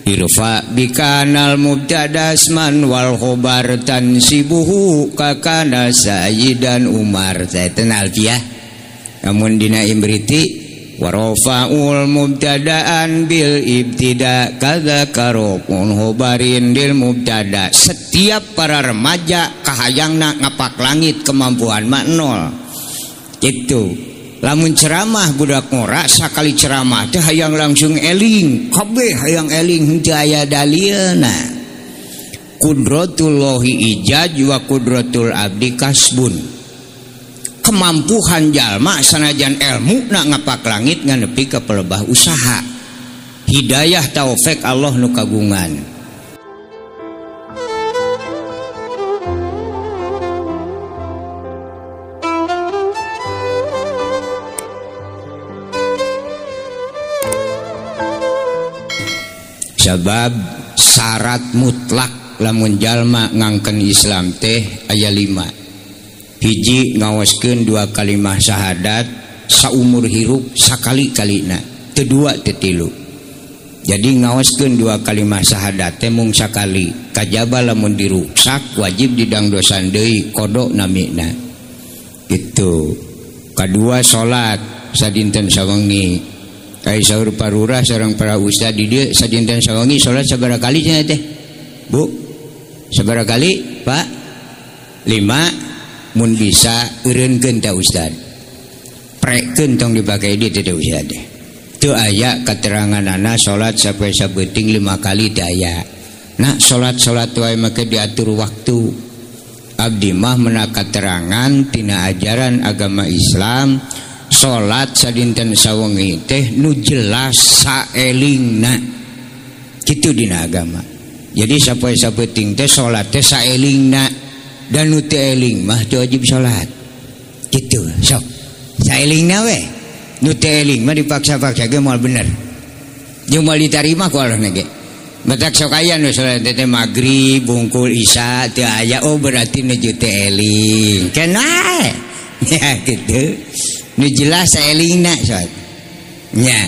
Irfa bikanal mubtada asman wal khobar tansibuhu kakana sayyidan Umar. Saya tenal alfiah. Namun dina imriti warafa'ul mubtada'an bil ibtida kadza karokun khobarin dil mubtada. Setiap para remaja kahayangna ngapak langit kemampuan mah nol. Gitu. Lamun ceramah budak ngora sakali ceramah teh hayang langsung eling, kabeh hayang eling henteu aya dalilna. Qudratullahi ijaz wa qudratul abdi kasbun. Kemampuhan jalma sanajan ilmu na ngapak langit ngan nepi ka pelebah usaha. Hidayah taufik Allah nu kagungan. Sebab syarat mutlak lamun jalma ngangken Islam teh aya 5. Hiji ngaoskeun 2 kalimah syahadat saumur hirup sakali-kalina, teu dua teu tilu. Jadi ngaoskeun 2 kalimah syahadat teh mung sakali, kajaba lamun diruksak wajib didangdosan deui kodok namina. Gitu. Kadua salat sadinten sawengi. Kai saur parurah sareng para ustad di dieu sadinten sawengi salat sabaraha kali cenah teh? Bu, sabaraha kali, Pak? 5. Mun bisa eureunkeun ta ustad. Prekeun tong dipake di teh ustad. Teu aya kateranganana salat sampai sabeuting 5 kali teu aya. Nah, salat-salat wae make diatur waktu. Abdi mah meuna katerangan tina ajaran agama Islam salat sadinten sawengi teh nu jelas saelingna. Kitu dina agama. Jadi sapoe sapeuting teh salat teh saelingna dan nu teu eling mah teu wajib salat. Kitu sok. Saelingna we. Nu teu eling mah dipaksa-paksa ge moal bener. Jeung moal ditarima ku Allah ge. Batak sok aya nu salat teh magrib, bungkul isya teu aya, oh berarti nu teu eling. Kena. Ya kitu. Nu jelas saelingna salat. Nya.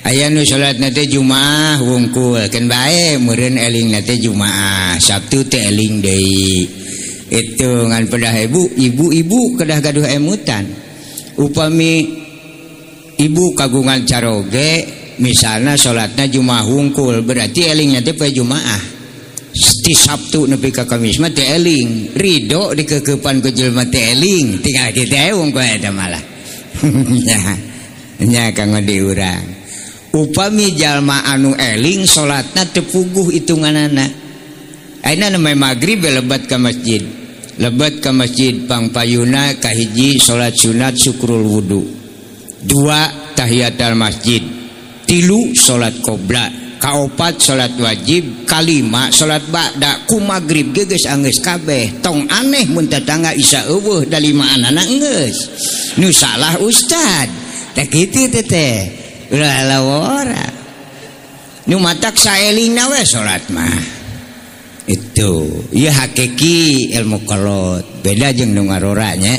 Aya nu salatna teh Jumaah wungkul, keun bae meureun elingna teh Jumaah, Sabtu teh eling deui. Itu ngan pedah ibu, ibu-ibu kedah gaduh emutan. Upami ibu kagungan caroge, misalna salatna Jumaah wungkul, berarti elingna teh poe Jumaah. Ti Sabtu nepi ka Kamis mah teh eling, ridho dikekeupan ku jelema teh eling, tinggal kitu we wungkul eta malah. Nya kanggo diurang. Upami jalma anu eling salatna teu puguh hitunganana. Ayeuna namanya magrib lebat ka masjid. Lebat ka masjid pangpayuna kahiji salat sunat syukrul wudu. 2 tahiyatul masjid. 3 salat qobla, kaopat salat wajib, kalima salat ba'da. Ku magrib ge geus anggeus kabeh. Tong aneh mun tatangga isa eueuh da limaanana enggeus. Nu salah ustad. Teh kitu teh teh. Ulah lawora. Nu matak saelingna we salat mah. Itu ieu hakiki ilmu kolot. Beda jeung nu ngarora nya.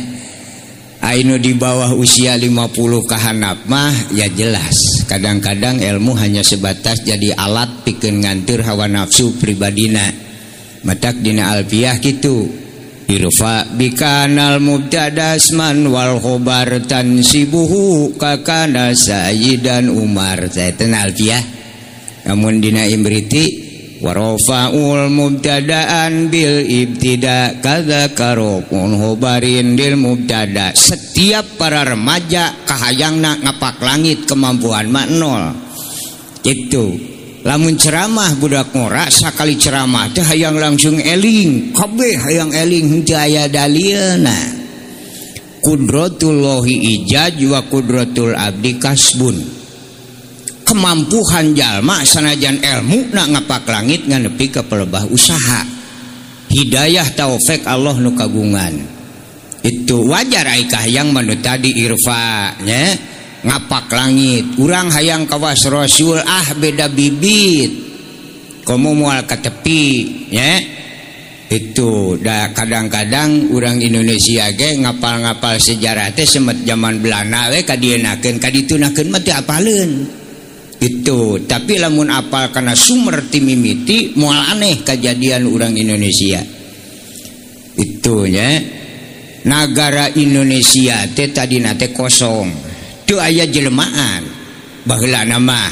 Ainu di bawah usia 50 kahanap mah ya jelas. Kadang-kadang ilmu hanya sebatas jadi alat pikeun nganteur hawa nafsu pribadina. Matak dina alfiah kitu. Irfa bikanal mubtada asman wal khobar tansibuhu kakana sayyidan Umar. Saya tenal alfiah. Namun dina imriti warafa'ul mubtada'an bil ibtida kadza karokun khobarin dil mubtada. Setiap para remaja kahayangna ngapak langit kemampuan mah nol. Gitu. Lamun ceramah budak ngora sakali ceramah teh hayang langsung eling, kabeh hayang eling henteu aya dalilna. Qudratullahi ijaz wa qudratul abdi kasbun. Kemampuhan jalma sanajan ilmu na ngapak langit ngan nepi ka pelebah usaha. Hidayah taufik Allah nu kagungan. Itu wajar ai kahayang manu tadi irfa nya. Ngapak langit urang hayang kawas rasul ah beda bibit komo moal ka tepi nya. Itu da kadang-kadang urang Indonesia ge ngapal-ngapal sejarah teh semet zaman Belanda we kadienakeun kaditunakeun mah teu apaleun. Itu tapi lamun apal kana sumber ti mimiti moal aneh kejadian urang Indonesia. Itu nya nagara Indonesia teh tadina teh kosong. Teu aya jelmaan. Baheulana mah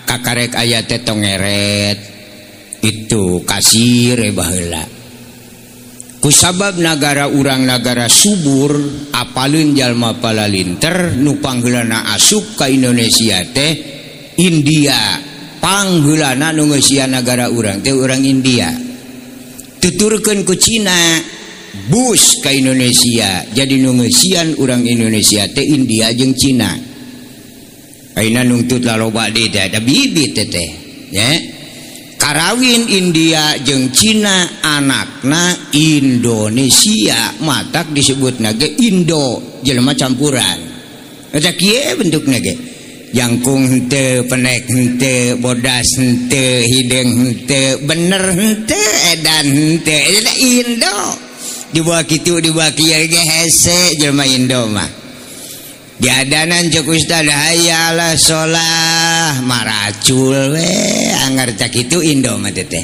kakarek aya teh tongeret. Itu kasir baheula. Kusabab nagara urang nagara subur apaleun jalma palalinter nu pangheulana asup ka Indonesia teh India. Pangheulana nu ngeusian nagara urang teh urang India. Tuturkeun ku Cina bus ka Indonesia. Jadi nu ngeusian urang Indonesia teh India jeung Cina. Ayeuna nungtut laloba deui teh ada bibit teh nya. Karawin India jeung Cina anakna Indonesia matak disebutna ge Indo jelema campuran. Eta kieu bentukna ge. Jangkung henteu, penek henteu, bodas henteu, hideung henteu, bener henteu, edan henteu. Eta Indo. Dibawa kitu dibawa kieu ge hese jelema Indo mah. Diadanan cek ustad hayya ala sholah maracul we anggar cak itu Indo mah teh.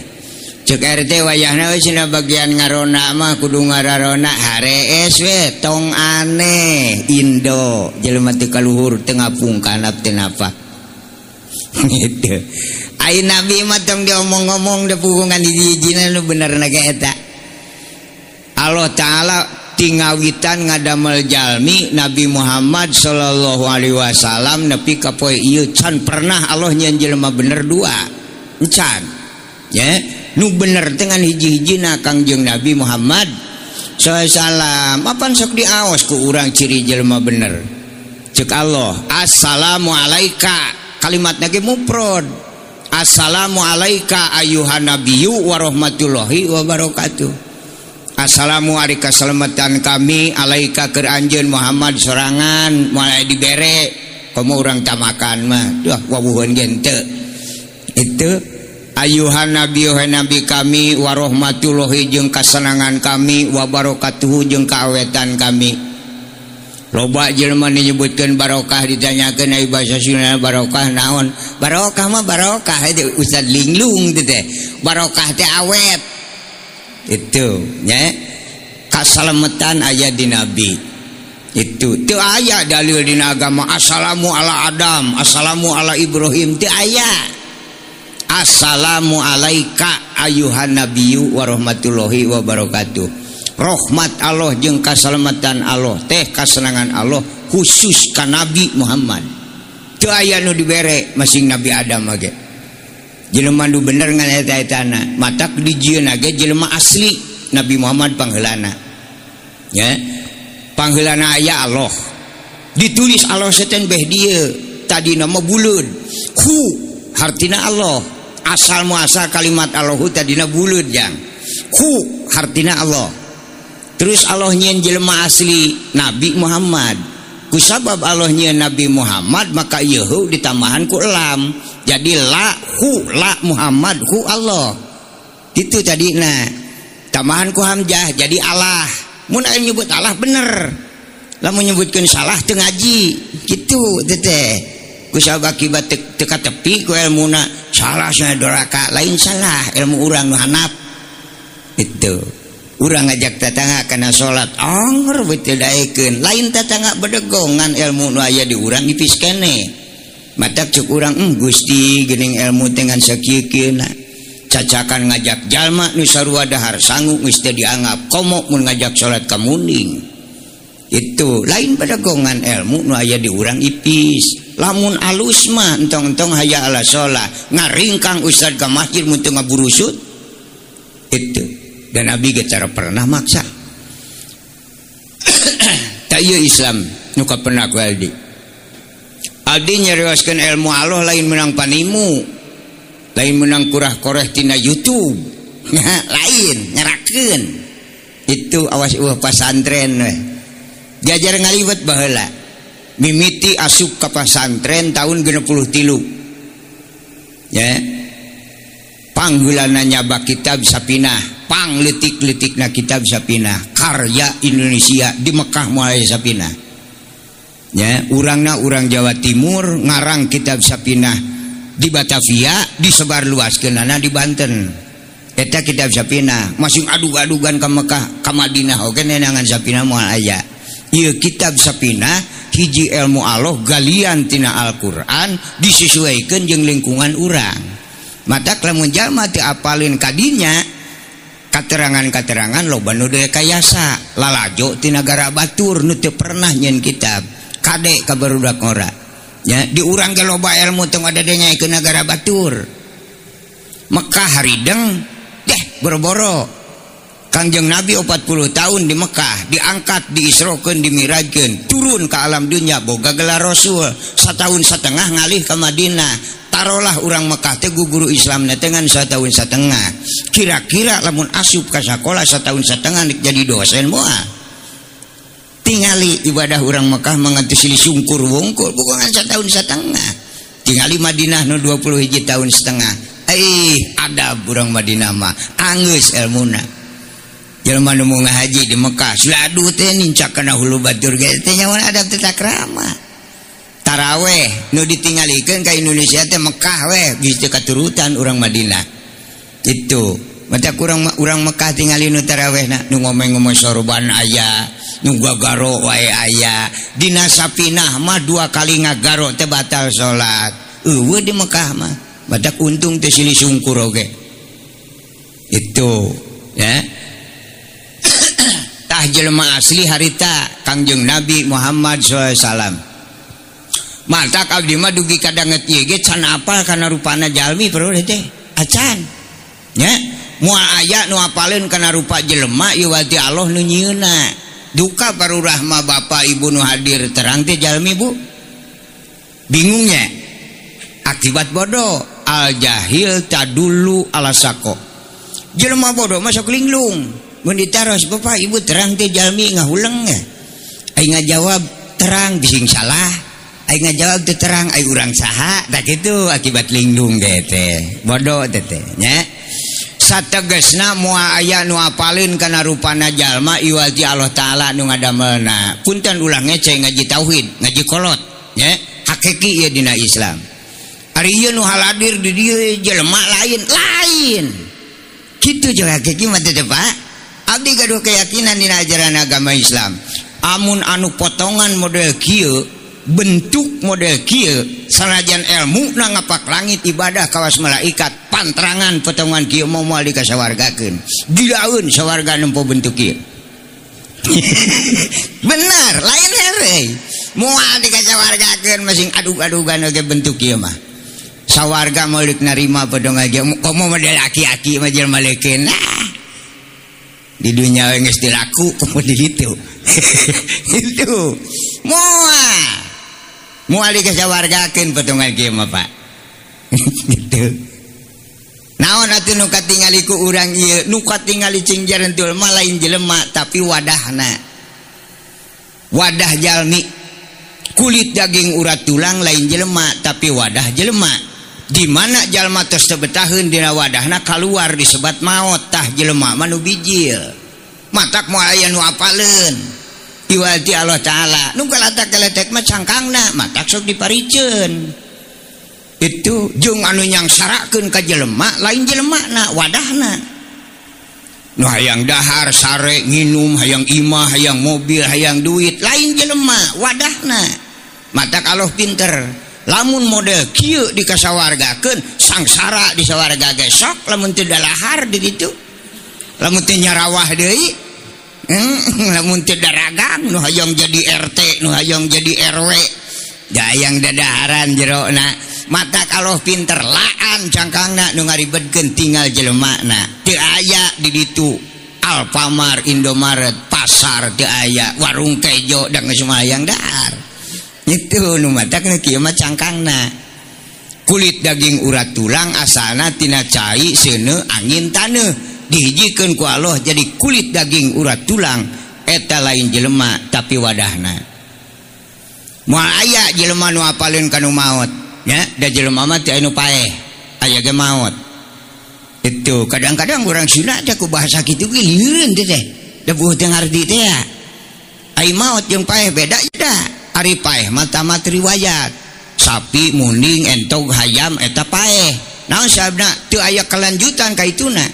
Cek RT wayahna we cenah bagian ngarona mah kudu ngararona harees we tong aneh Indo jelema teu kaluhur teu ngapungkan teu napa. Gitu. Ai nabi mah tong diomong-omong da pugungan hiji-hijina nu benerna ge eta. Allah Ta'ala tingawitan ngadamel jalmi Nabi Muhammad sallallahu alaihi wasallam nepi ka poe ieu can pernah Allah nyieun jelema bener dua. Can. Ya, nu bener teh ngan hiji-hijina Kangjeng Nabi Muhammad sallallahu alaihi wasallam. Apan sok diaos ku urang ciri jelema bener. Ceuk Allah, assalamu alaika, kalimatna ge mufrad. Assalamu alaika ayuhan nabiyyu wa rahmatullahi wa barakatuh. Assalamu alaikum keselamatan kami alaika keur anjeun Muhammad sorangan moal dibere komo urang tamakan mah duh wawuheun ge henteu. Itu ayuhan nabi nabi kami warahmatullahi jeung kasenangan kami wa barakatuhu jeung kaawetan kami. Loba jelema nyebutkeun barokah ditanyakeun ai basa Sunda barokah naon? Barokah mah barokah itu Ustaz linglung teh teh. Barokah teh awet. Itu nya kasalametan aya di nabi. Itu teu aya dalil dina agama assalamu ala Adam, assalamu ala Ibrahim teu aya. Assalamu alaika ayuhan nabiyyu wa rahmatullahi wa barakatuh. Rahmat Allah jeung kasalamatan Allah teh kasenangan Allah khusus ka Nabi Muhammad. Teu aya nu dibere masing Nabi Adam ge. Jelema nu bener ngan eta-etana matak dijieunna ge jelema asli Nabi Muhammad pangheulana. Ya. Pangheulana aya Allah. Ditulis Allah setan beh dieu tadina mah buleud. Hu hartina Allah. Asal muasal kalimat Allahu tadina buleud jang. Hu hartina Allah. Terus Allah nyieun jelema asli Nabi Muhammad. Kusabab Allah nyieun Nabi Muhammad maka ieu ditambahan ku lam. Jadi la hu la Muhammad hu Allah. Itu tadi nah. Tambahan ku hamzah jadi Allah. Mun aya nyebut Allah bener. Lamun nyebutkeun salah teu ngaji. Kitu teh. Kusabab akibat teu katepi ku elmuna salah cenah doraka lain salah ilmu urang nu hanap. Itu. Urang ngajak tetangga kana salat anger we teu daekeun. Lain tetangga bedegongan ilmu nu aya di urang ipis keneh. Matak cek urang Gusti geuning ilmu teh ngan sakieu-kieuna. Cacakan ngajak jalma nu sarua dahar sangu geus teu dianggap komo mun ngajak salat ka munding. Itu lain bedegongan ilmu nu aya di urang ipis. Lamun alus mah entong-entong haya ala sholah ngaringkang ustad ka masjid mun teu ngaburusut. Itu. Dan Nabi ge cara pernah maksa. Tak ieu Islam nu kapenak ku Aldi. Aldi nyarioskeun ilmu Allah lain menang panimu. Lain menang kurah-koreh tina YouTube. Lain ngerakeun. Itu awas eueuh pasantren we. Diajar ngaliwet baheula. Mimiti asup ka pasantren tahun 63. Ya. Pangheulana nyabak kitab Sapinah. Pang letik-letikna kitab Sapinah karya Indonesia di Mekah mulai Sapinah. Ya, urangna urang Jawa Timur ngarang kitab Sapinah Di Batavia disebarluaskeunana di Banten. Eta kitab Sapina masing adug-adugan ka Mekah ka Madinah oge nenangan Sapina moal aya. Ieu kitab Sapina hiji ilmu Allah galian tina Al-Qur'an disesuaikeun jeung lingkungan urang. Matak lamun jalma teu apalin kadinya katerangan-katerangan loba nu direkayasa lalajo ti nagara batur nu teu pernah nyeun kitab kade ka barudak ngora. Ya, di urang ge loba ilmu teu ngadadenya ke nagara batur. Mekah harideng deh boro-boro. Kangjeng Nabi 40 tahun di Mekah diangkat, diisrokeun, dimirajkeun, turun ke alam dunia boga gelar Rasul. Setahun setengah ngalih ke Madinah. Tarolah urang Mekah teh guru Islam teh ngan setahun setengah. Kira-kira lamun asup ka sakola setahun setengah jadi dosen moal. Tingali ibadah urang Mekah manganti silih sungkur wungkul bukan setahun setengah. Tingali Madinah nu 21 tahun setengah. Adab urang Madinah mah anggeus elmuna. Jelema nu ngahaji di Mekah seladu teh nincak kana hulu batur ge teh nyawa adab teh takrama. Taraweh nu ditinggalikeun ka Indonesia teh Mekah weh geus teu katurutan urang Madinah. Itu mata kurang urang Mekah tingali nu tarawehna nu ngomeng-ngomeng sorban aya, nu gagaro wae aya. Dina Sapinah mah 2 kali ngagaro teh batal salat. Eueuh di Mekah mah badak untung teh silih sungkur oge. Itu ya. Tah jelema asli harita Kangjeng Nabi Muhammad sallallahu alaihi wasallam. Matak abdi mah dugi kadanget ieu ge can apal kana rupana jalmi perlu teh. Acan. Nya, moal aya nu apaleun kana rupa jelema ieu wati Allah nu nyieunna. Duka parurahma bapak ibu nu hadir terang teh jalmi bu. Bingungnya. Akibat bodoh, al jahil tadulu ala sako. Jelema bodoh masuk linglung. Mun ditaros bapak ibu terang teh jalmi ngahuleng ya. Aing ngajawab terang bising salah. Aing ngajawab teh terang ai urang saha. Tah kitu akibat linglung ge teh. Bodoh teh teh nya. Sategesna moal aya nu apaleun kana rupana jalma iwal ti Allah Taala nu ngadamelna. Punten ulah ngece ngaji tauhid, ngaji kolot nya. Hakiki ieu dina Islam. Ari ieu nu haladir di dieu jelema lain, lain. Kitu jeung hakiki mah teh Pak. Abdi gaduh keyakinan dina ajaran agama Islam. Amun anu potongan model kieu, bentuk model kieu, sanajan ilmu na ngapak langit ibadah kawas malaikat, pantrangan potongan kieu moal moal dikasawargakeun. Gilaeun sawarga nempo bentuk kieu. Benar, lain heureuy. Moal dikasawargakeun masing adug-adugan oge bentuk kieu mah. Sawarga moal deuk narima potongan kieu, komo model aki-aki mah jelema leukeun. Di dunia geus dilaku komo di ditu. Itu moal moal dikasawargakeun potongan kieu mah Pak. Gitu. Naon atuh nu katingali ku urang ieu, nu katingali cing jarentul mah lain jelema tapi wadahna. Wadah jalmi. Kulit daging urat tulang lain jelema tapi wadah jelema. Di mana jalma tos teu betaheun dina wadahna kaluar disebat maot tah jelema mah nu bijil. Matak moal aya nu apaleun. Iwal ti Allah Taala. Nu kalatak-kaletek mah cangkangna matak sok dipariceun. Itu jeung anu nyangsarakeun ka jelema lain jelemana wadahna. Nu hayang dahar sare nginum, hayang imah, hayang mobil, hayang duit lain jelema wadahna. Matak Allah pinter. Lamun model kieu dikasawargakeun sangsara di sawarga ge sok lamun teu dalahar di ditu. Lamun teu nyarawah deui, lamun teu daragang nu hayang jadi RT, nu hayang jadi RW. Hayang dadaharan jerona. Matak Allah pinter laan cangkangna nu ngaribetkeun tinggal jelemana. Teu aya di ditu Alfamart, Indomaret, pasar teu aya, warung kejo da geus hayang dahar. Itu nu matak nu kieu mah cangkangna. Kulit daging urat tulang asalna tina cai seuneu angin taneuh dihijikeun ku Allah jadi kulit daging urat tulang eta lain jelema tapi wadahna. Moal aya jelema nu apaleun kana maot nya, da jelema mah teu anu paeh, aya ge maot. Itu kadang-kadang urang Sunda teh ku bahasa kitu ge lieureun teh teh. Da bueuh teu ngarti teh ya. Ai maot jeung paeh beda da. Ari paeh mah tamat riwayat. Sapi munding entog hayam eta paeh. Naon sababna teu aya kelanjutan ka ituna.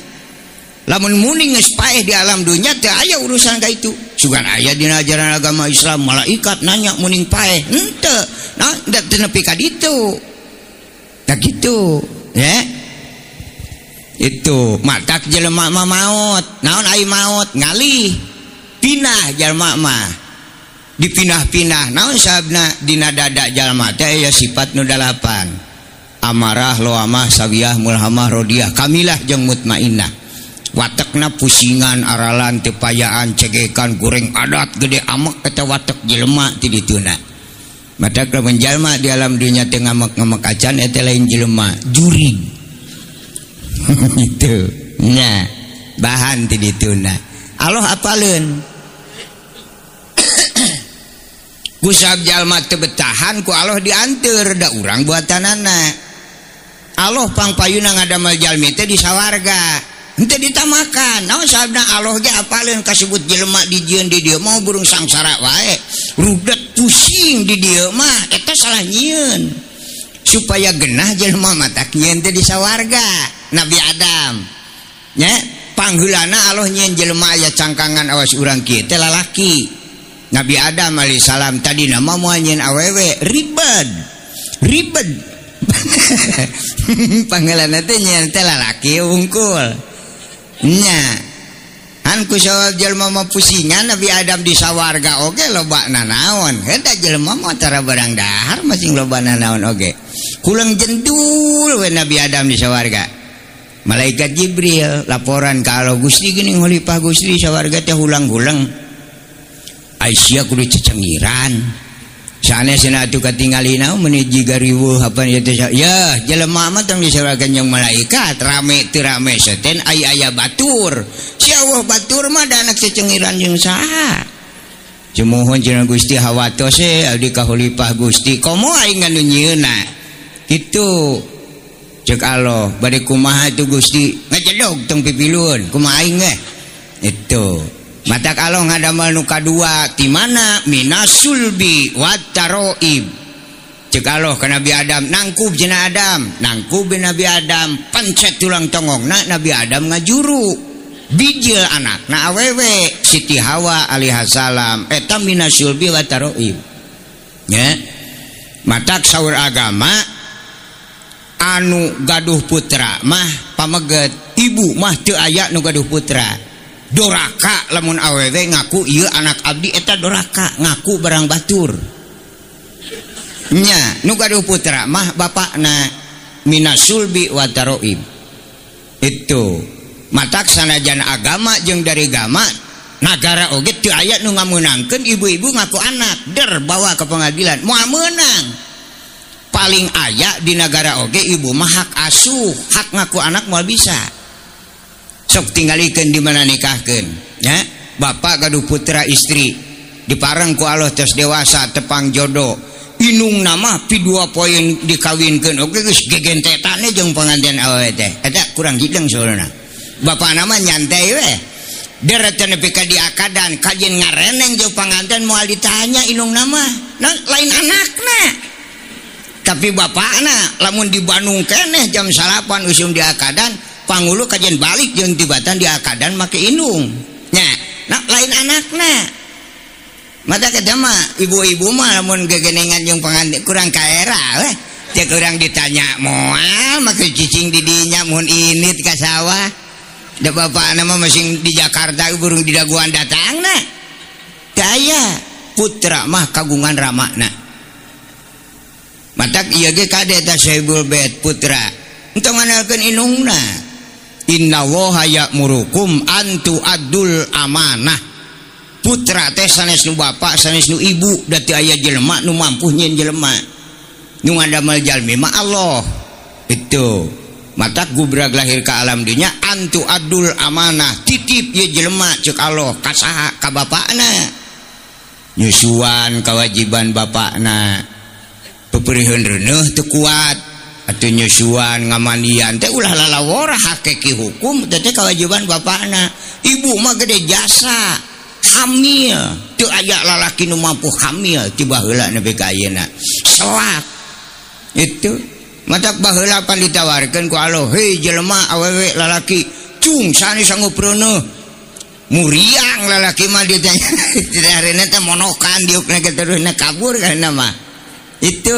Lamun munding geus paeh di alam dunya teu aya urusan ka itu. Sugan aya dina ajaran agama Islam malaikat nanya munding paeh. Henteu. Naon da teu nepi ka ditu. Tah kitu, ya. Itu matak jelema mah maot. Naon ai maot? Ngalih. Pinah jelema mah. Dipinah-pinah. Naon sababna dina dada jalma teh aya sifat nu dalapan. Amarah, loamah, sawiyah, mulhamah, rodiah, kamilah jeung mutmainnah. Watekna pusingan, aralan, tepayaan, cegekan, goreng adat, gede amek eta watek jelema ti dituna. Matak lamun jalma di alam dunya teh ngamek-ngamek acan eta lain jelema, jurig. Itu nya bahan ti dituna. Allah apaleun. Ku sabab jalma teu betahan ku Allah dianteur da urang buatanana. Allah pangpayuna ngadamel jalmi teh di sawarga. Henteu ditamakan. Naon sababna Allah ge apaleun kasebut jelema dijieun di dieu mau burung sangsara wae. Rudet pusing di dieu mah eta salah nyieun. Supaya genah jelema matak nyieun teh di sawarga. Nabi Adam. Nya pangheulana Allah nyieun jelema aya cangkangan awas urang kieu teh lalaki. Nabi Adam alaihissalam tadi nama moal nyieun awewe ribet. Ribet. Pangheulana teh nyieun teh lalaki wungkul. Nya. Han ku sawab jelema mah pusingan Nabi Adam di sawarga oge loba nanaon. Heuh jelema mah tara barang dahar masing loba nanaon oge. Kulang jendul we Nabi Adam di sawarga. Malaikat Jibril laporan ka Allah, Gusti geuning khalifah Gusti sawarga teh hulang-hulang. Aisyah kudu cecengiran. Sanes cenah atuh katingalina meuni jiga riweuh apa ieu teh. Ya, jelema mah tong disawarga jeung malaikat, rame teu rame seten ai aya batur. Si Allah batur mah da anak cecengiran jeung saha. Cumuhun cenah Gusti hawatos e abdi ka khalifah Gusti, komo aing anu nyieunna. Kitu. Ceuk Allah, bade kumaha atuh Gusti? Ngajedog tong pipilueun, kumaha aing ge? Itu. Matak Allah ngadamel nu kadua ti mana minasulbi wataroib. Ceuk Allah ka Nabi Adam, nangkub cenah Adam, nangkub Nabi Adam, pencet tulang tongongna Nabi Adam ngajuru. Bijil anakna awewe Siti Hawa alaihissalam eta minasulbi wataroib. Nya. Matak saur agama anu gaduh putra mah pameget, ibu mah teu aya nu gaduh putra. Doraka lamun awewe ngaku ieu anak abdi eta doraka ngaku barang batur. Nya nu gaduh putra mah bapakna minasulbi wa taroib. Itu matak sanajan agama jeung dari gama nagara oge teu aya nu ngameunangkeun ibu-ibu ngaku anak der bawa ke pengadilan moal meunang. Paling aya di nagara oge ibu mah hak asuh, hak ngaku anak moal bisa. Sok tinggalikeun di mana nikahkeun nya. Bapak gaduh putra istri dipareng ku Allah tos dewasa tepang jodoh inung nama pi 2 poin dikawinkeun oge geus gegentetane jeung panganten awewe teh eta kurang hideng saurna. Bapak nama nyantai we deret nepi ka diakadan kajen ngareneng jeung panganten moal ditanya inung nama nah, lain anakna. Tapi bapakna lamun di Bandung keneh jam 9 usum diakadan pangulu kajian balik jeung tibatan di akadan make indung nya nah, lain anakna. Mata kita mah ibu-ibu mah lamun gegenengan jeung panganten kurang kaera weh cek urang ditanya moal make cicing di dinya mun init ka sawah da bapakna mah masing di Jakarta burung di daguan datangna teu aya putra mah kagungan ramana. Matak ieu ge kade ta Sahibul Bait putra entong ngandalkeun indungna. Inna waha ya'murukum an tu'addul amanah. Putra teh sanes nu bapak sanes nu ibu da teu aya jelema nu mampu nyieun jelema. Nu ngadamel jalmi mah Allah. Itu. Matak gubrag lahir ka alam dunya an tu'addul amanah, titip ieu jelema ceuk Allah ka saha ka bapakna. Nyusuan kewajiban bapakna. Peperiheun reuneuh teu kuat. Atuh nyusuan ngamandian teh ulah lalawora hakiki hukum teh kewajiban bapakna. Ibu mah gede jasa hamil teu aya lalaki nu mampu hamil ti baheula nepi ka ayeuna. Selak Itu matak baheula pan ditawarkeun ku Allah, hei jelema awewe lalaki cung sani sanggup reuneuh. Muriang lalaki mah ditanya harina teh monokan diukna ge terusna kabur kana mah. Itu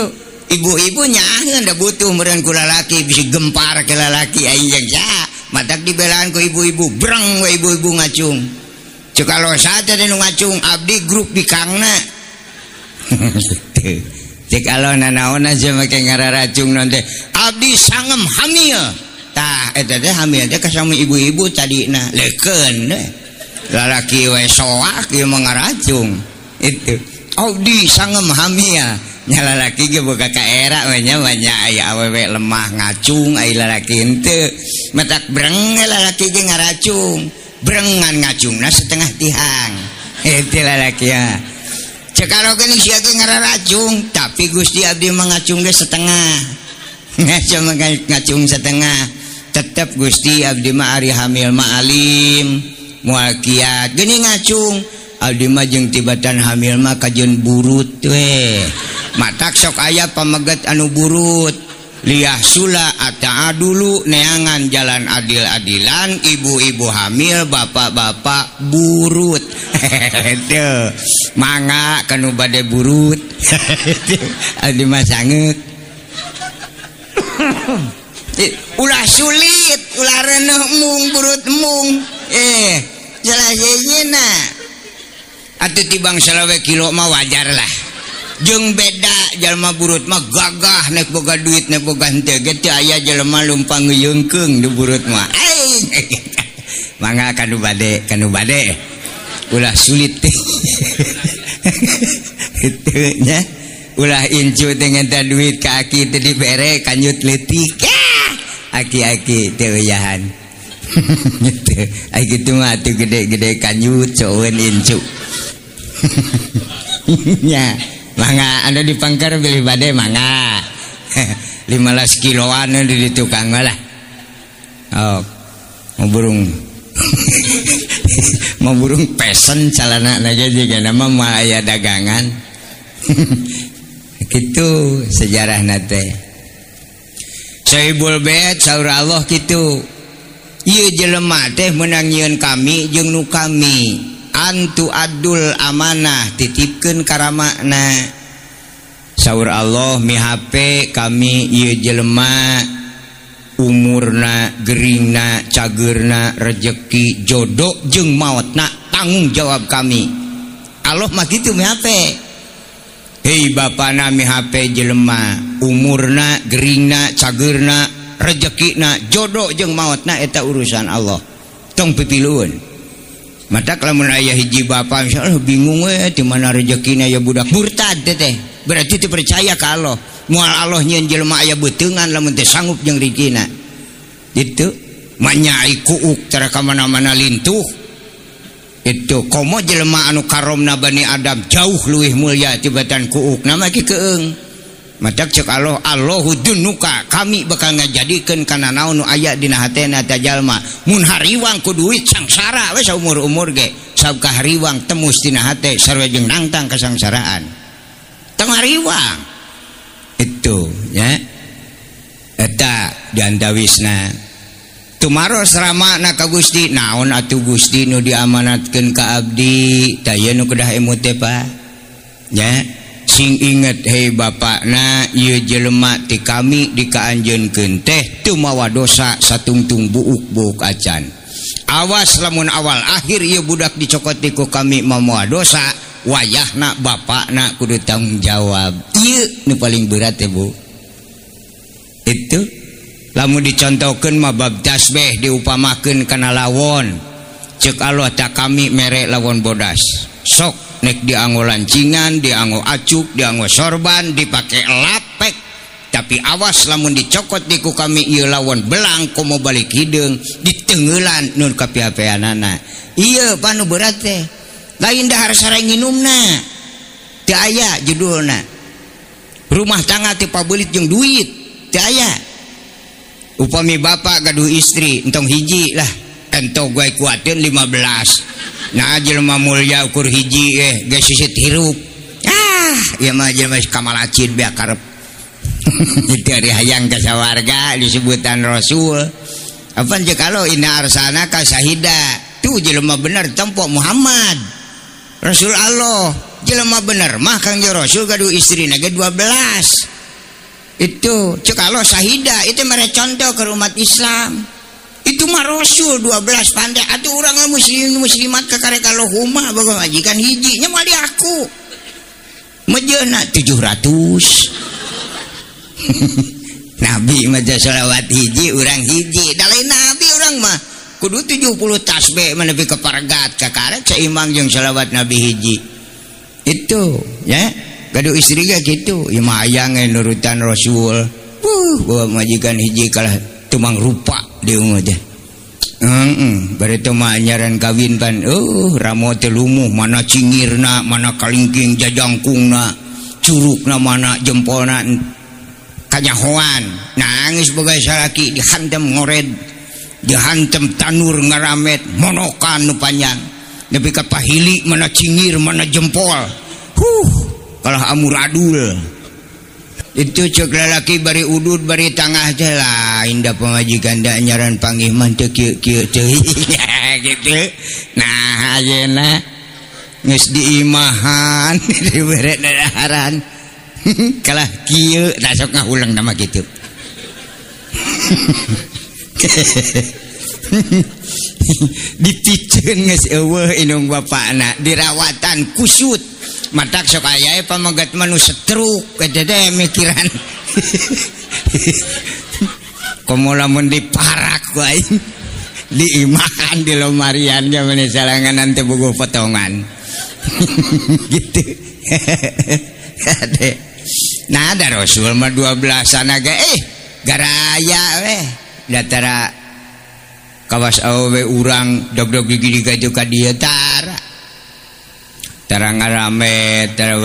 ibu-ibu nyaaheun da butuh meureun ku lalaki bisi gempar ke lalaki aing jeung saha. Matak dibelaan ku ibu-ibu breng we ibu-ibu ngacung. Cek kalau saha teh nu ngacung abdi grup bikangna. Gitu. Cek Allah nanaon aja make ngararacung non teh abdi sangem hamil. Tah eta teh hamil teh kasami ibu-ibu tadina leukeun we. Lalaki we soak ieu mah ngaracung. Itu abdi sangem hamil. Nya lalaki ge boga kaera we nya banyak aya awewe lemah ngacung ai lalaki henteu. Matak breng lalaki ge ngaracung. Brengan ngacungna setengah tihang. Itu lalaki ya. Cek kalau geuning sia ge ngararacung, tapi Gusti abdi mah ngacung ge setengah. Ngacung ngacung setengah. Tetep Gusti abdi mah ari hamil mah alim, moal kiat. Geuning ngacung, abdi mah jeung tibatan hamil mah kajeun burut we. Matak sok aya pameget anu burut. Liah sula ata'a dulu neangan jalan adil-adilan ibu-ibu hamil bapak-bapak burut. Tuh mangga kanu bade burut. Abdi mah sangeut. Ulah sulit, ulah reneuh mung burut mung. Jelas-jelasna. Atuh tibang 25 kilo mah wajar lah. Jeung beda jalma burut mah gagah nek boga duit nek boga henteu ge teu aya jelema lumpang ngeyeungkeung di burut mah. Mangga kanu bade, kanu bade. Ulah sulit teh. Kitu nya. Ulah incu teh ngenta duit ka aki teh dibere kanjut leutik. Aki-aki teu uyahan. Gitu. Ai kitu mah atuh gede-gede kanjut coeun incu. Nya. Mangga anu dipangker bilih bade mangga. 15 kiloan di tukang lah. Oh, mau burung. Mau burung pesen calana aja juga nama mah aya dagangan. Kitu sejarahna teh. Sohibul bait saur Allah kitu. Ieu jelema teh meunang nyieun kami jeung nu kami. Antu adul amanah titipkeun karamakna. Saur Allah mihape kami ieu jelema umurna geringna cageurna rejeki jodoh jeung maotna tanggung jawab kami. Allah mah kitu mihape. Hei bapana mihape jelema umurna geringna cageurna rejekina jodoh jeung maotna eta urusan Allah. Tong pipilueun. Matak lamun aya hiji bapa misalnya bingung we di mana rezekina ya budak murtad teh berarti teu percaya ka Allah. Moal Allah nyieun jelema aya beuteungan lamun teu sanggup jeung rezekina. Gitu manyai kuuk tara ka mana-mana lintuh. Itu komo jelema anu karomna Bani Adam jauh leuwih mulia tibatan kuuk nama ki keung. Matak cek Allah Allahu dunuka kami bakal ngajadikeun kana naon nu aya dina hatena ta jalma. Mun hariwang ku duit sangsara we saumur-umur ge sabab kahariwang temus dina hate sarua jeung nangtang kasangsaraan. Tong hariwang. Itu nya. Eta diantawisna. Tumaros ramana ka Gusti naon atuh Gusti nu diamanatkeun ka abdi tah ieu nu kedah emut teh Pak. Nya. Sing inget hei bapakna ieu jelema ti kami dikaanjeunkeun teh teu mawa dosa satungtung buuk-buuk acan. Awas lamun awal akhir ieu budak dicokot ku kami mawa dosa, wayahna bapakna kudu tanggung jawab. Ieu nu paling berat teh Bu. Itu lamun dicontohkeun mah bab tasbih diupamakeun kana lawon. Ceuk Allah tak kami mere lawon bodas. Sok nek dianggo lancingan, dianggo acuk, dianggo sorban, dipake lapek. Tapi awas lamun dicokot diku kami ieu lawon belang komo balik hideung ditengeulan nun kapiapeanana. Ieu panu berat teh. Lain dahar sareng nginumna. Teu aya judulna. Rumah tangga teh pabeulit jeung duit, teu aya. Upami bapak gaduh istri entong hiji lah, entong gue kuatin 15. Nah jelema mulia ukur hiji geus sisit hirup. Ah, ieu mah jelema kamalacin beak karep. Itu ari hayang ka sawarga disebutan Rasul. Apa jeung kalau inna arsalnaka syahida. Tuh jelema bener tempo Muhammad. Rasul Allah, jelema bener mah Kang Rasul gaduh istrina ge 12. Itu cek Allah syahida itu mere contoh ke umat Islam. Itu mah Rasul 12 pandai atuh urang muslim muslimat ka karek Allahumma boga majikan hiji nya moal diaku. Mejeuna 700. Nabi mah sholawat hiji urang hiji da lain nabi urang mah kudu 70 tasbih mah nepi ka paregat kakarek seimbang jeung sholawat nabi hiji. Itu ya gaduh istri ge kitu ieu mah hayang nurutan Rasul. Bawa majikan hiji kalah tumang rupa diungu teh. Heeh, bari teu mah anyaran kawin pan ramo teh lumuh mana cingirna mana kalingking jajangkungna curugna mana jempolna kanyahoan nangis boga salaki dihantem ngored dihantem tanur ngaramet monokan nu panjang nepi ka pahili mana cingir mana jempol huh kalah amuradul. Itu cek lalaki bari udud bari tangah teh lain da pamajikan da anyaran panggih mah teu kieu-kieu teuing gitu. Nah ayeuna geus diimahan dibere dadaharan kalah kieu da sok ngahuleng nama kitu. Dipiceun geus eueuh indung bapakna dirawatan kusut matak sok aya pamegat mah nu setruk eta teh mikiran. Komo lamun diparak ku aing diimahan di lomarian ge meni salanganan teh bogo potongan. Gitu. Nah ada Rasul mah 12-an ge garaya weh datara kawas awewe urang dog-dog gigi digajuh ka dieu tara tara ngaramet tara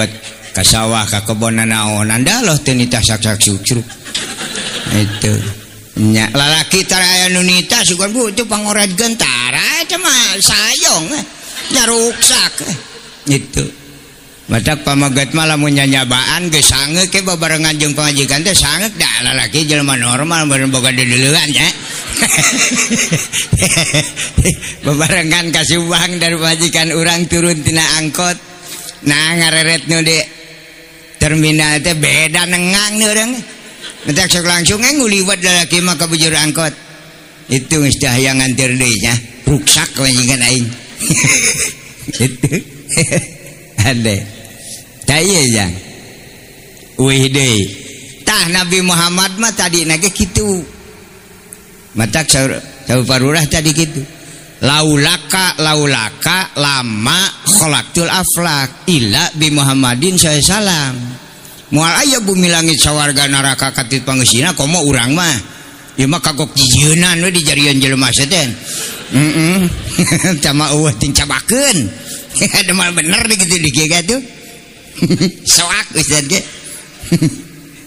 ka sawah ka kebon naonan da loh teu nitah sak-sak sucruk. Itu nya lalaki tara aya nu nitah sugan bu itu pangoredkeun tara eta mah sayong nyaruksak. Itu matak pamagat mah lamun nyanyabaan geus sangeuk ke babarengan jeung pamajikan teh sangeuk da lalaki jelema normal beureun boga deuleuan nya. Babarengan ka Subang dari pamajikan urang turun tina angkot. Nah ngareret nu di terminal teh beda nengang nu urang. Matak sok langsung nguliwat lalaki mah ka bujur angkot. Itu geus teh hayang ngantir deui nya, ruksak pamajikan aing. Itu. Ade. Tah ieu jang. Uih deui. Tah Nabi Muhammad mah tadi na ge kitu. Matak saur parurah tadi kitu. Laulaka laulaka lama khalaqtul aflak illa bi Muhammadin sallallahu alaihi wasallam. Moal aya bumi langit sawarga neraka katit pangeusina komo urang mah. Ieu mah kagok jijieunnan we dijarian jelema teh. Heeh. Tama eueuh ting cabakeun. Ada mal bener di gitu di kieu tuh. Soak ustaz ge.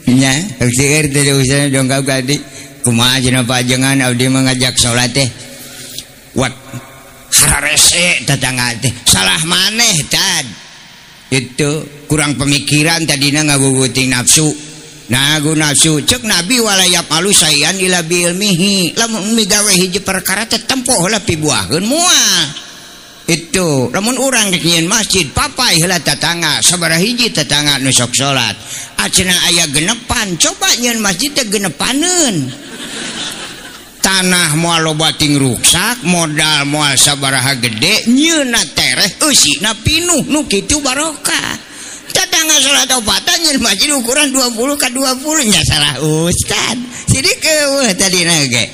Nya, seueur teh ustaz dongkap ka abdi. Kumaha cenah pajengan abdi mah ngajak salat teh. Wat hararese tetangga teh. Salah maneh tad. Itu kurang pemikiran tadina ngaguguting nafsu. Nah, gu nafsu cek Nabi walayap alu sayan ila bi ilmihi. Lamun migawe hiji perkara teh tempo heula pibuaheun moal. Itu lamun urang rek nyieun masjid papai heula tetangga sabaraha hiji tetangga nu sok salat acenah aya genepan coba nyieun masjid teh genepaneun tanah moal loba ting ruksak modal moal sabaraha gede nyieunna tereh eusina pinuh nu kitu barokah tetangga salat opatan nyieun masjid ukuran 20 ka 20 nya salah ustad sidik eueuh tadina ge.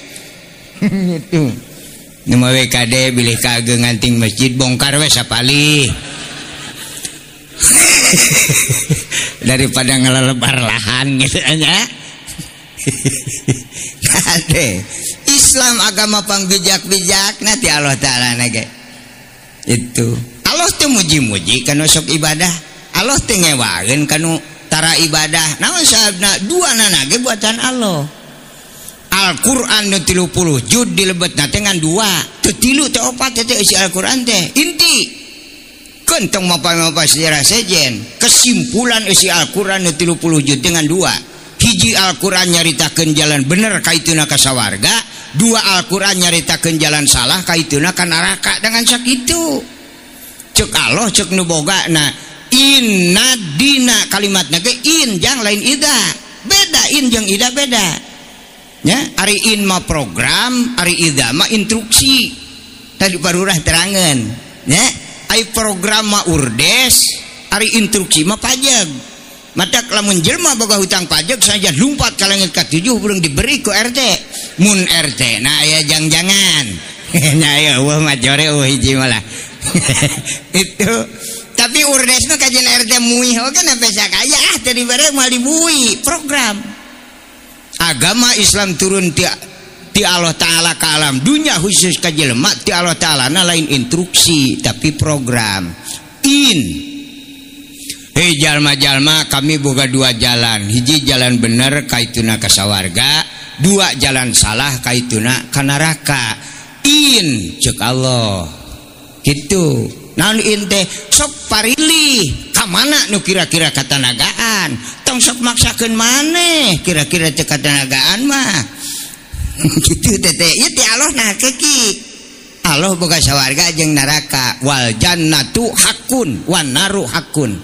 Gitu. Nu mah WKD bilih kageungan ting masjid bongkar we sapalih. Daripada ngelelebar lahan gitu nya. Kade Islam agama pangbijak-bijak nanti Allah Ta'ala ge. Itu Allah teh muji-muji kanu sok ibadah. Allah teh ngewageun kanu tara ibadah. Naon sababna dua nana ge buatan Allah. Al-Qur'an nu 30 juz dilebetna teh ngan 2, teu 3 teu 4 teh isi Al-Qur'an teh. Inti kentong mapa-mapa sejarah sejen, kesimpulan isi Al-Qur'an nu 30 juz dengan 2. Hiji Al-Qur'an nyaritakeun jalan bener kaituna ka sawarga, dua Al-Qur'an nyaritakeun jalan salah kaituna ka neraka. Dengan sakitu cek Allah cek nu bogana inna dina kalimatna ge in jang lain ida. Beda in jeung ida beda. Nya ari in mah program, ari ida mah instruksi. Tadi barurah terangan nya, ari program mah urdes, ari instruksi mah pajak. Matak lamun jelma boga hutang pajak saja lumpat ka langit ka 7 belum diberi ku RT. Mun RT na aya jang-jangan. Nya aya eueuh mah jore eueuh hiji malah. Itu tapi urdes mah kajian RT muih oge na pesa kaya ah teu dibere moal dibui program. Agama Islam turun ti Allah Ta'ala ka alam dunya khusus ka jelema ti Allah Ta'ala na lain instruksi tapi program. In hei jalma-jalma kami boga dua jalan, hiji jalan bener kaituna ka sawarga, dua jalan salah kaituna ka neraka. In cek Allah gitu. Naon in teh sok parilih ka mana nu kira-kira katanagaan, tong sok maksakeun maneh kira-kira teu katanagaan mah. Gitu teh ieu ti Allah nah keki. Allah boga sawarga jeung neraka, wal jannatu hakun wan naru hakun.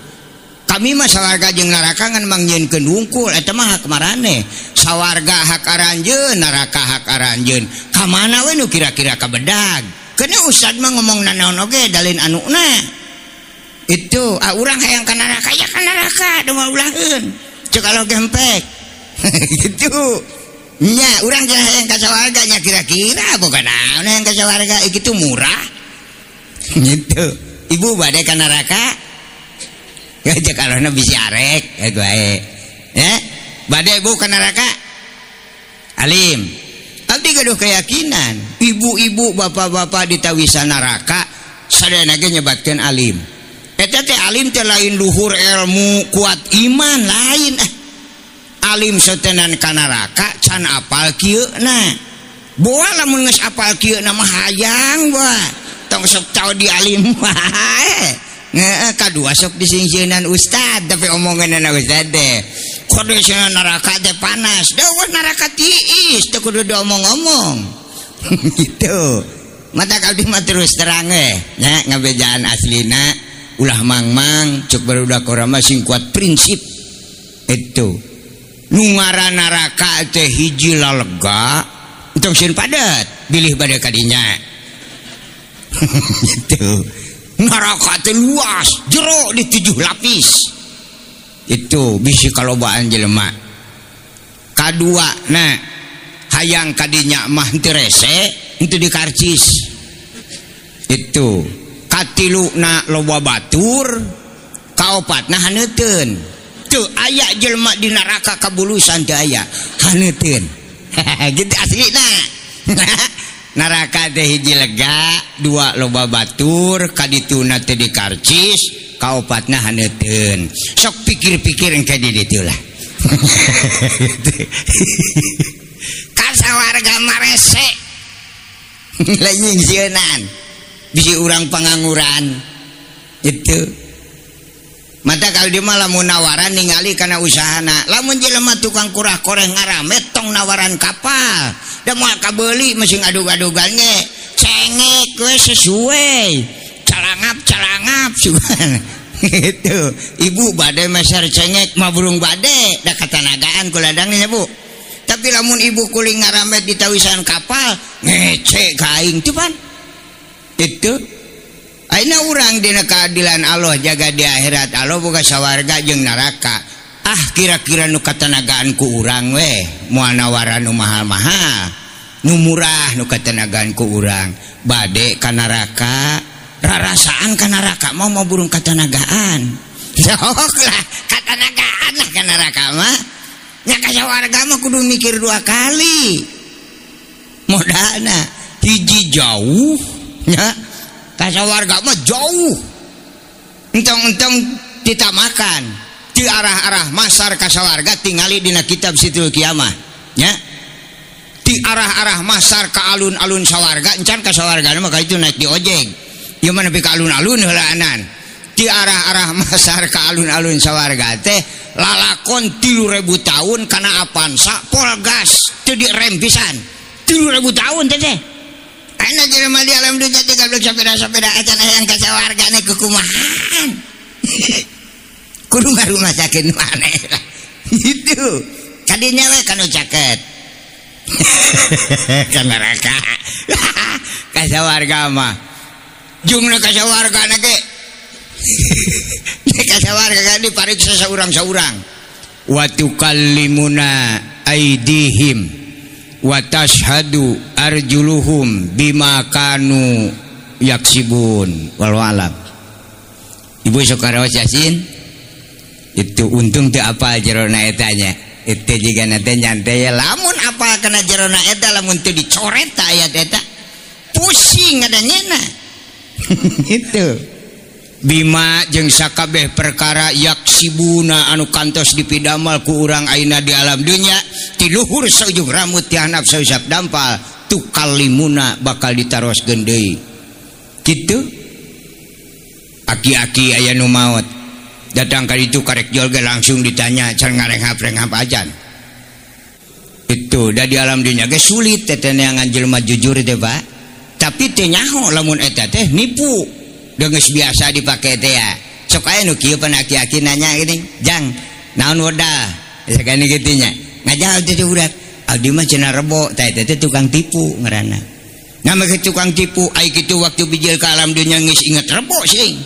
Kami mah sawarga jeung neraka ngan mangnyieunkeun wungkul eta mah hak maraneh. Sawarga hak aranjeun, neraka hak aranjeun. Ka mana we nu kira-kira kabedag? Keuna ustad mah ngomong nanaon oge dalin anuna. Itu ah urang hayang ka neraka ya ka neraka da moal ulaheun. Cek Allah gempek. Gitu. Nya urang jeung hayang ka sawarga nya kira-kira boga naon hayang ka sawarga kitu murah. Gitu. Ibu bade ka neraka? Ya cek alona bisi arek ya bae. Ya, bade ibu ka neraka? Alim. Abdi gaduh keyakinan, ibu-ibu bapak-bapak di tawisan neraka sadayana ge nyebatkeun alim. Eta teh alim teh lain luhur ilmu kuat iman lain. Alim setenan ka neraka can apal kieuna. Boa lamun geus apal kieuna mah hayang boa. Tong sok tau di alim wae. Ngeeh kadua sok disingsieunan ustad tapi omonganna ustad teh kudu cenah neraka teh panas. Deuh neraka tiis teu kudu diomong-omong. Gitu. Mata abdi mah terus terang we nya ngabejaan aslina ulah mangmang cek barudak urang mah sing kuat prinsip. Itu. Nu ngaran neraka teh hiji lalega entong sieun padet bilih bade kadinya. Gitu. Neraka teh luas, jero di 7 lapis. Itu bisi kalobaan jelema. Kadua na hayang kadinya mah henteu rese, henteu dikarcis. Itu. Katilu na loba batur, kaopatna haneuteun. Teu aya jelema di neraka kabulusan teu aya, haneuteun. Gitu aslina. Neraka teh hiji lega, dua loba batur, kadituna teh dikarcis, kaopatna haneuteun. Sok pikir-pikir engke di ditu lah. Ka sawarga mah rese. Lain nyingsieunan. Bisi urang pangangguran. Itu. Mata kalau dia mah lamun nawaran ningali kana usahana. Lamun jelema tukang kurah-koreh ngaramet tong nawaran kapal. Da moal kabeuli masih ngadug-adugan ge. Cengek we sesuai. Calangap-calangap sugan. Gitu. Ibu bade meser cengek mah burung bade da katanagaan ku ladangnya Bu. Tapi lamun ibu kuling ngaramet di tawisan kapal ngece ka aing teu pan. Itu. Ayeuna urang dina keadilan Allah jaga di akhirat Allah boga sawarga jeung neraka. Ah kira-kira nu katanagaan ku urang we moal nawaran nu mahal-mahal, nu murah nu katanagaan ku urang. Bade ka neraka, rarasaan ka neraka mah mau burung katanagaan. Sok lah katanagaan lah ka neraka mah. Nya ka sawarga mah kudu mikir dua kali. Modalna hiji jauh nya. Kasawarga mah jauh. Entong-entong ditamakan di arah-arah masar kasawarga tingali dina kitab Situl Kiamah nya. Di arah-arah masar ka alun-alun sawarga encan kasawarga mah ka itu naik di ojek. Ieu mah nepi ka alun-alun heulaanan. Ti arah-arah masar ka alun-alun sawarga teh lalakon 3000 tahun kana Avanza pol gas teu direm pisan. 3000 tahun teh teh. Ayeuna jelema di alam dunya teh gablek sapeda-sapeda acan hayang ka sawarga ne kukumahan. Kudu ngarumasakeun maneh lah. Gitu. Kadinya we kanu caket. Ka neraka. Ka sawarga mah. Jungna ka sawarga na ge. Ka sawarga kan dipariksa saurang-saurang. Wa tukallimuna aidihim wa tashhadu arjuluhum bima kanu yaksibun. Wallahu alam. Ibu sok karaos Yasin itu untung teu apal jerona eta nya. Itu jiga nanti nyantai lamun apal kana jerona eta lamun teu dicoret ta ayat eta pusing ngadanyena. Itu bima jeung sakabeh perkara yaksibuna anu kantos dipidamal ku urang ayeuna di alam dunya ti luhur saujung rambut ti handap sausap dampal tukallimuna bakal ditaroskeun deui. Kitu aki-aki aya nu maot datang ka ditu karek jol ge langsung ditanya can ngarenghap-renghap ajan. Itu da di alam dunya ge sulit teh neangan jelema jujur teh Pak. Tapi teu nyaho lamun eta teh nipu. Geus biasa dipake teh ya. Sok aya nu kieu pan aki-aki nanya gini, "Jang, naon modal?" Sakani kitu nya. Ngajawab teh budak, "Abdi mah cenah rebo, tah eta teh tukang tipu ngaranna." Nah make tukang tipu ai kitu waktu bijil ka alam dunya geus inget rebo sing.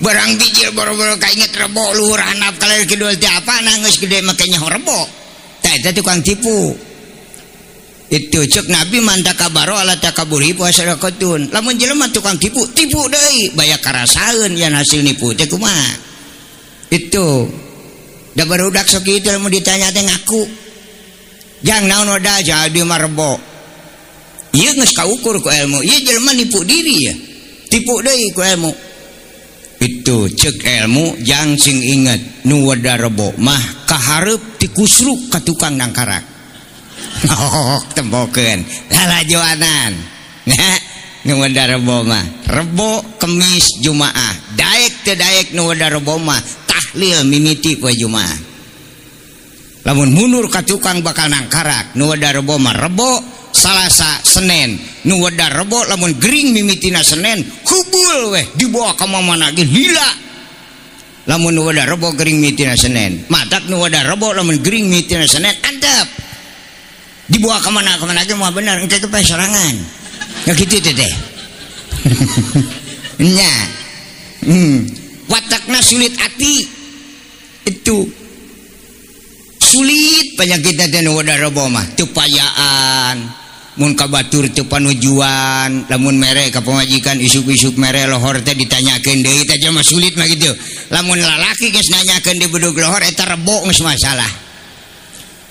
Barang bijil boro-boro kainget rebo luhur handap kaler kidul teh apa nah geus gede make nyaho rebo. Tah eta tukang tipu. Itu cek Nabi man takabaro ala takaburi wa sadaqatun. Lamun jelema tukang tipu, tipu deui baya karasaeun yan hasil nipu teh kumaha. Itu da barudak sok kitu lamun ditanya teh ngaku. Jang naon modal jadi mah rebo. Ieu geus kaukur ku ilmu. Ieu jelema nipu diri ya. Tipu deui ku ilmu. Itu cek ilmu jang sing inget nu weda rebo mah kahareup ti kusruk ka tukang nangkarak. Oh, tembokeun lalajoanan. Nah, nu weda rebo mah rebo Kemis Jumaah. Daek teu daek nu weda rebo mah tahlil mimiti poe Jumaah. Lamun mundur ka tukang bakal nangkarak nu weda rebo mah rebo Salasa Senin nu weda rebo lamun gering mimitina Senin hubul weh dibawa ka mana ge lila. Lamun nu weda rebo gering mimitina Senin matak nu weda rebo lamun gering mimitina Senin antep dibawa ka mana ge moal bener engke teh sorangan. Ya kitu teh teh. Nya. Watakna sulit ati. Itu sulit penyakitna teh nu weda rebo mah teu payaan. Mun ka batur teu panujuan, lamun mere ka pamajikan isuk-isuk mere lohor teh ditanyakeun deui teh mah sulit mah kitu. Lamun lalaki geus nanyakeun di bedug lohor eta rebo geus masalah.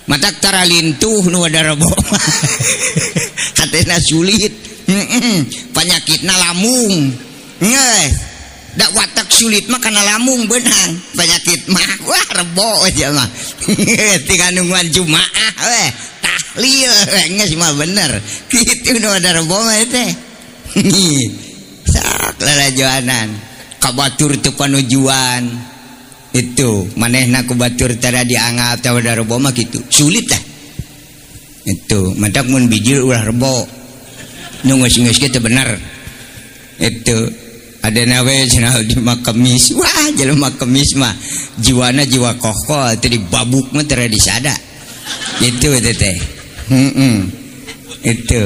Matak tara lintuh nu weda rebo mah. Hatena sulit. Penyakitna lamung. Ngeus. Da watak sulit mah kana lamung beunang. Penyakit mah wah rebo aja mah. Tinggal nungguan Jumaah weh. Tahlil geus mah bener. Kitu nu ada rebo mah teh. Sok lalajoanan. Ka batur teu panujuan. Itu manehna ku batur tara dianggap teh ada rebo mah kitu. Sulit tah. Itu matak mun bijil ulah rebo. Nu geus-geus ge teu bener. Itu ada nawe cenah di mah Kemis. Wah, jelema Kemis mah jiwana jiwa kokol teh dibabuk mah tara disada. Itu teh teh. Itu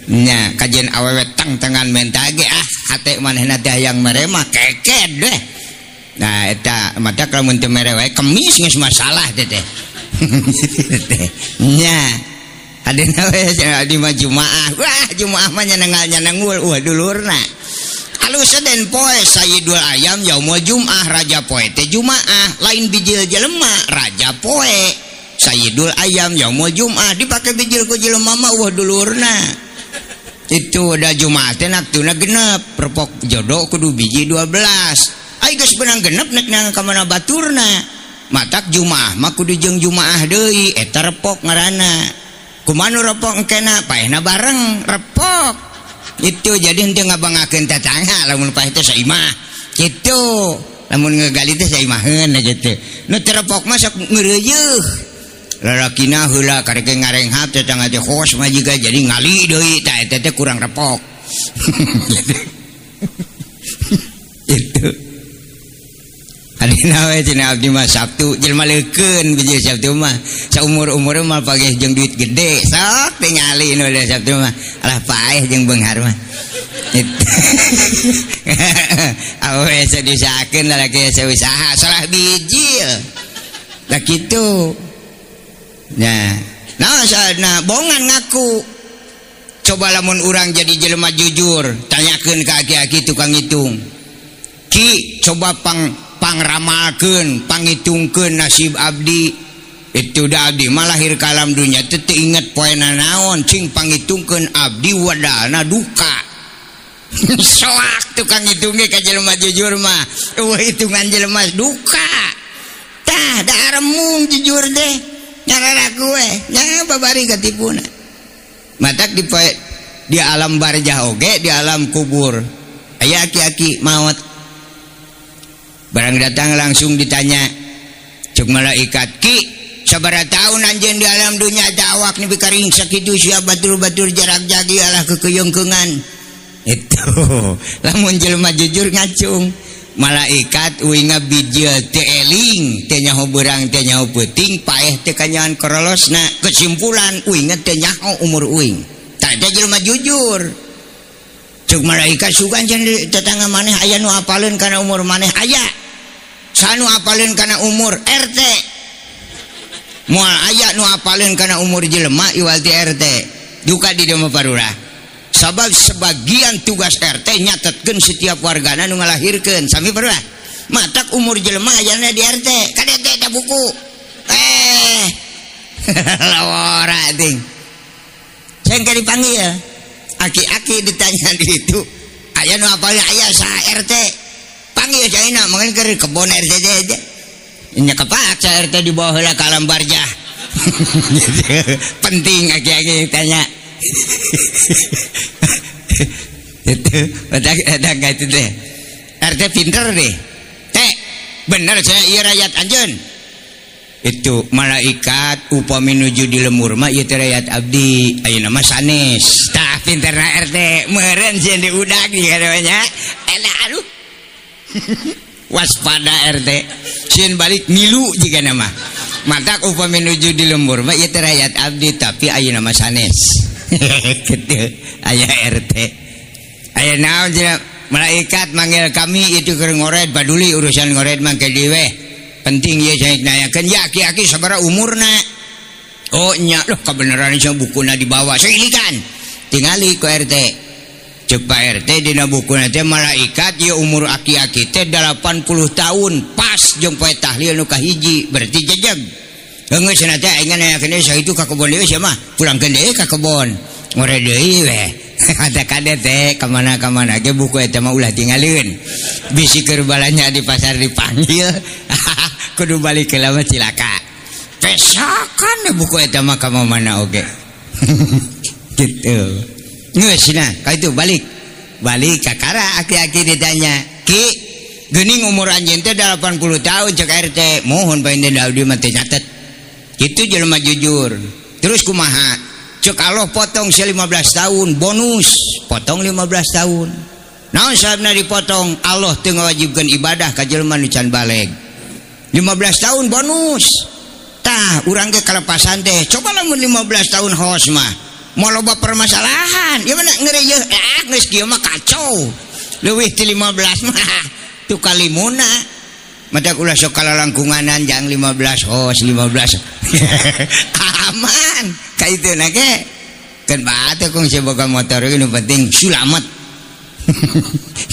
nya kajian awewe tang-tangan menta ge ah hate manehna teh hayang mere mah keked deh. Nah eta matak lamun teu mere wae Kemis geus masalah teh teh. Nya adena we cenah di mah Jumaah. Wah, Jumaah mah nyanengal-nyanengul wah dulurna. Alus den poe Sayyidul Ayam yaumul Jumaah raja poe teh Jumaah lain bijil jelema raja poe. Sayyidul Ayam yaumul Jumaah dipake bijil ku jelema mah wah dulurna. Itu da Jumaah teh naktuna genep perpok jodoh kudu biji 12. Ai geus beunang genep nek nang ka mana baturna. Matak Jumaah mah kudu jeung Jumaah deui eta repok ngaranna. Kumaha nu repok engkena paehna bareng repok. Itu jadi henteu ngabangakeun tetangga lamun paeh teh saimah. Kitu. Lamun ngegali teh saimaheun gitu. Nu teu repok mah sok ngeureuyeuh. Lalakina heula karek ngarenghap tetangga teh hos mah jiga jadi ngali deui tah eta teh kurang repok. Itu. Adina we cenah abdi mah Sabtu jelema leukeun biji Sabtu mah saumur-umur mah pageh jeung duit gede sok tingali nu Sabtu mah alah paeh jeung beunghar mah. Awe sadisakeun lalaki usaha salah bijil. Tah kitu. Nah, nah bongan ngaku. Coba lamun urang jadi jelema jujur, tanyakeun ka aki-aki tukang hitung. Ki, coba pangramalkeun, pangitungkeun nasib abdi. Itu da abdi mah lahir ka alam dunya teu inget poena naon, cing pangitungkeun abdi wadalna duka. Soak tukang hitung ge ka jelema jujur mah. Eueuh hitungan jelema duka. Tah da aremung jujur deh. Nyarara we, nya babari katipuna. Matak di alam barjah oge, di alam kubur. Aya aki-aki maot. Barang datang langsung ditanya. Cuk malaikat, "Ki, sabaraha taun anjeun di alam dunya da awak nepi ka ringsak kitu sia batur-batur jarak jagi alah kekeungkeungan." Itu. Lamun jelema jujur ngacung. Malaikat uinga bijil teu eling, teu nyaho beurang, teu nyaho peuting, paeh teu kanyahoan korolosna. Kesimpulan uinga teu nyaho umur uing. Tah eta jelema jujur. Cuk malaikat sugan cenah tetangga maneh aya nu apaleun kana umur maneh aya. Sanu apaleun kana umur RT. Moal aya nu apaleun kana umur jelema iwal ti RT. Duka di dieu mah parurah. Sabab sebagian tugas RT nyatetkeun setiap wargana nu ngalahirkeun. Sami parurah. Matak umur jelema ayana di RT. Kade teh eta buku. Lawara ting. Seng dipanggil. Aki-aki ditanya di itu. Aya nu apal aya sa RT. Panggil caina mungkin keur kebon RT teh. Nya kepaksa RT dibawa heula ka alam barjah. Penting aki-aki tanya. Itu ada itu deh. RT pinter deh. Teh, bener saya ieu rakyat anjeun. Itu malaikat upami nuju di lemur mah ieu teh rakyat abdi. Ayeuna mah sanes. Tah pinterna RT meureun sieun diudag nya. Elah aduh. Waspada RT. Sieun balik milu jigana mah. Matak upami nuju di lembur mah ieu teh rakyat abdi tapi ayeuna mah sanes. Gitu aya RT. Aya naon cenah malaikat manggil kami itu keur ngored paduli urusan ngored mah ke dieu we. Penting ieu saya nanyakeun ya aki-aki sabaraha umurna. Oh nya loh kabeneran sia bukuna dibawa. Sailikan. Tingali ku RT. Cek Pak RT dina bukuna teh malaikat ieu umur aki-aki teh 80 tahun pas jeung poe tahlil nu kahiji berarti jejeg. Geus cenah teh aing nanyakeun deui sakitu ka kebon deui sia mah pulangkeun deui ka kebon. Ngored deui we. Kata kade teh ka mana-kamana ge buku eta mah ulah tingalieun. Bisi keur balanja di pasar dipanggil kudu balik ke lama cilaka. Pesakan buku eta mah ka mana oge. Gitu. Geus nah, ka itu balik. Balik ka kara aki-aki ditanya, "Ki, geuning umur anjeun teh 80 tahun cek RT." Mohon painten abdi mah teu nyatet. Kitu jelema jujur. Terus kumaha? Cek Allah potong sia 15 tahun bonus, potong 15 tahun. Naon sababna dipotong? Allah teu ngawajibkeun ibadah ka jelema nu can baleg. 15 tahun bonus. Tah, urang ge kalepasan teh. Coba lamun 15 tahun hos mah. Mau loba permasalahan. Ya mana ngereyeuh, geus kieu mah kacau. Leuwih ti 15 mah tu kalimuna. Matak ulah sok kalalangkunganan jang 15 hos 15. Aman. Ka itu na ge. Keun batu kung si boga motor ge nu penting sulamet.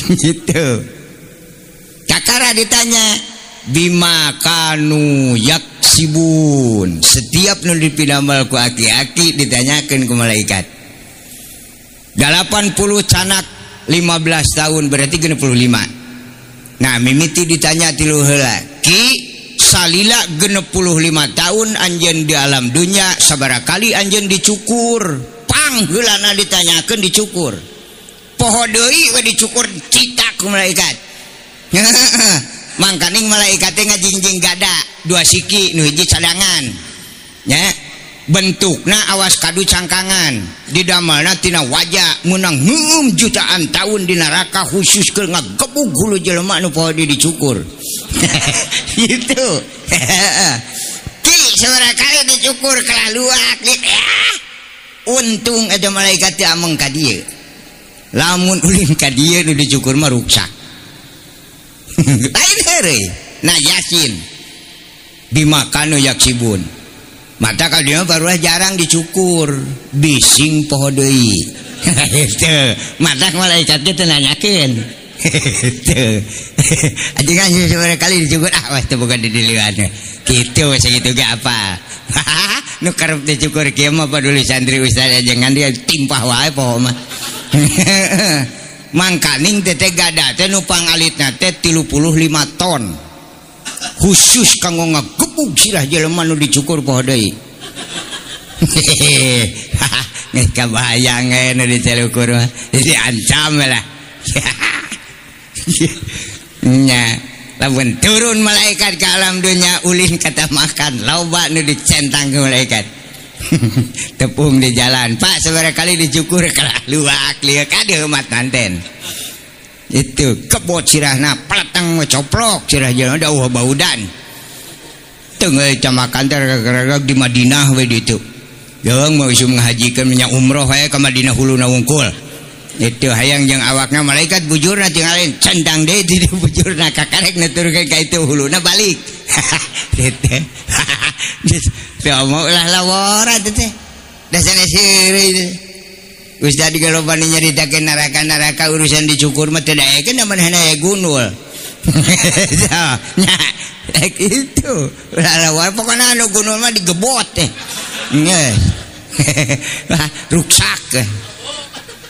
Gitu. Kakara ditanya bima kanu yaksibun. Setiap nu dipidamel ku aki-aki ditanyakeun ku malaikat. 80 canak 15 tahun berarti 65. Nah mimiti ditanya tilu heula. Ki salila 65 tahun anjeun di alam dunya sabaraha kali anjeun dicukur. Pang heulana ditanyakeun dicukur. Poho deui we dicukur citak ku malaikat. Mangkaning malaikat teh ngajingjing gada dua siki nu hiji cadangan. Nya bentukna awas kadu cangkangan didamelna tina wajah meunang heum jutaan tahun di neraka khusus keur ngagebug hulu jelema nu poho deui dicukur. Gitu. Ki sabaraha kali dicukur kalaluak untung eta malaikat teh ameng ka dieu. Lamun ulin ka dieu nu dicukur mah ruksak. Lain heureuy. Nah yasin bimakanu yaksibun. Mata kalau dia barulah jarang dicukur, bising poho deui. Teu, mata malaikat teh teu nanyakeun. Teu. Ajengan sabaraha kali dicukur ah wah teu boga didilian. Kitu sakitu ge apa. Nu karep dicukur kieu mah paduli santri ustaz ajengan dia timpah wae poho mah. Mangkaning teh gada teh nu pangalitna teh 35 ton. Khusus kanggo ngagebug sirah jelema nu dicukur poho deui. Geus kabayang we nu dicukur mah diancam lah. Nya, lamun turun malaikat ke alam dunia ulin kata makan loba nu dicentang ke malaikat. Tepung di jalan, Pak sabaraha kali dicukur kaluak lieu ka dieu umat manten. Itu kebot sirahna peleteng coplok sirah jelema dauh baudan. Teu camakan teh ragag di Madinah we ditu. Jeung mau isum ngahajikeun nya umroh we ka Madinah huluna wungkul. Itu hayang jeung awakna malaikat bujurna tinggalin centang deui di bujurna kakarek nuturkeun ka itu huluna balik. Teh. Teu ulah lawora teh. Da sanes heureuy. Ustaz digalobani nyaritakeun neraka-neraka urusan dicukur mah teu daekeun da manehna aya gunul. Nya, itu. Ulah lawora pokona anu gunul mah digebot teh. Geus. Ruksak.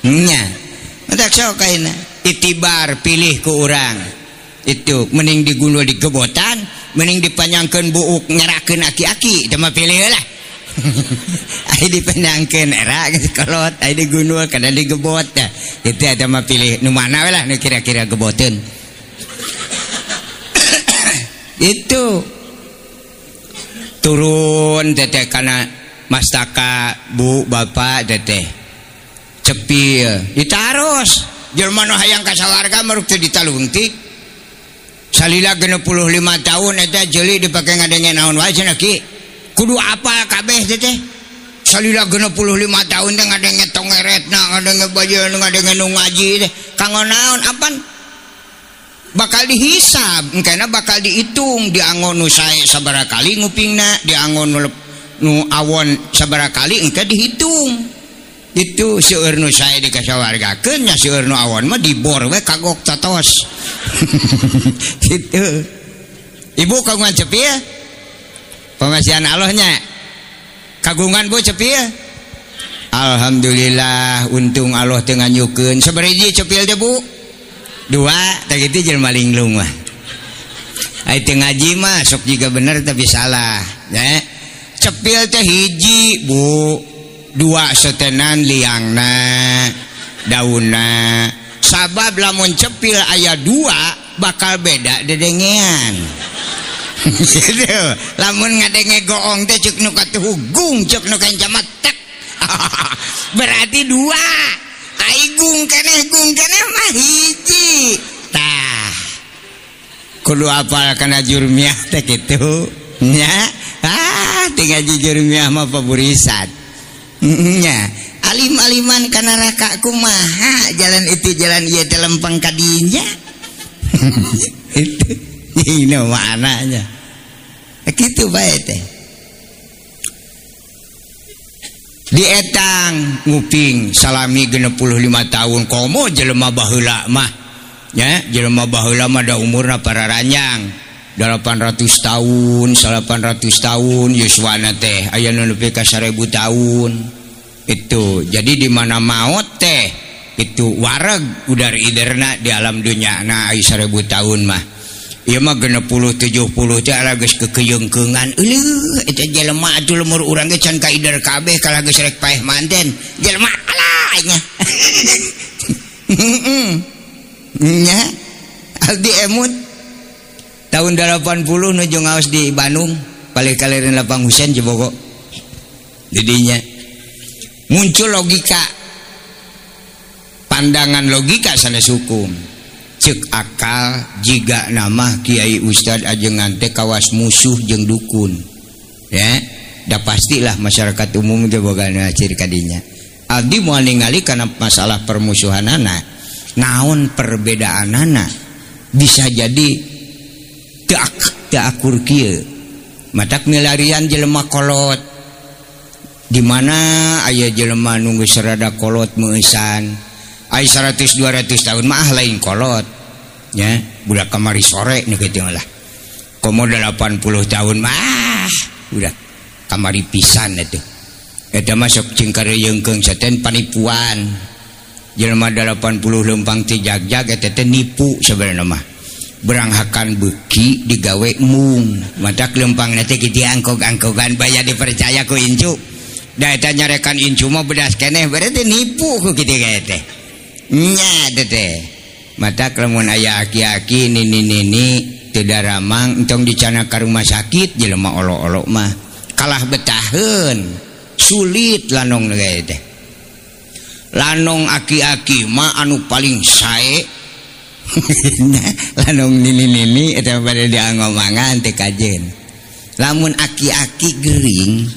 Nya. Matak sok kaina itibar pilih ku urang. Itu mending digundul digebotan, mending dipanjangkeun buuk ngerakeun aki-aki, teu mah pilih lah. Ai dipanjangkeun era geus kolot, ai digundul kada digebot tah. Itu eta mah pilih nu mana we lah nu kira-kira geboteun. Itu turun teteh kana mastaka bu bapak teteh. Cepil ditaros jelema nu hayang ka sawarga maruk teu ditalungtik. Salila 65 tahun eta jeuli dipake ngadenge naon wae cenah ki. Kudu apal kabeh teh. Salila 65 tahun teh ngadenge tongeretna, ngadenge bajeun, ngadenge nu ngaji teh. Kanggo naon apan? Bakal dihisab, engkena bakal dihitung, diangon nu sae sabaraha kali ngupingna, diangon nu awon sabaraha kali engke dihitung. Itu seueur nu sae dikasawargakeun nya seueur nu awon mah dibor we kagok tatos. Gitu. Ibu kagungan cepil? Pamasihan Allahnya. Kagungan Bu cepil? Alhamdulillah untung Allah teu nganyukeun. Sabaraha hiji cepil teh Bu? Dua, tah kitu jelema linglung mah. Ai teu ngaji mah sok jiga bener tapi salah, nya. Cepil teh hiji, Bu. Dua setenan liangna daunna. Sabab lamun cepil aya dua bakal beda dedengean. Gitu. Lamun ngadenge goong teh ceuk nu katuhugung ceuk nu kancamat tek. Berarti dua. Ai gung keneh mah hiji. Tah. Kudu apal kana jurmiah teh kitu. Nya. Ah, tinggal jurmiah mah paburisan. Nya, alim-aliman ka neraka kumaha jalan itu jalan ieu teh lempeng ka dinya. Itu ini maknanya. Kitu bae teh. Dietang nguping salami 65 tahun komo jelema baheula mah. Nya, jelema baheula mah da umurna pararanjang. 800 tahun, 800 tahun yuswana teh aya nu nepi ka 1000 tahun. Itu. Jadi di mana maot teh itu wareg udar iderna di alam dunya na ai 1000 tahun mah. Ieu mah 60 70 teh ala geus kekeyeungkeungan. Euleuh eta jelema atuh lemur urang ge can kaider kabeh kalah geus rek paeh manten. Jelema alah nya. Nya abdi emut tahun 80 nuju ngaos di Bandung paling kalirin Lapang Husein Cibogo. Didinya muncul logika, pandangan logika sanes hukum. Cek akal jiga nama kiai ustad ajengan teh kawas musuh jeung dukun. Ya, da pastilah masyarakat umum ge boga ciri kadinya. Abdi moal ningali kana masalah permusuhanana, naon perbedaanana bisa jadi teu akur kieu. Matak milarian jelema kolot. Di mana aya jelema nunggu serada kolot meusan. Ai 100 200 tahun mah lain kolot. Ya, budak kamari sore nu kitu lah. Komo 80 tahun mah udah kamari pisan atuh. Eta mah sok cing kareungkeung saten panipuan. Jelema 80 leumpang ti jagjag eta teh nipu sabenerna mah. Beranghakan beuki digawe mung. Matak leumpangna teh kitu angkog-angkogan baya dipercaya ku incu. Da eta nyarekan incu mah bedas keneh berarti nipu ku kitu ge teh. Nya teh. Matak lamun aya aki-aki nini-nini teu daramang entong dicana ka rumah sakit jelema olo-olo mah kalah betaheun. Sulit lanong ge teh. Lanong aki-aki mah anu paling sae. Lanong nini-nini eta bade diangomangan teh kajen. Lamun aki-aki gering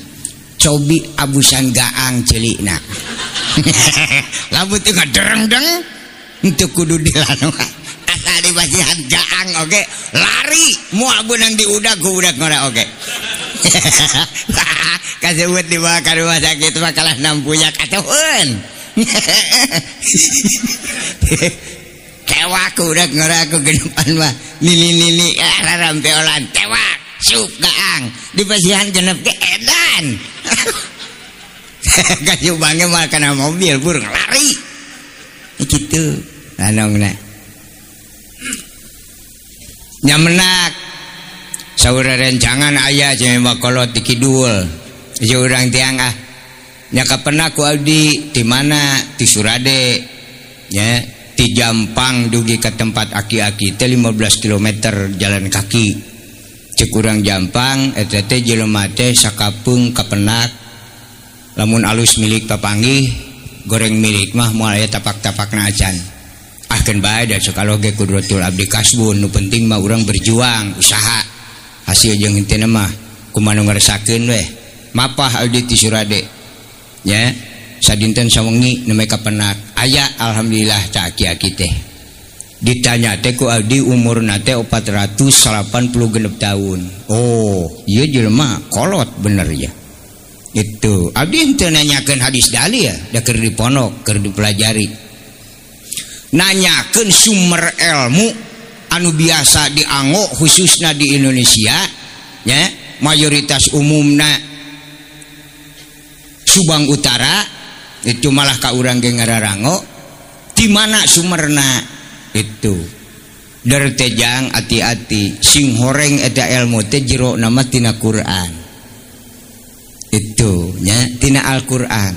cobi abusan gaang celikna. Lamun teu ngadereng-deng henteu kudu dilanong. Asal dibasihan gaang oge lari moal beunang diudag ku budak ngora oge. Kasebut dibawa ka rumah sakit mah kalah nampuyak atuheun. Tewak udah ngora aku genepan mah nini-nini rampeolan tewak sup gaang dipasihan genep ke edan. Kacubangnya malah kena mobil burung lari gitu lanongna nyamenak saudara rencangan ayah cuma kolot di kidul urang tiang ah nya kapenak ku abdi di mana di Surade nya di Jampang dugi ke tempat aki-aki teh 15 km jalan kaki. Cek urang Jampang eta teh jelema teh sakapeung kapenak lamun alus milik papanggih goreng milik mah moal aya tapak-tapakna acan. Ah keun bae da sakalo ge kudratul abdi kasbun nu penting mah urang berjuang usaha hasil jeung henteu mah kumaha nu ngarasakeun weh. Mapah abdi ti Surade nya sadinten sawengi nembe kapenak aya alhamdulillah ca aki-aki teh ditanya teh ku abdi umurna teh 486 tahun. Oh ieu jelema kolot bener ya. Itu abdi henteu nanyakeun hadis dalil ya da keur dipondok keur dipelajari. Nanyakeun sumber ilmu anu biasa dianggo khususna di Indonesia nya mayoritas umumna Subang Utara itu malah ka urang ge ngararango di mana sumerna itu dertejang ati-ati sing horeng eta ilmu teh jero nama tina Quran itu nya tina Al-Qur'an.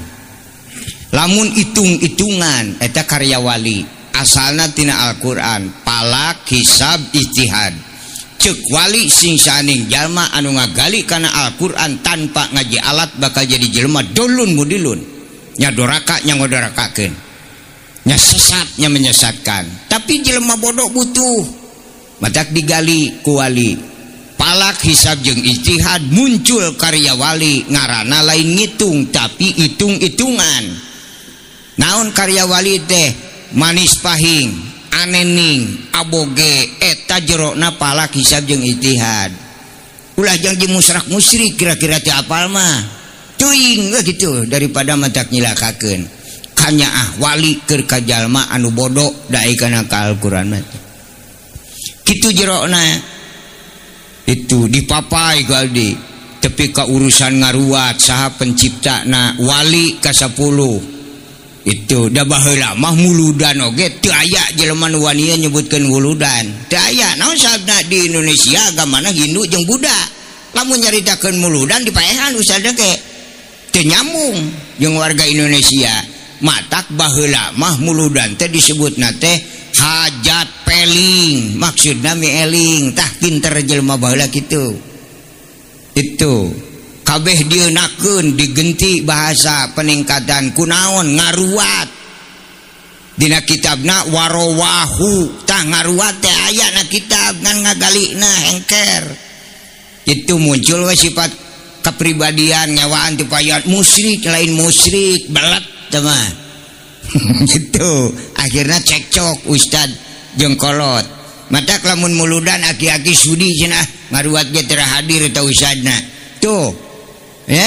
Lamun hitung-hitungan eta karya wali asalna tina Al-Qur'an palak hisab ijtihad. Cek wali sing saning jalma anu ngagali kana Al-Qur'an tanpa ngaji alat bakal jadi jelema dolun mudilun nya doraka nya ngodorakakeun nya sesat nya menyesatkan. Tapi jelema bodoh butuh matak digali ku wali palak hisab jeung ijtihad muncul karya wali ngaranna lain ngitung tapi hitung-hitungan. Naon karya wali teh manis pahing anening aboge eta jerokna palak hisab jeung ijtihad. Ulah jang jeung musyrik musyrik kira-kira teu apal mah teuing we kitu daripada matak nyilakakeun kanyaah wali keur ka jalma anu bodoh dae kana ka Al-Qur'an mah kitu jerokna itu dipapai ku abdi tepi ka urusan ngaruat saha penciptana wali ka 10 itu da baheula mah muludan oge teu aya jelema nu wani nyebutkeun wuludan teu aya naon sabna di Indonesia agamana Hindu jeung Buddha lamun nyaritakeun muludan dipaehan usahana ge teu nyambung jeung warga Indonesia. Matak baheula mah muludan teh disebutna teh hajat peling, maksudna mi eling. Tah pinter jelema baheula kitu. Itu kabeh dieunakeun digenti bahasa peningkatan kunaon ngaruat. Dina kitabna warowahu, tah ngaruat teh aya na kitab ngan ngagalina hengker. Itu muncul we sifat kepribadian nyawaan teu payan musyrik lain musyrik belet teh mah. Gitu akhirna cekcok ustad jeung kolot. Matak lamun muludan aki-aki sudi cenah ngaruat ge teu hadir eta ustadna. Tuh ya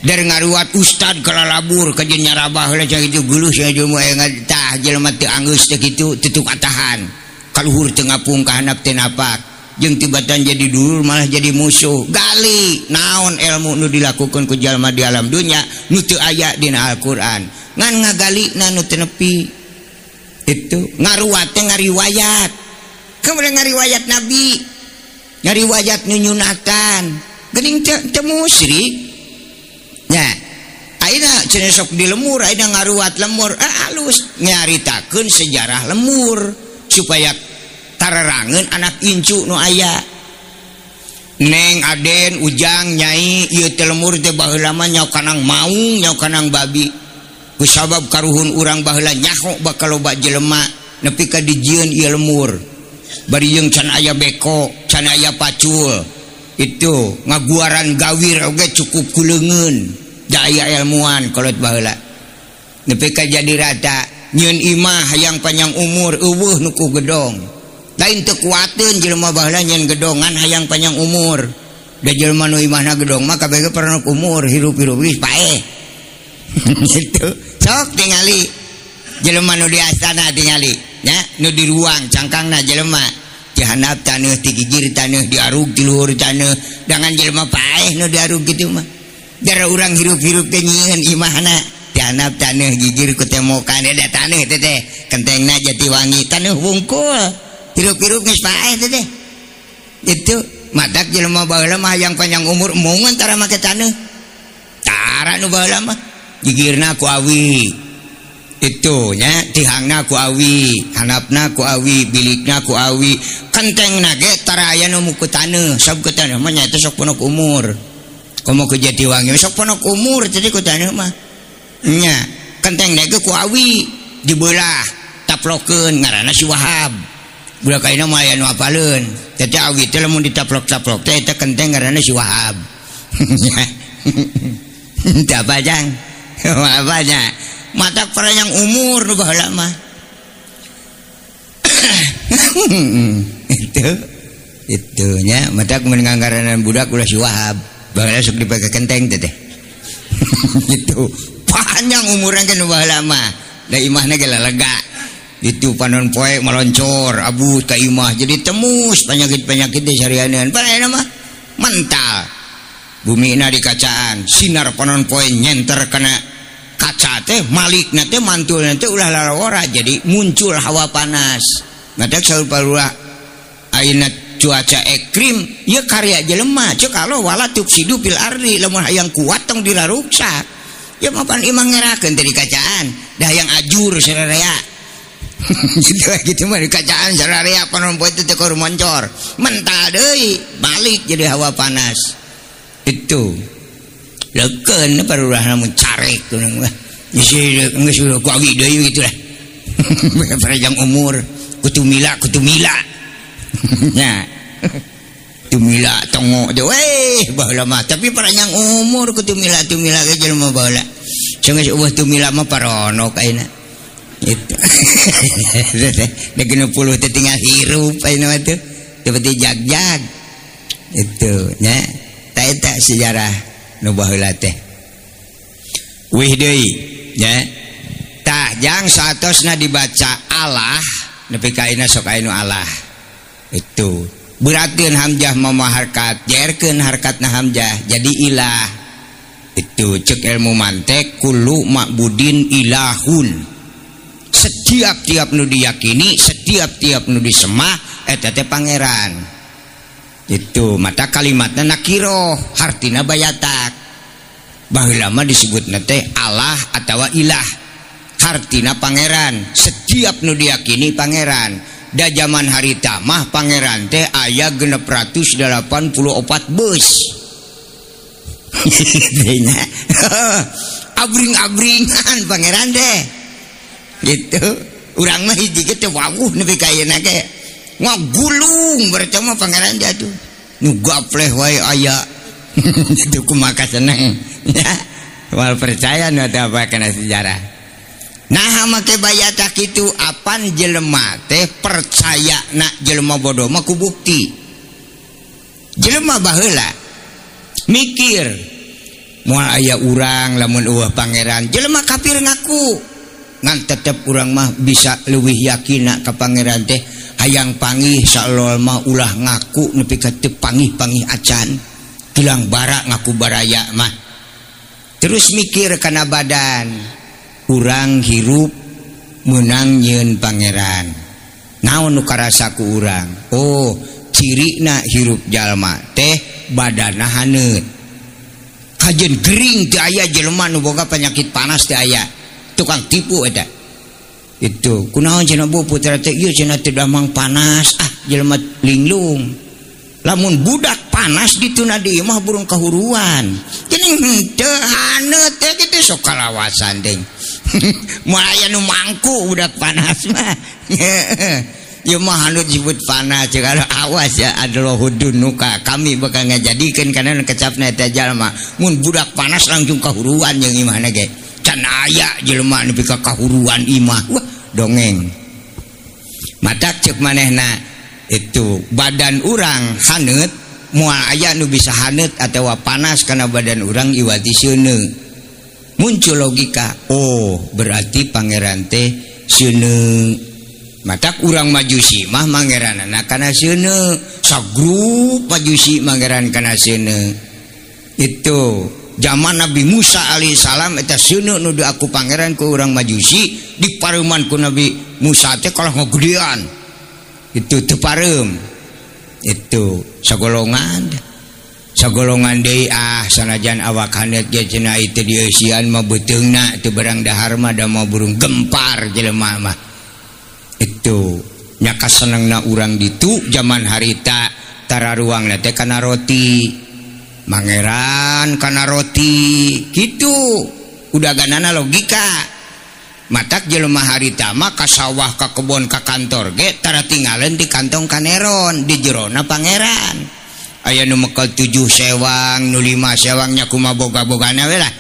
dari ngaruat ustad kalalabur ka jeung nyarabah heula cah kitu geuleuh sia jelema aya tah jelema teu anggeus teh kitu teu tukatahan kaluhur teu ngapung ka handap teu napak jeung tibatan jadi dulur malah jadi musuh. Gali naon ilmu nu dilakukeun ku jalma di alam dunya nu teu aya dina Al-Qur'an ngan ngagalina nu teu nepi. Itu ngaruat teh ngariwayat, kemudian ngariwayat nabi, ngariwayat nu nyunatan geuning teu musyrik. Nya ayeuna cenah sok di lemur, ayeuna ngaruat lemur, alus nyaritakeun sejarah lemur supaya tarerangeun anak incu nu aya. Neng Aden Ujang Nyai ieu teh lemur teh baheula mah nyaho kanang maung nyaho kanang babi. Kusabab karuhun urang baheula nyaho bakal loba jelema nepi ka dijieun ieu lemur. Bari jeung can aya beko, can aya pacul. Itu ngaguaran gawir oge cukup ku leungeun. Da aya ilmuan kolot baheula. Nepi ka jadi rata nyieun imah hayang panjang umur eueuh nu ku gedong. Lain teu kuateun jelema baheula nyieun gedongan hayang panjang umur. Da jelema nu imahna gedong mah kabeh ge paranok umur hirup-hirup geus paeh. Gitu. Sok tingali jelema nu di astana tingali nya nu di ruang cangkangna jelema di handap taneuh ti gigir taneuh diarug ti luhur taneuh dangan jelema paeh nu diarug kitu mah. Dara urang hirup-hirup teh nyieun imahna di handap taneuh gigir ku temokan da taneuh teh teh kentengna Jatiwangi taneuh wungkul hirup-hirup geus paeh teh teh. Itu matak jelema baheula mah hayang panjang umur embungan tara make taneuh. Tara nu baheula mah gigirna ku awi. Itu nya tihangna ku awi, handapna ku awi, bilikna ku awi, kentengna ge tara aya nu muku taneuh, sok ku taneuh mah nya eta sok ponok umur. Komo ku Jatiwangi sok ponok umur jadi ku taneuh mah. Nya kentengna ge ku awi dibelah taplokeun ngaranna si Wahab. Budak ayeuna mah aya nu apaleun. Teh awi teh lamun ditaplok-taplok teh eta kenteng ngaranna si Wahab. Teu apa jang? Apa nya? Matak panjang umur nu baheula mah. Itu nya matak mun ngangaranan budak ulah si Wahab. Baheula sok dipake kenteng teh teh. Gitu. Panjang umurna ge nu baheula mah. Da imahna ge lega. Itu panon poe meloncor abut ka imah jadi temus penyakit-penyakit di sarianeun. Baheula mah mental. Bumina di kacaan, sinar panon poe nyenter kana kaca teh malikna teh mantulna teh ulah lalawara jadi muncul hawa panas. Matak saur parulah ayeuna cuaca ekstrim ieu karya jelema ceuk kalau wala tufsidu fil ardi lamun hayang kuat tong diraruksak. Ya mapan imah ngerakeun teh di kacaan da hayang ajur sararea. Gitu gitu mah di kacaan sararea panon poe teh teu moncor. Mental deui balik jadi hawa panas. Itu leukeun parulah lamun carek urang mah. Geus geus ku awi deui kitu lah. Panjang umur kutumila kutumila. Nya. Tumila tongo teh weh baheula mah tapi panjang umur kutumila tumila ge jelema baheula. Geus eueuh tumila mah paronok ayeuna. Itu. Da 60 teh tinggal hirup ayeuna mah teh. Teu penting jag-jag. Itu nya. Ta eta sejarah nu baheula teh. Wih deui nya. Tah jang saatosna dibaca Allah nepi ka ayeuna sok aya nu Allah. Itu beratkeun hamzah mama harkat, jerkeun harkatna hamzah jadi ilah. Itu cek ilmu mantek kullu ma'budin ilahun. Setiap-tiap nu diyakini, setiap-tiap nu disemah eta teh pangeran. Itu mata kalimatna nakiroh hartina bayatak. Baheula mah disebutna teh Allah atawa ilah. Hartina pangeran, setiap nu diyakini pangeran. Da zaman harita mah pangeran teh aya 684 bus. Abring-abringan pangeran teh. Gitu. Urang mah hiji ge teh wawuh nepi ka ayeuna ge. Ngagulung berarti mah pangeran teh atuh. Nu gapleh wae aya. Itu kumaha seneng. Ya. Moal percaya nu teh apa kana sejarah. Nah make bayata kitu apan jelema teh percaya na jelema bodoh mah ku bukti. Jelema baheula mikir moal aya urang lamun eueuh pangeran. Jelema kafir ngaku ngan tetep urang mah bisa leuwih yakin ka pangeran teh hayang pangih salol mah ulah ngaku nepi ka teu pangih-pangih acan. Kilang bara ngaku baraya mah. Terus mikir kana badan urang hirup menang nyeun pangeran. Naon nu karasa ku urang? Oh, cirina hirup jalma teh badana haneut. Kajeun gering teu aya jelema nu boga penyakit panas teu aya. Tukang tipu eta. Itu kunaon cenah bu putra teh ieu cenah teu damang panas, ah jelema linglung. Lamun budak panas dituna di imah burung kahuruan. Geuning henteu haneut teh kitu sok kalawasan ding. Moal aya nu mangku budak panas mah. Ieu mah haneut disebut panas kalau awas ya adlohudunuka kami bakal ngajadikeun kana kecapna eta jalma. Mun budak panas langsung kahuruan jeung imahna ge. Can aya jelema nepi ka kahuruan imah. Wah, dongeng. Matak ceuk manehna itu badan urang haneut moal aya nu bisa haneut atawa panas kana badan urang iwati seuneu. Muncul logika, oh berarti pangeran teh seuneu. Matak urang majusi mah mangeranana kana seuneu, sagrup majusi mangeran kana seuneu. Itu zaman Nabi Musa alaihissalam eta seuneu nu diaku pangeran ku urang majusi dipareuman ku Nabi Musa teh kalah ngagedean. Itu teu pareum. Itu sagolongan. Sagolongan deui ah sanajan awak haneut ge cenah itu dieusian mah beuteungna teu barang dahar mah da mah burung gempar jelema mah. Itu nya kasenengna urang ditu zaman harita tararuangna teh kana roti. Mangeran kana roti kitu. Udaganana logika. Matak jelema harita mah ka sawah ka kebon ka kantor ge tara tingaleun di kantong kaneron di jerona pangeran. Aya nu mekel 7 sewang, nu 5 sewang nya kumaha boga-bogana we lah.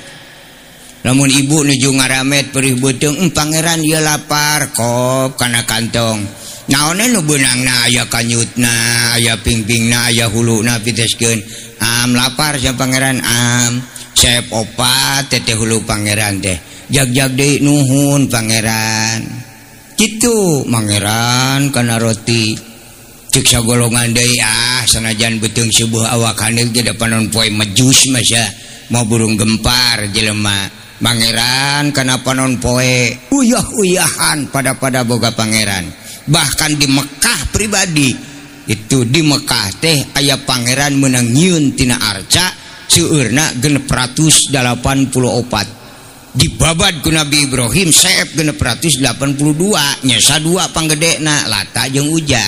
Lamun ibu nuju ngaramet perih beuteung, pangeran ieu lapar kop kana kantong. Naonnya nu beunangna aya kanyutna, aya pingpingna, aya huluna piteskeun. Am lapar sia pangeran am. Sep opat teteh hulu pangeran teh. Jag-jag deui nuhun pangeran. Kitu pangeran kana roti. Cek sagolongan deui ah sanajan beuteung subuh awak haneut ge da panon poe mejus mah sia. Mau burung gempar jelema. Pangeran kana panon poe uyah-uyahan pada-pada boga pangeran. Bahkan di Mekah pribadi itu di Mekah teh aya pangeran meunang nyieun tina arca seueurna 684. Dibabad ku Nabi Ibrahim seep 682 nyesa 2 panggedena Lata jeung Uja.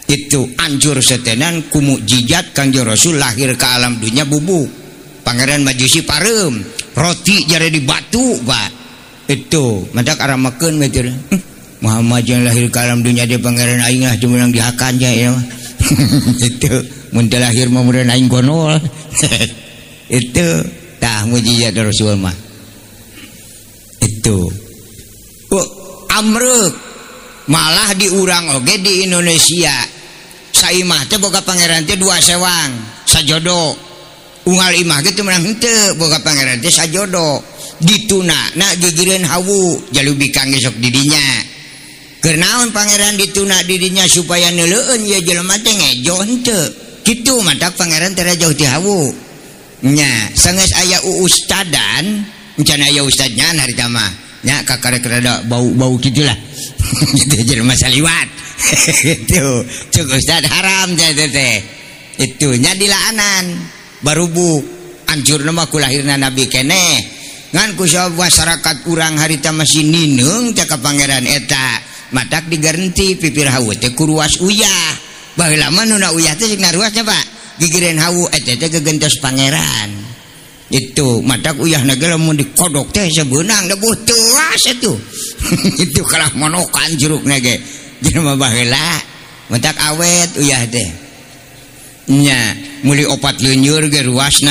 Itu anjur setenan ku mukjizat Kangjeng Rasul lahir ke alam dunia bubuk. Pangeran Majusi pareum, roti jare di batu, Pak. Itu matak aramakeun we teh. Muhammad yang lahir ke alam dunia dia pangeran aing lah teu meunang dihakan nya ya. Itu mun teu lahir mah meureun aing gonol. Itu tah mukjizat Rasul mah. Itu. Oh, amrek malah diurang oge di Indonesia. Saimah teh boga pangeran teh 2 sewang, sajodo. Unggal imah ge teu meunang henteu boga pangeran teh sajodo. Dituna na gigireun hawu jalubikang ge sok didinya. Keur naon pangeran dituna didinya supaya neuleueun ieu jelema teh ngejo henteu. Kitu matak pangeran teh jauh ti hawu. Nya, sanggeus aya ustadan, encan aya ustadnya harita mah. Nya kakarek rada bau-bau kitulah. Gitu jelema saliwat. Itu cuk ustad haram teh teh. Itu nya dilaanan. Barubuk hancurna mah ku lahirna nabi keneh. Ngan ku sabab masyarakat urang harita masih nineung teh ka pangeran eta. Matak digarenti pipir hawu teh kuruas uyah. Baheula mah nu na uyah teh sing naruasnya Pak. Gigireun hawu eta teh gegentos pangeran. Itu matak uyah na ge lamun dikodok teh sebeunang debuh teuas atuh. Itu kalah monokan jerukna ge. Jelema baheula matak awet uyah teh. Nya meuli opat leuneur ge ruasna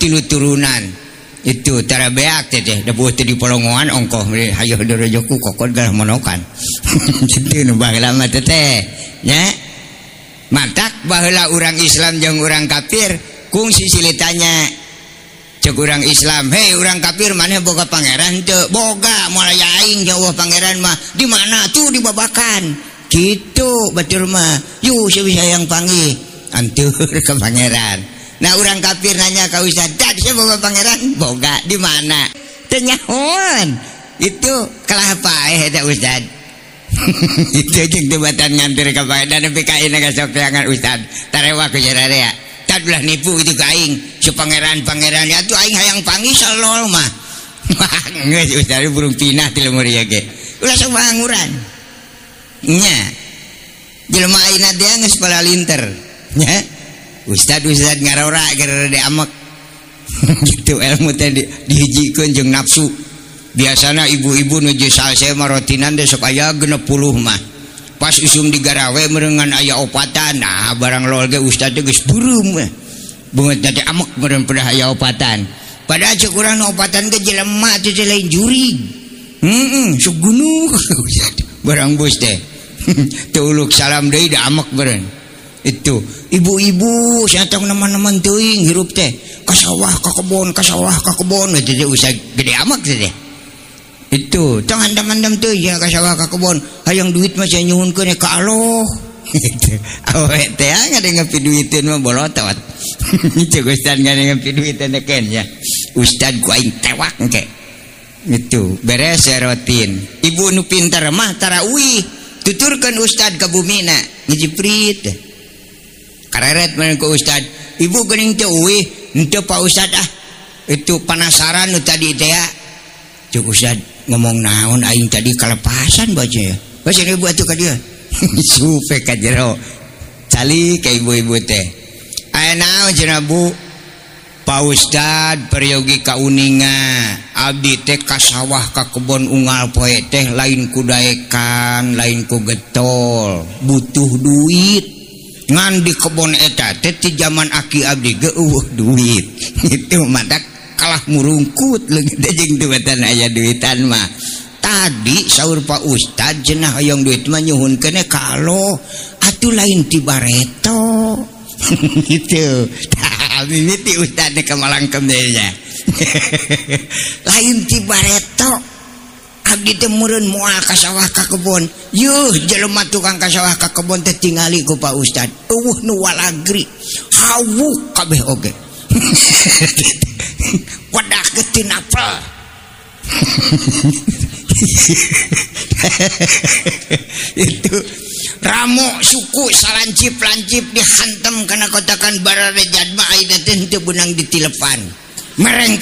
tilu turunan. Itu tara beak teh teh debuh teh dipolongoan ongkoh meuli hayoh dorojoku kokod galah monokan. Kitu nu baheula mah teh teh. Nya matak baheula urang Islam jeung urang kafir kungsi silih tanya. Cek urang Islam, hei urang kafir maneh boga pangeran teu? Boga, moal aya aing jauh pangeran mah. Di mana tuh di babakan? Kitu batur mah. Yuh sia bisa hayang panggih. Antur ke pangeran. Nah urang kafir nanya ka ustad, "Dad, sia boga pangeran?" Boga, di mana? Teu nyahoan. Itu kalah paeh eta ustad. Itu jeung teu batan nganter ka pangeran nepi ka ayeuna ka sok teangan ustad. Tarewa ku jararea. Tad belah nipu itu ka aing, si pangeran-pangeran ya tuh aing hayang panggih salol mah. Geus ustad burung pinah ti lemur ieu ge. Ulah sok panganguran. Nya. Jelema ayeuna teh geus palalinter. Nya. Ustad-ustad ngarora keur rada amek. Gitu ilmu teh dihijikeun jeung nafsu. Biasana ibu-ibu nu jeung salse mah rotinan teh sok aya 60 mah. Pas usum digarawe meureungan aya opatan. Nah barang lol ge ustad teh geus beureum mah. Beungeut teh amek meureun pedah aya opatan. Padahal ceuk urang nu opatan ge jelema teh lain jurig. Heeh, sok gunuh. Barang bos teh. Teu uluk salam deui da amek meureun. Itu ibu-ibu satong neman-neman teuing hirup teh ka sawah ka kebon ka sawah ka kebon teh teh usah gede amek teh. Itu tong handam-handam teuing ya ka sawah ka kebon hayang duit mah sia nyuhunkeun ka Allah. Gitu. Awe teh ngadeng ngapiduiteun mah bolotot. Cek ustad ngadeng ngapiduiteun ken ya. Ustad ku aing tewak engke. Itu beres rotin. Ibu nu pinter mah tarawih tuturkeun ustad ka bumina ngejiprit. Kareret meureun ku ustad. Ibu geuning teu uih, henteu Pak Ustad ah. Itu penasaran nu tadi teh ya. Cek ustad ngomong naon aing tadi kalepasan baca ya. Baca ibu atuh ka dieu. Supe ka jero. Cali ka ibu-ibu teh. Aya naon cenah Bu? Pak Ustad peryogi kauninga. Abdi teh ka sawah ka kebon unggal poe teh lain ku daekan, lain ku getol, butuh duit. Ngan di kebon eta teh ti jaman aki abdi ge eueuh duit. Itu matak kalah murungkut leungit teh jeung duitan aya duitan mah. Tadi saur Pak Ustad cenah hayang duit mah nyuhunkeun ka Allah, atuh lain ti bareto. Gitu. Tah mimiti ustad teh kamalangkem deui nya. Lain ti bareto. Abdi teh meureun moal ka sawah ka kebon. Yuh jelema tukang ka sawah ka kebon teh tingali ku Pak Ustad. Eueuh nu walagri. Hawuk kabeh oge. Wadah teu napel. Itu ramo suku salancip-lancip dihantem kana kotakan bararejad mah ayeuna teh teu beunang ditilepan. Mereng.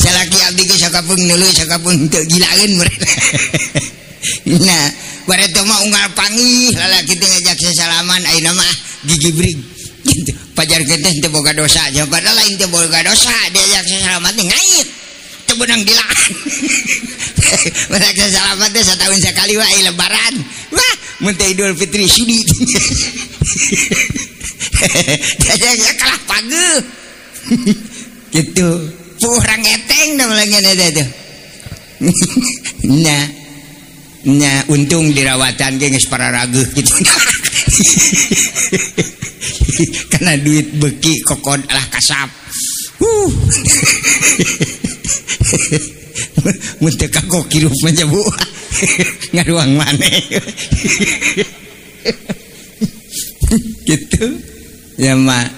Salaki abdi ge sakapeung neuleuh sakapeung teu gilaeun mereka. Nah, bareto mah unggal panggih lalaki teh ngajak sasalaman ayeuna mah gigi brig. Gitu. Pajar teh teu boga dosa, padahal lain teu boga dosa diajak sasalaman teh ngait. Teu beunang dilaan. Mereka sasalaman teh satahun sakali wae lebaran. Wah, mun teh Idul Fitri sudi. Diajak kalah pageuh. Gitu. Kurang eteng dong lagi ada tuh. Nah, nah untung dirawatan ge geus pararageuh gitu. Karena duit beki kokon alah kasap. Mun teu kagok hirup mah bu. Ngaruang maneh. Gitu. Ya mak.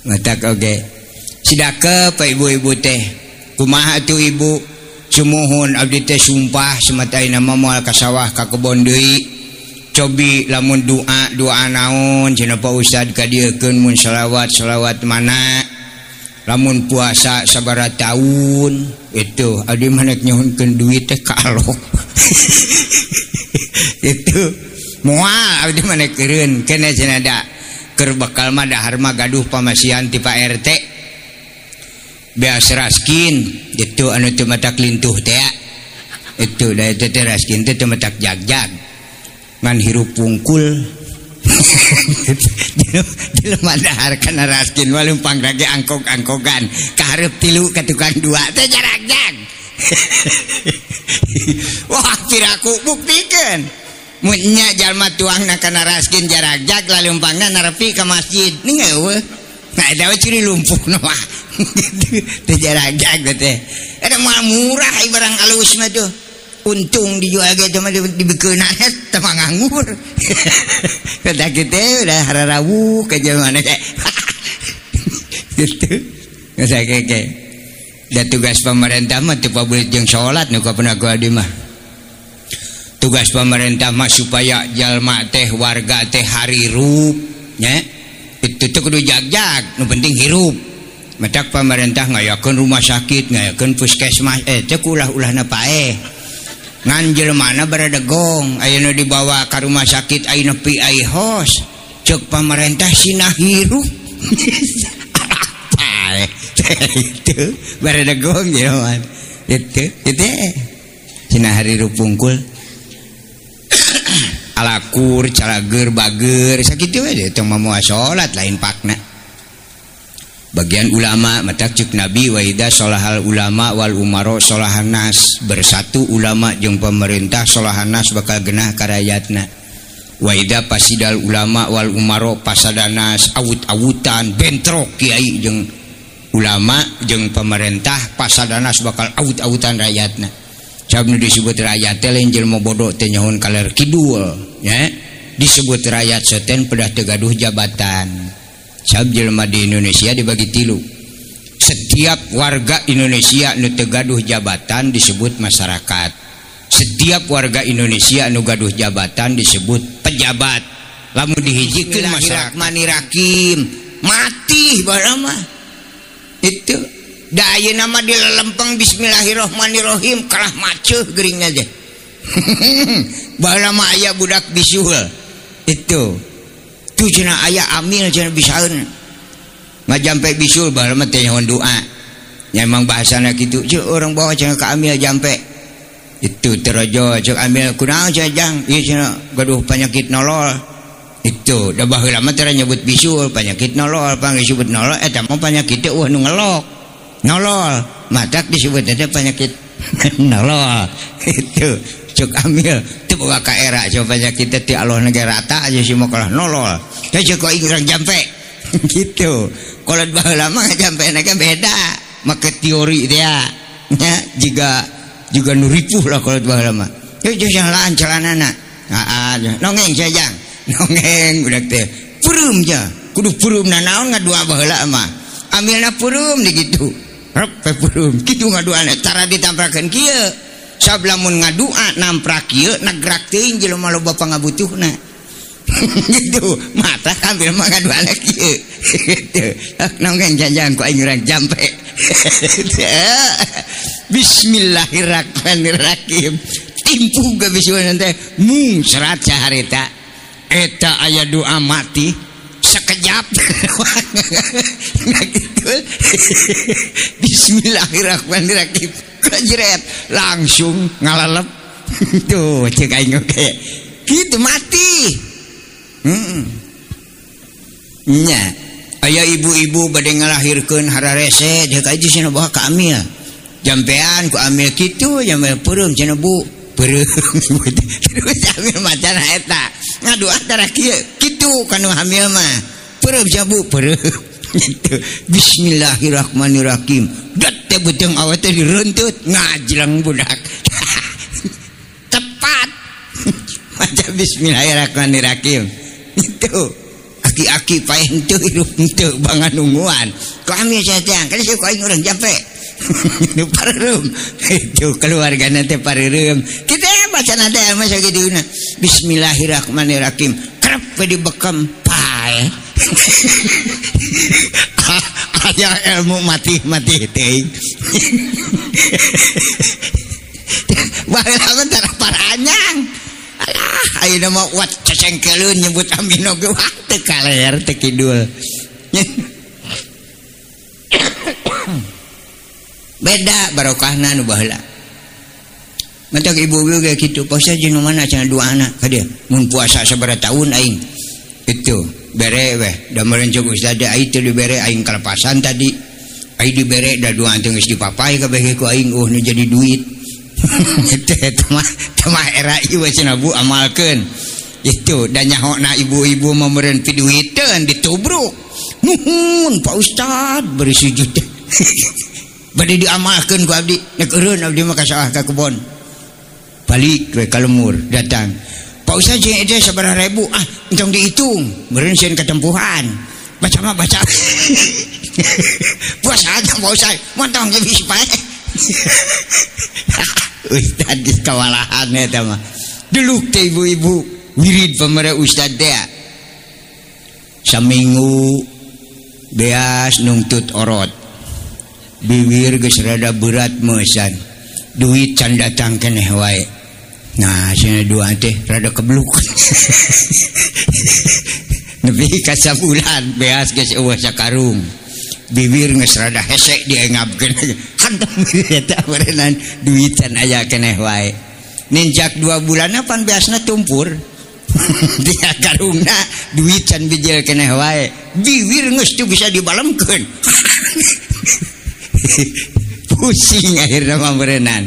Matak oge. Sidake pa ibu-ibu teh. Kumaha atuh ibu? Sumuhun abdi teh sumpah semata ayeuna mah moal ka sawah ka kebon deui. Cobi lamun doa doa naon cenah Pak Ustad ka dieukeun mun selawat selawat mana lamun puasa sabaraha taun itu abdi mah nek nyuhunkeun duit teh ka Allah. Itu moal abdi mah nek keureun keneh cenah da keur bekal mah dahar mah gaduh pamasihan ti Pak RT beas raskin itu anu teu matak lintuh teh itu da eta teh raskin teh teu matak jagjag ngan hirup pungkul. Jelema dahar kana raskin mah leumpang rage angkog-angkogan kahareup tilu ka tukang dua teh jaragjag. Wah piraku buktikeun mun nya jalma tuangna kana raskin jaragjag laleumpangna narepi ka masjid ning eueuh. Nah eta we ciri lumpuhna mah teh jaragjag teh eta mah murah ai barang alus mah tuh. Untung dijual gitu mah dibikeunna teh mah nganggur. Kata kitu udah hararawuh ka jelema teh. Gitu. Geus keke. Da tugas pemerintah mah teu pabelit jeung salat nu kapeuna ku abdi mah. Tugas pemerintah mah supaya jalma teh warga teh harirup nya. Itu teh kudu jagjag, nu penting hirup. Matak pemerintah ngayakeun rumah sakit, ngayakeun puskesmas, teh ulah-ulahna paeh. Ngan jelema baradegong aya nu dibawa ka rumah sakit aya nepi ai hos ceuk pamarentah sina hirup. Apa itu baradegong jelema itu itu sina hirup pungkul alakur calager bager sakitu we teh mah moal salat lain pakna. Bagian ulama matak cek Nabi wa idza solahal ulama wal umaro solahan nas, bersatu ulama jeung pemerintah solahan nas bakal genah ka rakyatna. Wa idza pasidal ulama wal umaro pasadanas awut-awutan bentrok kiai jeung ulama jeung pemerintah pasadanas bakal awut-awutan rakyatna. Sabab nu disebut rakyat teh lain jelema bodoh teh nyahoan kaler kidul nya, disebut rakyat seten pedah teu gaduh jabatan. Sabab jelema di Indonesia dibagi tilu. Setiap warga Indonesia nu teu gaduh jabatan disebut masyarakat. Setiap warga Indonesia nu gaduh jabatan disebut pejabat. Lamun dihijikeun masyarakat Bismillahirrahmanirrahim mati baheula mah. Itu da ayeuna mah dilelempeng Bismillahirrahmanirrahim kalah maceuh geuringna teh. Baheula mah aya budak bisul. Itu tu cenah aya amil cenah bisaeun ngajampe bisul baheula mah teh nyahoan doa. Nya emang bahasana kitu ceuk urang bawa cenah ka amil jampe. Itu terojo ceuk amil kunaon cenah jang ieu cenah gaduh penyakit nolol. Itu da baheula mah teh nyebut bisul penyakit nolol, pang disebut nolol eta mah penyakit teh eueuh nu ngelok. Nolol matak disebut teh penyakit nolol. Itu cuk amil teu boga ka era coba penyakit teh ti Allah negara rata aja si mah kalah nolol. Teh cek aing urang jampe. Gitu. Kalau baheula mah jampe na ge beda. Make teori teh nya jiga nu ripuh lah kalau baheula mah. Teh jeung laan celanana. Heeh, nongeng sajang. Nongeng budak teh. Peureum ja. Kudu peureum nanaon ngadua baheula mah. Amilna peureum di kitu. Rep peureum. Kitu ngaduana cara ditamprakeun kieu. Sab lamun ngadua namprak kieu nagrak teuing jelema loba pangabutuhna. Gitu. Mata ambil mah ngaduana kieu. Gitu. Nongeng jangan ku aing urang jampe. Bismillahirrahmanirrahim. Timpuh ge bisuan teh mung serat saharita. Eta aya doa mati sekejap. Nah gitu. Bismillahirrahmanirrahim. Kejret langsung ngalalep. Tuh cek aing oge. Gitu mati. Nya aya ibu-ibu bade ngalahirkeun hararese jeung ka ieu cenah bawa ka amil. Jampean ku amil kitu jampe peureum cenah Bu. Peureum. Terus amil macan eta. Ngadoa tara kieu kitu kanu hamil mah. Peureum cenah Bu, peureum. Gitu. Bismillahirrahmanirrahim. Dat teh beuteung awet teh direuntut ngajleng budak. Tepat. Maca bismillahirrahmanirrahim. Itu aki-aki paeh henteu hirup henteu bangan nungguan. Ku amil cenah kan ku aing urang jampe. Nu pareureum. Itu keluargana teh pareureum. Kitu bacana teh mah sagituna. Bismillahirrahmanirrahim. Kerep we dibekam pae. Aya ilmu mati-mati teuing. Baheula mah tara paranyang. Alah, ayeuna mah wat cecengkeleun nyebut amino ge wah teu kaler teu kidul. Beda barokahna nu baheula. Mantak ibu-ibu ge kitu, puasa jeung nu mana cenah dua anak ka dieu. Mun puasa sabaraha taun aing. Itu bere weh, da meureun ceuk ustaz aing teu dibere aing kalepasan tadi. Aing dibere da dua teh geus dipapai kabeh ge ku aing nu jadi duit. Teh mah era ieu cenah Bu amalkeun. Itu da nyahona ibu-ibu mah meureun piduiteun ditubruk. Nuhun Pak Ustad beri sujud. Bade diamalkeun ku abdi, nek eureun abdi mah ka sawah ka kebon. Balik we ka lemur datang. Pak Ustad jeung eta sabaraha ribu? Ah, entong dihitung. Meureun sieun katempuhan. Baca mah baca. Puasa aja Pak Ustad, montong ge bisa pae. Ustad geus kawalahan eta mah. Duluk teh ibu-ibu wirid pamere ustad teh. Saminggu beas nungtut orot. Bibir geus rada berat meusan. Duit can datang keneh wae. Nah, cenah dua teh rada kebluk. Nepi ka sabulan beas geus eueuh sakarung. Bibir geus rada hese diengapkeun. Hantam eta berenan duit can aya keneh wae. Ninjak 2 bulan pan beasna tumpur. Dia karungna duit can bijil keneh wae. Bibir geus teu bisa dibalemkeun. Pusing akhirna mah berenan.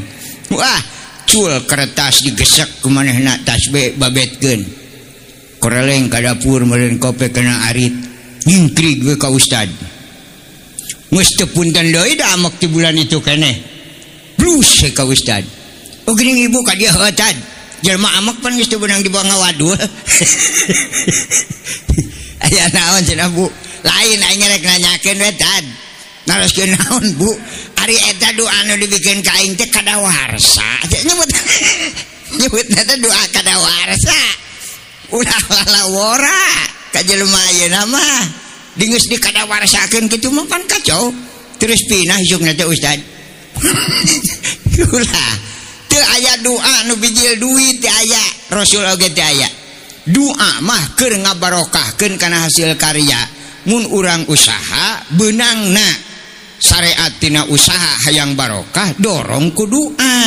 Wah, cul kertas digesek ku manehna tasbih babetkeun. Koreleng ka dapur meureun kope kena arit. Nyingkrig we ka ustad. Geus teu punten deui da amek ti bulan itu keneh. Blus ka ustad. Oh geuning ibu ka dieu heuh tad. Jelema amek pan geus teu beunang dibawa ngawadul. Aya naon cenah Bu? Lain aing rek nanyakeun we tad. Naroskeun naon Bu? Ari eta doa anu dibikeun ka aing teh kadawarsa. Nyebut nyebutna teh doa kadawarsa. Ulah lalawora ka jelema ayeuna mah. Geus dikadawarsakeun kitu mah pan kacau. Terus pinah isukna teh ustad. Ulah teu aya doa nu bijil duit teu aya, Rasul oge teu aya. Doa mah keur ngabarokahkeun kana hasil karya. Mun urang usaha beunangna syariat tina usaha hayang barokah dorong ku doa.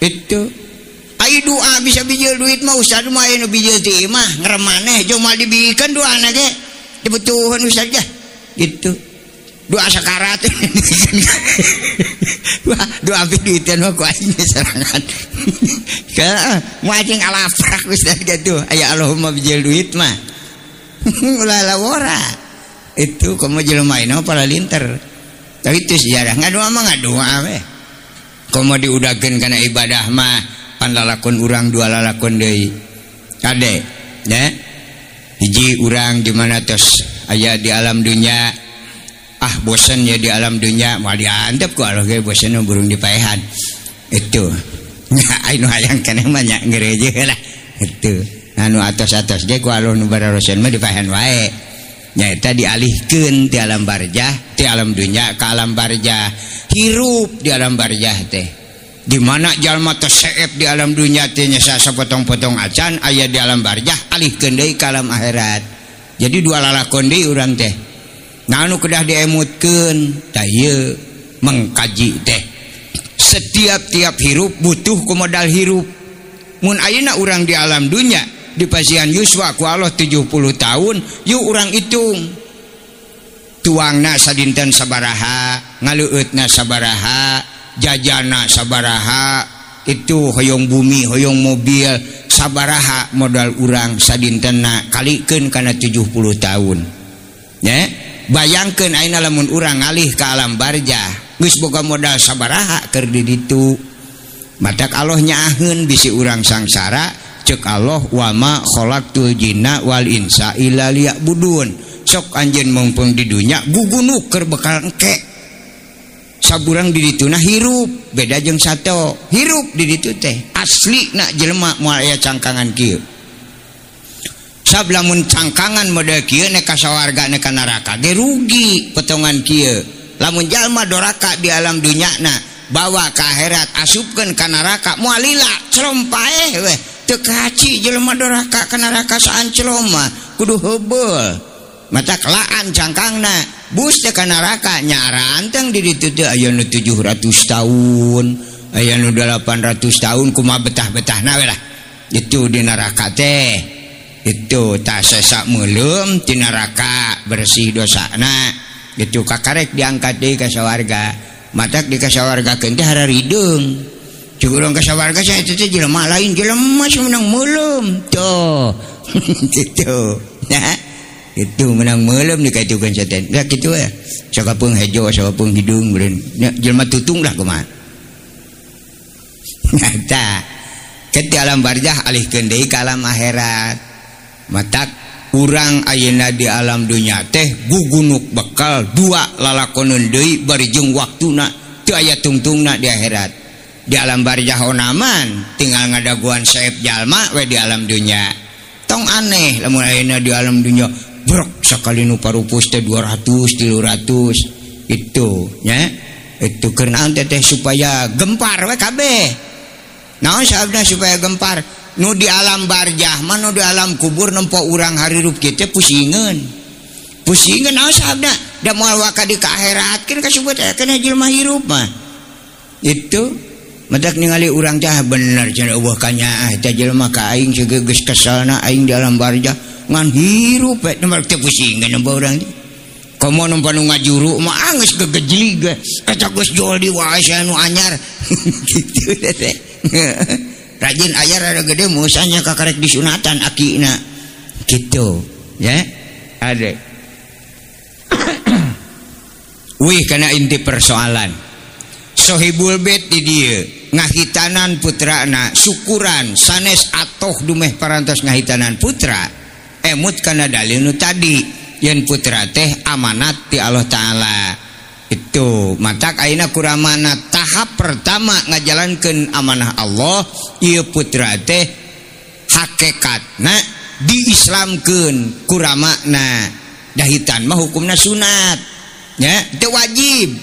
Itu ai doa bisa bijil duit mah ustad mah aya nu bijil ti imah ngremaneh jeung moal dibikeun doana ge dibutuhan ustad ge. Gitu. Doa sakarat. Wah, doa duitan mah ku aing serangan. Ka moal jeung alafrak ustad gitu. Aya Allahumma bijil duit mah. Ulah lawora. Itu komo jelema ayeuna para linter. Tapi itu sejarah ngadoa mah ngadoa we. Komo diudakeun kana ibadah mah pan lalakon urang dua lalakon deui. Kade, ya. Hiji urang di mana tos aya di alam dunya. Ah bosen ya di alam dunya, moal diantep ku Allah ge bosen burung dipaehan. Itu. Nya anu hayang keneh mah nya ngereje lah. Itu. Anu atos-atos ge ku Allah nu bararosen mah dipaehan wae. Nyaeta dialihkeun ti alam barjah, ti alam dunya ka alam barjah. Hirup di alam barjah teh. Di mana jalma tos seep di alam dunya teh nya sapotong-potong acan aya di alam barjah alihkeun deui ka alam akhirat. Jadi dua lalakon deui urang teh. Nah anu kedah diemutkeun tah ieu mengkaji teh. Setiap tiap hirup butuh ku modal hirup. Mun ayeuna urang di alam dunya di pasian yuswa ku Allah 70 tahun, yuk urang hitung. Tuangna sadinten sabaraha, ngaleueutna sabaraha, jajana sabaraha, itu hoyong bumi, hoyong mobil, sabaraha modal urang sadintenna kalikeun kana 70 tahun. Ya, bayangkeun ayeuna lamun urang ngalih ka alam barjah, geus boga modal sabaraha keur di ditu. Matak Allah nyaaheun bisi urang sangsara, cek Allah wama khalaqtul jinna wal insa illa liya'budun. Sok anjeun mumpung di dunya gugunuk keur bekal engke. Saburang di dituna hirup beda jeung sato hirup di ditu teh asli nak jelema moal aya cangkangan kieu. Sab lamun cangkangan model kieu nek ka sawarga nek ka neraka ge rugi potongan kieu. Lamun jalma doraka di alam dunyana bawa ka akhirat asupkeun ka neraka moal lila celom paeh weh teu kaci jelema doraka ka neraka saanclom mah kudu heubeul. Mata kelaan cangkangna bus teh ka neraka nyaranteng di ditu teh aya nu 700 tahun aya nu 800 tahun kumaha betah-betahna we lah itu di neraka teh itu tah sesa meuleum ti neraka bersih dosana itu kakarek diangkat deui ka sawarga matak di ka sawargakeun teh hararideung cik urang ka sawarga sae teh jelema lain jelema menang meuleum tuh gitu nah itu menang meuleum dikaitukeun setan ya kitu we sakapeung hejo sakapeung hidung beureun jelema tutung lah kumaha eta ke alam barzah alihkeun deui ka alam akhirat matak urang ayeuna di alam dunya teh gugunuk bekal dua lalakoneun deui bari jeung waktuna teu aya tungtungna di akhirat di alam barzah onaman tinggal ngadaguan saep jalma we di alam dunya tong aneh lamun ayeuna di alam dunya brok sakali nu parupus teh 200 300 itu nya itu keur naon teh supaya gempar we kabeh naon sababna supaya gempar nu di alam barjah mah nu di alam kubur nempo urang harirup kieu teh pusingeun pusingeun naon sababna da moal waka di ka akhiratkeun kasebut aya kana jelema hirup mah itu matak ningali urang teh bener cenah eueuh kanyaah teh jelema ka aing geus keselna aing di alam barjah ngan hirup we nomor teh pusingeun nempo urang teh komo nempo nu ngajuru mah geus gegejlig eta geus jual di wae anu anyar kitu teh rajin ayar ada gede musanya kakarek disunatan akina gitu ya ade wih kana inti persoalan sohibul bait di dieu ngahitanan putrana syukuran sanes atoh dumeh parantos ngahitanan putra emut kana dalil nu tadi yen putra teh amanat ti Allah Ta'ala itu matak ayeuna kuramana tahap pertama ngajalankeun amanah Allah ieu putra teh hakikatna diislamkeun kuramana dahitan mah hukumna sunat nya teu wajib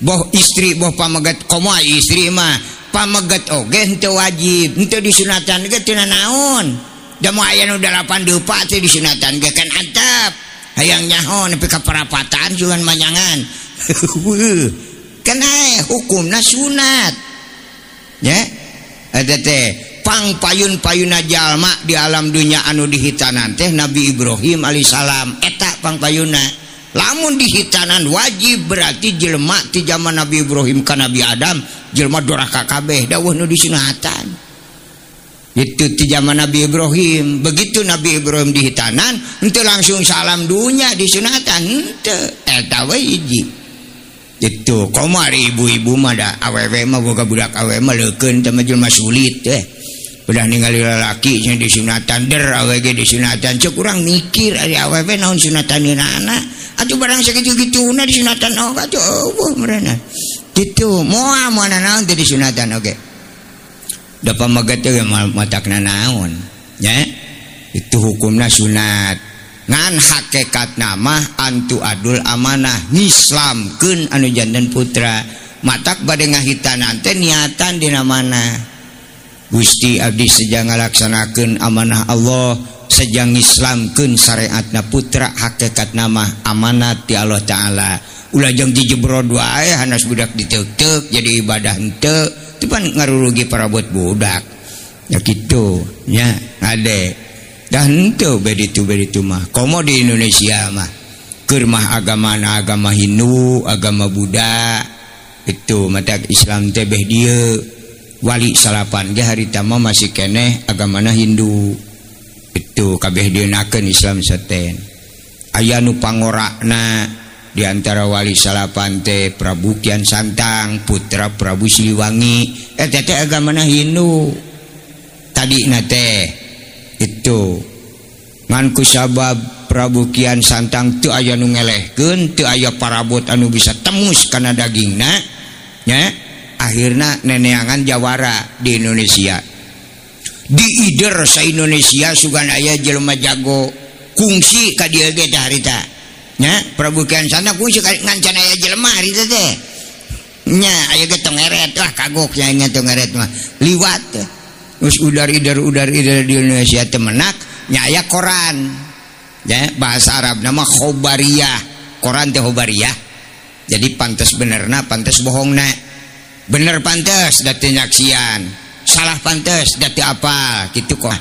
boh istri boh pamegat komo istri mah pamegat oge henteu wajib henteu disunatan ge teu naon da moal aya nu 8 depa teh disunatan ge kan antep hayang nyaho nepi ka parapatan cuman manyangan kan hukumna sunat ya eta teh pang payun-payuna jalma di alam dunya anu dihitanan teh Nabi Ibrahim alaihissalam eta pang payuna lamun dihitanan wajib berarti jelema ti zaman Nabi Ibrahim ka Nabi Adam jelema doraka kabeh dawuh nu disunatan itu di zaman Nabi Ibrahim. Begitu Nabi Ibrahim dihitanan henteu langsung salam dunya disunatan henteu eta we hiji itu komo ari ibu-ibu mah da awewe mah boga budak awewe mah leukeun teh mah jelema sulit teh udah ningali lalaki cenah disunatan der awewe ge disunatan cek urang mikir ari awewe naon sunataneun anak atuh barang sakitu-kituna disunatan oge atuh eueuh meureunna kitu moal moal naon teh disunatan oge da pamegat teh matakna naon nya itu hukumna sunat ngan hakikatna mah antu adul amanah ngislamkeun anu janten putra matak bade ngahitanan teh niatan dina mana Gusti abdi sejang ngalaksanakeun amanah Allah sejang ngislamkeun syariatna putra hakikatna mah amanat ti Allah Ta'ala ulah jeung dijebrod wae hanas budak diteuk-teuk jadi ibadah henteu itu pan ngarurugi parabot budak ya kitu nya ade dah henteu beditu mah komo di Indonesia mah keur mah agamana agama Hindu agama Buddha itu matak Islam teh beh dieu wali salapan ge harita mah masih keneh agamana Hindu itu kabeh dieunakeun Islam seten aya nu pangorakna di antara wali salapan teh Prabu Kian Santang putra Prabu Siliwangi eta teh agamana Hindu tadina teh itu Ngan ku sabab Prabu Kian Santang teu aya nu ngelehkeun, teu aya parabot anu bisa temus kana dagingna nya, akhirna neneangan jawara di Indonesia. Di ider sa Indonesia sugan aya jelema jago kungsi ka dieu ge teh harita nya. Prabu Kian Santang kungsi ngan can aya jelema harita teh nya, aya ge tong eret wah kagok nya nya tong eret mah liwat geus udar ider udar ider di Indonesia teh menak nya aya koran ya, bahasa Arab nama khobariyah, koran teh khobariyah. Jadi pantes benerna pantes bohongna, bener pantes da teu nyaksian, salah pantes da teu apal kitu kok.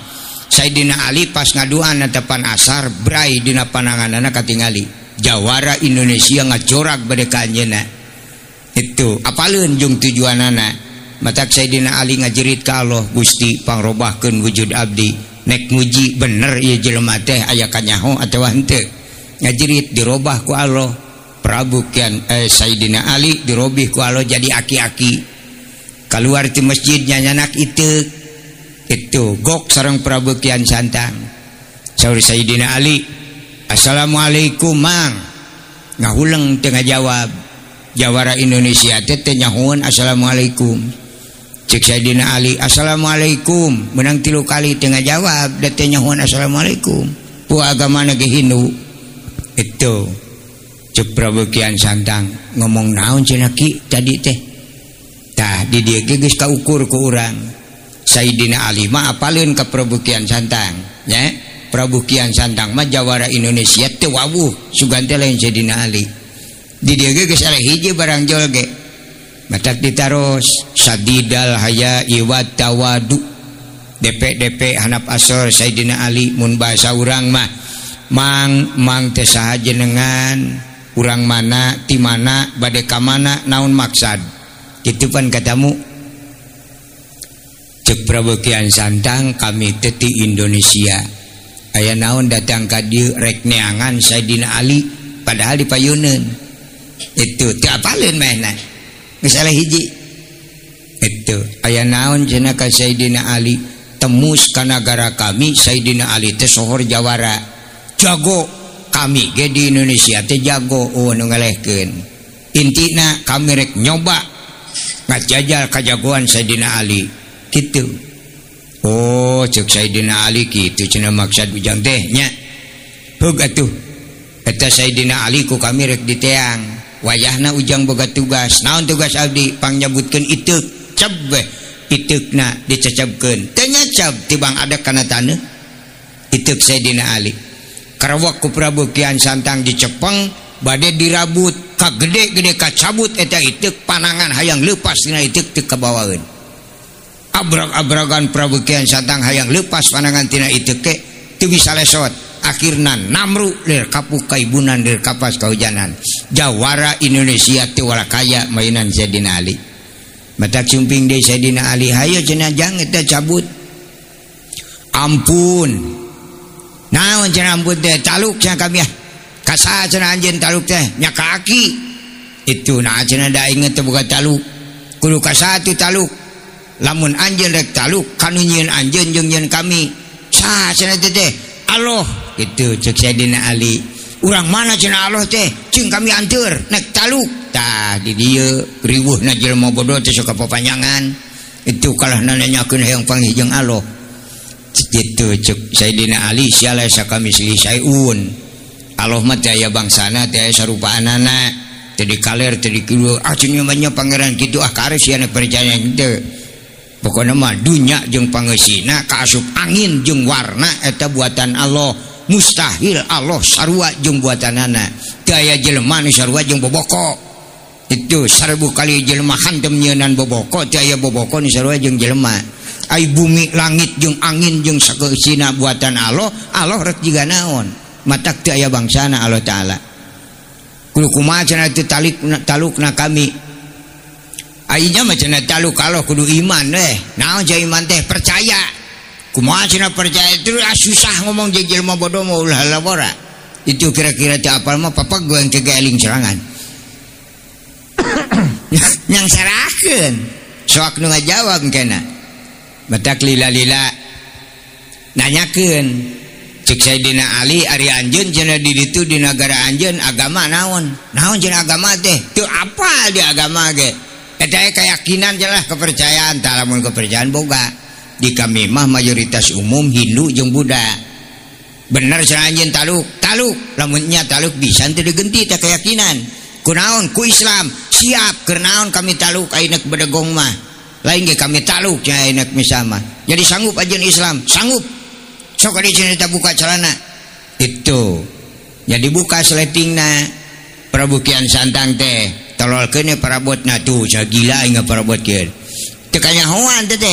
Sayyidina Ali pas ngaduan netepan asar brai dina pananganana katingali jawara Indonesia ngajorak bade ka anjeunna. Itu apaleun jeung tujuanana. Matak Sayyidina Ali ngajerit ka Allah, Gusti pangrobahkeun wujud abdi, nek muji bener ieu jelema teh aya kanyaho atawa henteu. Ngajerit dirobah ku Allah. Prabu Kian Sayyidina Ali dirobih ku Allah jadi aki-aki. Keluar ti masjid nyanyanak iteuk. Itu gok sareng Prabu Kian Santang. Saur Sayyidina Ali, "Assalamualaikum Mang." Ngahuleng teu ngajawab. Jawara Indonesia teh teu nyahoeun assalamualaikum. Cek Sayyidina Ali, "Assalamualaikum." Menang 3 kali teu ngajawab, da teu nyahoeun assalamualaikum. Ku agamana ge Hindu. Itu cek Prabu Kian Santang ngomong naon cenah ki tadi teh. Tah di dieu ge geus kaukur ku urang. Sayyidina Ali mah apaleun ka Prabu Kian Santang nya. Prabu Kian Santang mah jawara Indonesia teu wawuh sugan teh lain Sayyidina Ali. Di dieu ge geus eleh hiji barang jol ge. Matak ditaros sadidal haya iwat tawadu. DP-DP hanap asor Sayyidina Ali mun bahasa urang mah mang mang teh saha jenengan, urang mana, ti mana, bade ka mana, naon maksad. Kitu pan katamu. Cek Prabu Kian Santang kami teh ti Indonesia. Aya naon datang ka dieu rek neangan Sayyidina Ali padahal dipayuneun. Itu teu apaleun manehna. Geus eleh hiji. Itu aya naon cenah ka Sayyidina Ali temus ka nagara kami Sayyidina Ali teh sohor jawara. Jago kami ge di Indonesia teh jago oh nu ngelehkeun. Intina kami rek nyoba ngajajal kajagoan Sayyidina Ali kitu. Oh cek Sayyidina Ali kitu cenah maksud ujang teh nya. Heug atuh eta Sayyidina Ali ku kami rek diteang. Wayahna ujang boga tugas. Naon tugas abdi? Pangnyebutkeun iteuk. Ceb we iteukna dicecebkeun. Teu nyeceb tibang ada kana taneuh. Iteuk Sayyidina Ali. Karawak ku Prabu Kian Santang dicepeng bade dirabut ka gede-gede kacabut eta iteuk panangan hayang leupas dina iteuk teu kabawaeun. Abrag-abragan Prabu Kian Santang hayang leupas panangan tina iteuk ke teu bisa lesot. Akhirna namru lir kapuk kaibunan lir kapas kahujanan. Jawara Indonesia teu walakaya mainan Sayyidina Ali. Matak sumping deui Sayyidina Ali hayo cenah jang eta cabut. Ampun. Naon cenah ampun teh taluk cenah kami ah. Kasaha cenah anjeun taluk teh nya ka aki. Itu nah cenah da inget teh boga taluk. Kudu kasaha tu taluk. Lamun anjeun rek taluk kanu nyieun anjeun jeung nyieun kami. Saha cenah teh teh? Allah gitu cek Sayyidina Ali. Urang mana cenah Allah teh? Cing kami anteur nek taluk. Tah di dieu riweuhna jelema bodoh teh sok papanjangan. Itu kalah nanyakeun hayang panggih jeung Allah. Gitu cek Sayyidina Ali sia laisa kamisli syai'un. Allah mah teh aya bangsana teh aya sarupaanana. Teh di kaler teh di kidul. Ah cenah mah nya pangeran kitu ah kares sia nek percaya kitu. Pokokna mah dunya jeung pangeusina kaasup angin jeung warna eta buatan Allah. Mustahil Allah sarua jeung buatanana. Teu aya jelema nu sarua jeung boboko. Itu 1000 kali jelema hantem nyeunan boboko, teu aya boboko nu sarua jeung jelema. Ai bumi langit jeung angin jeung sakeusina buatan Allah, Allah rek jiga naon? Matak teu aya bangsana Allah Taala. Kudu kumaha cenah teu talukna kami. Ayeuna mah cenah taluk Allah kudu iman weh. Naon cenah iman teh percaya. Kumaha cenah percaya itu susah ngomong jeung jelema bodoh mah ulah labora. Itu kira-kira teu apal mah papag gue yang teu eling serangan. Yang sarakeun soak nu ngajawab kena. Matak lila-lila nanyakeun Cek Sayyidina Ali ari anjeun cenah di ditu di nagara anjeun agama naon? Naon cenah agama teh? Teu apal di agama ge. Eta keyakinan jelah kepercayaan, tah lamun kepercayaan boga. Di kami mah mayoritas umum Hindu jeung Buddha. Bener cenah anjeun taluk, taluk. Lamun nya taluk bisa teu digenti teh keyakinan. Kunaon ku Islam siap keur naon kami taluk ayeuna bedegong mah. Lain ge kami taluk cenah ayeuna misama. Jadi sanggup anjeun Islam, sanggup. Sok di sini buka celana itu jadi buka sletingna Prabu Kian Santang teh tololkeun parabotna tuh gila inga parabot kieu teu kanyahoan teh teh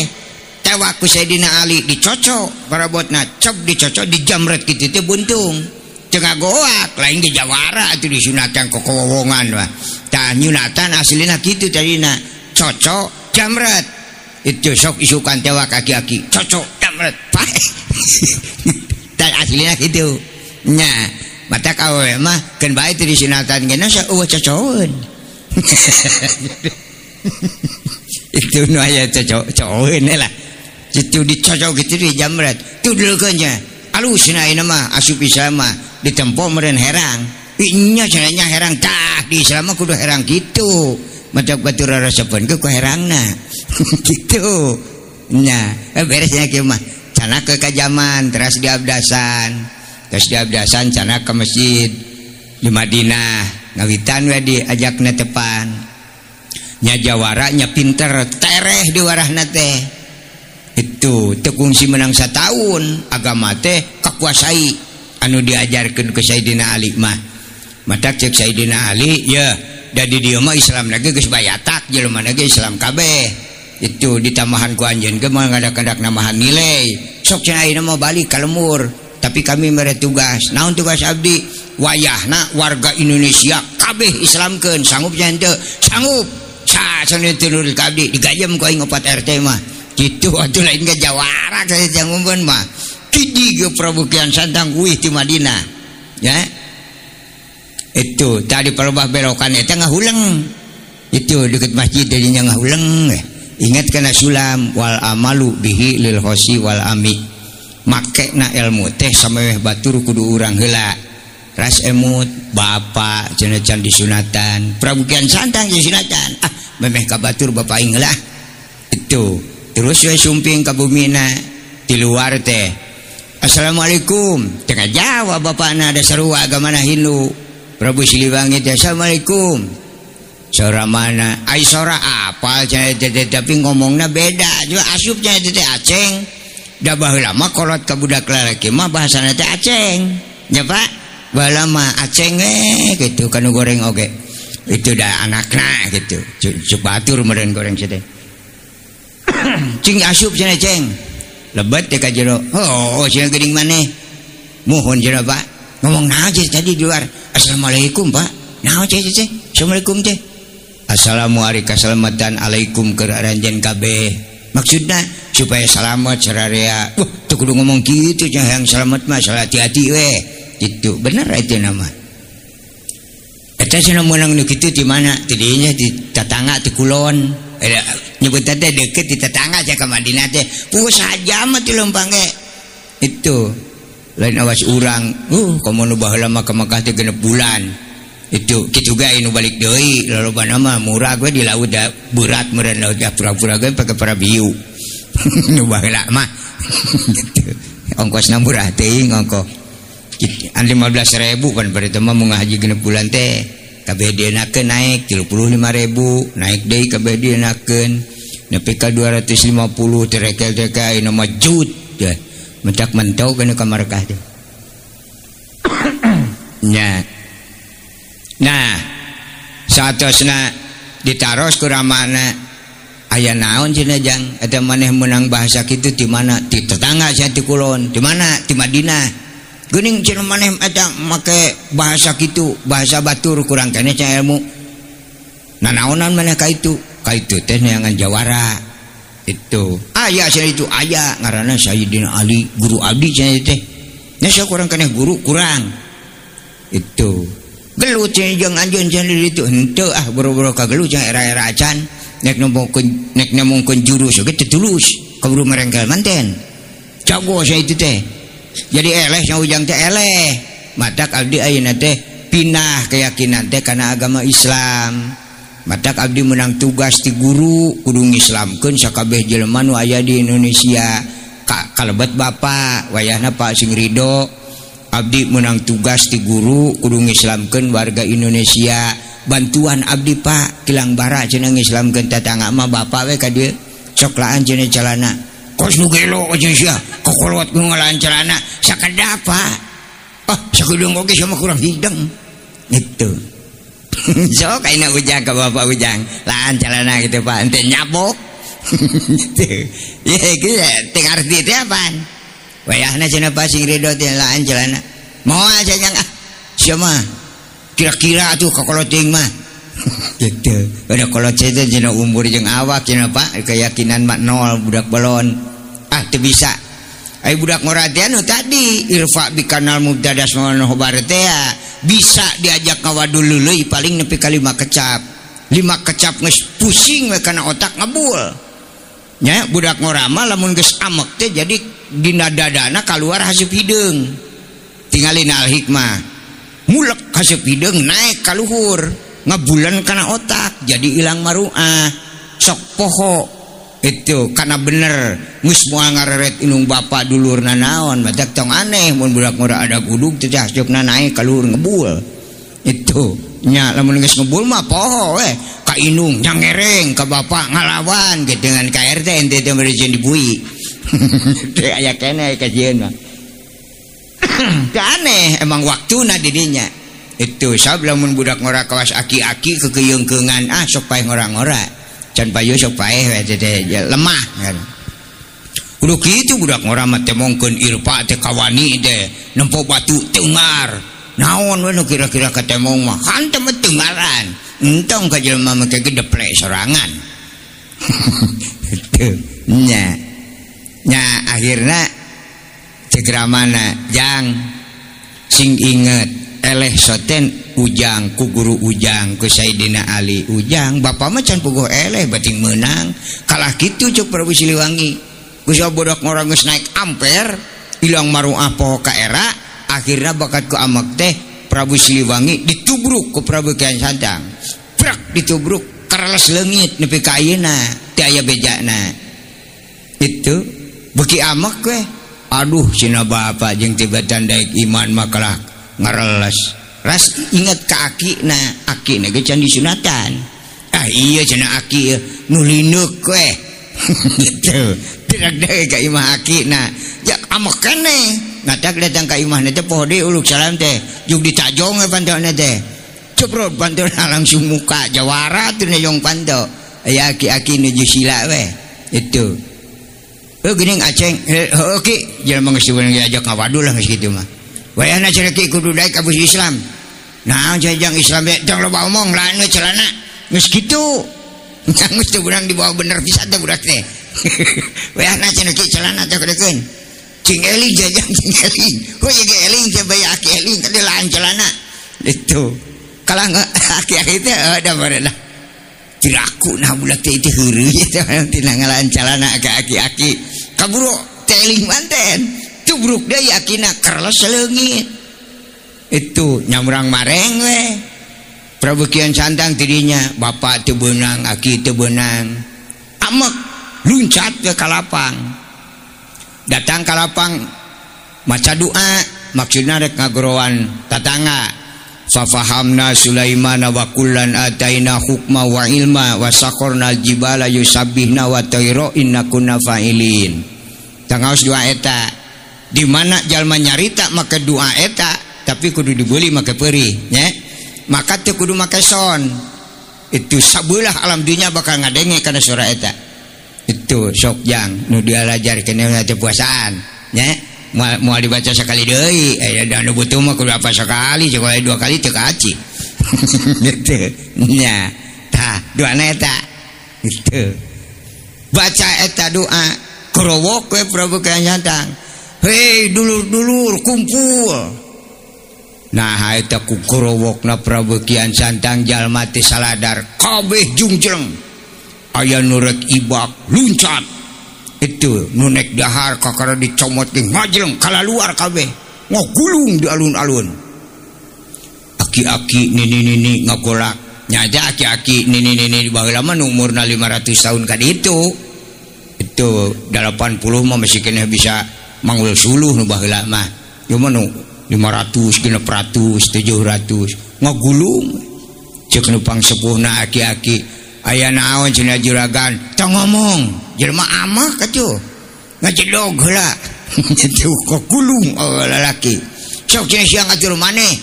tewak ku Sayyidina Ali dicocok parabotna cep dicocok dijamret kitu teh buntung teu ngagoak lain ge jawara atuh disunatan kokowongan mah tah nyunatan aslina kitu tadina cocok jamret itu sok isukan tewak aki-aki cocok jamret pae. Dan aslinya gitu nya mata awewe mah keun bae teu disunatan ge na eueuh cocoeun. Itu nu aya cocoeun lah kitu dicocok kitu dijamret tudulkeun nya alus cenah ayeuna mah asup Islam mah ditempo meureun herang nya cenah nya herang tah di Islam mah kudu herang kitu mata batur rasapeun ke ku herangna kitu nya beres nya kieu mah cana ke kajaman teras diabdasan cana ke masjid di Madinah ngawitan we diajakna tepan nya jawara nya pinter tereh di warahna teh itu teu kungsi menang sataun agama teh kakuasai anu diajarkeun ku Sayyidina Ali mah matak cek Sayyidina Ali ya da di dieu mah Islam lagi geus bayatak jelema ge Islam kabeh itu ditambahan ku anjeun ge mah ngadak-ngadak namahan nilai sok cenah ayeuna mah balik ka lembur tapi kami mere tugas naon tugas abdi wayahna warga Indonesia kabeh Islamkeun sanggup cenah henteu sanggup sa cenah teu nurut ka abdi digajem ku aing 4 RT mah kitu atuh lain ge jawara teh ngumpeun mah kidi ge Prabu Kian Santang uih ti Madinah ya itu tadi palebah belokan eta ngahuleng itu deket masjid jadinya ngahuleng. Ingat kana sulam wal amalu bihi lil khosi wal ami make na ilmu teh sameweh batur kudu urang heula ras emut bapa cenah can disunatan Prabu Kian Santang disunatan ah memeh ka batur bapa aing heula itu terus we sumping ka bumina di luar teh assalamualaikum teu ngajawab bapana da sarua agamana Hindu Prabu Siliwangi teh assalamualaikum sora mana ai sora apal cenah teh tapi ngomongna beda juga asup cenah teh aceng da baheula mah kolot ka budak lalaki mah bahasana teh aceng nya Pak baheula mah aceng we kitu kanu goreng oge itu da anakna kitu cuk batur meureun goreng teh cing asup cenah ceng lebet teh ka jero oh cenah geuning maneh muhun cenah Pak ngomong naon tadi di luar assalamualaikum Pak naon ceh ceh assalamualaikum teh assalamualaikum salamatan alaikum keur aranjeun kabeh maksudna supaya selamat sararea wah teu kudu ngomong kitu cenah hayang selamat mah hati-hati we kitu bener eta nama eta cenah meunang nu kitu di mana ti dinya di tetangga ti kulon nyebut teh deukeut di tetangga cenah ka Madinah teh puguh sajam mah ti leumpang ge itu lain awas urang komo nu baheula mah ka Mekah teh 6 bulan itu kitu ge anu balik deui lolobana mah murah ge di laut da berat meureun laut da pura-pura ge pake parabiu nu baheula mah gitu ongkosna murah teuing ongko an 15.000 kan bari teh mah mun ngahaji 6 bulan teh kabeh dienakeun naik 35.000 naik deui kabeh dienakeun nepi ka 250 terekel teh ka ayeuna mah jut teh mentak mentau kana ka Markah teh nya. Nah, saatosna ditaros ku ramana aya naon cenah jang eta maneh meunang bahasa kitu di mana di tetangga sia di kulon di mana di Madinah geuning cenah maneh eta make bahasa kitu bahasa batur kurang keneh cenah ilmu nanaonan maneh ka itu teh neangan jawara itu aya cenah itu aya ngaranna Sayyidina Ali guru abdi cenah teh nya sia kurang keneh guru kurang itu gelut cenah jeung anjeun cenah di ditu henteu ah boro-boro kagelut cenah era-era acan nek nemongkeun jurus oge teu tulus kaburu merengkel manten jago sia itu teh Jadi eleh nya Ujang teh eleh. Matak abdi ayeuna teh pindah keyakinan teh kana agama Islam. Matak abdi menang tugas ti guru kudu ngislamkeun sakabeh jelema nu aya di Indonesia. Kalebet bapak wayahna Pak sing ridho abdi menang tugas ti guru kudu ngislamkeun warga Indonesia. Bantuan abdi Pak kilang bara cenah ngislamkeun tetangga mah bapak we ka dieu sok laan cenah celana kos nu gelo cenah sia kokolot nu ngalaan celana sakedap Pak ah sakedeung oge sama kurang hideng gitu. Sok ayeuna Ujang ka bapak Ujang laan celana gitu Pak ente nyabok gitu. Ya kieu teu ngarti teh apaan wayahna cenah Pak sing ridho teh laan celana moal cenah ah sia mah kira-kira tuh kakoloting mah gitu. Ada kolot teh cenah umur jeung awak cenah Pak keyakinan mah nol budak belon ah teu bisa. Ai budak ngora teh anu tadi irfa bikanal mubtadas manohobar teh bisa diajak ngawadul leuleui paling nepi ka 5 kecap. 5 kecap geus pusing we kana otak ngebul. Nya budak ngora mah lamun geus amek teh jadi dina dadana kaluar haseup hideung. Tingalin al hikmah. Mulek haseup hideung naik ka luhur ngebulan kana otak jadi ilang maruah sok poho itu kana bener geus moal ngareret indung bapa dulurna naon badak tong aneh mun budak ngora ada gudug teh haseupna naik ka luhur ngebul itu nya lamun geus ngebul mah poho we ka indung nyangereng ka bapa ngalawan gitu dengan ka RT ente teh bari jeung dibui teh aya keneh ka jieun mah. Teu aneh emang waktuna didinya itu sabab lamun budak ngora kawas aki-aki kekeyeungkeungan ah sok paeh ngora-ngora can payu sok paeh we teh lemah kan kudu kitu budak ngora mah teh mongkeun irpa teh kawani teh nempo batu teungar naon we nu kira-kira katemong mah hantem mah teungaran entong ka jelema mah ke gedeplek sorangan itu nya nya akhirna cegramana jang sing inget eleh soten Ujang ku guru Ujang ku Sayyidina Ali Ujang bapak mah can puguh eleh bating meunang kalah kitu cuk Prabu Siliwangi geus bodak ngora geus naik amper ilang maruah poho ka era akhirna bakat ku amek teh Prabu Siliwangi ditubruk ku Prabu Kian Santang prak ditubruk kareles leungit nepi ka ayeuna teu aya bejana itu beuki amek we. Aduh cina bapak jeung tibatan daek iman mah kalah ngareles. Ras inget ka akina, akina ge can disunatan. Ah iya cenah aki nu lineuk we. Gitu. Tidak deui ka imah akina. Ja amek keneh. Ngatak datang ka imahna teh poho deui uluk salam teh. Jug ditajong we pantona teh. Ceprot pantona langsung muka jawara teu nejong panto. Aya aki-aki nuju sila we. Itu. Heuh geuning aceng, heuh ki jelema geus diajak ngawadul lah geus kitu mah. Wayahna cenah ki kudu daek ka Islam. Naon cenah Islam teh tong loba omong laen we celana. Geus kitu. Geus teu beunang dibawa bener pisan teh budak teh. Wayahna cenah ki celana teh kedekeun. Cing eling jajang cing eling. Heuh ye eling teh bae aki eling teh laen celana. Itu. Kalah aki-aki teh da barelah. Tiraku nah budak teh itu heureuy teh tina ngalaan celana ka aki-aki. Kaburu teh eling manten. Tubruk deui akina kerles leungit. Itu nyamrang mareng we. Prabu Kian Santang tidinya bapak teu beunang aki teu beunang. Amek luncat ke kalapang. Datang kalapang maca doa maksudna rek ngagorowan tatangga. Fafahamna Sulaimana wa kullan ataina hukma wa ilma wa sakharna aljibala yusabbihna wa tayra inna kunna fa'ilin. Tangaos doa eta. Di mana jalma nyarita make doa eta tapi kudu dibeli make peurih nya. Maka teu kudu make son. Itu sabelah alam dunya bakal ngadenge kana suara eta. Itu sok jang nu dialajarkeun teh puasaan nya. Moal dibaca sekali deui da nu butuh mah kudu apa sekali sekali dua kali teu kaci gitu nya tah doana eta gitu baca eta doa kerowok we Prabu Kian Santang hei dulur-dulur kumpul nah eta ku kerowokna Prabu Kian Santang jalma teh saladar kabeh jungjleng aya nu rek ibak luncat Itu nu nek dahar kakara dicomot ge ngajleng kalaluar kabeh. Ngagulung di alun-alun. Aki-aki nini-nini ngagolak. Nyaja aki-aki nini-nini baheula mah nu umurna 500 tahun ka ditu. Itu 80 mah masih keneh bisa manggul suluh nu baheula mah. Ieu mah nu 500, 600, 700 ngagulung. Ceuk nu pangsepuhna aki-aki, aya naon cenah juragan? Tong ngomong, jelema amah katuh. Ngajedog heula. Itu kagulung lalaki. Sok cenah sia ngatur maneh.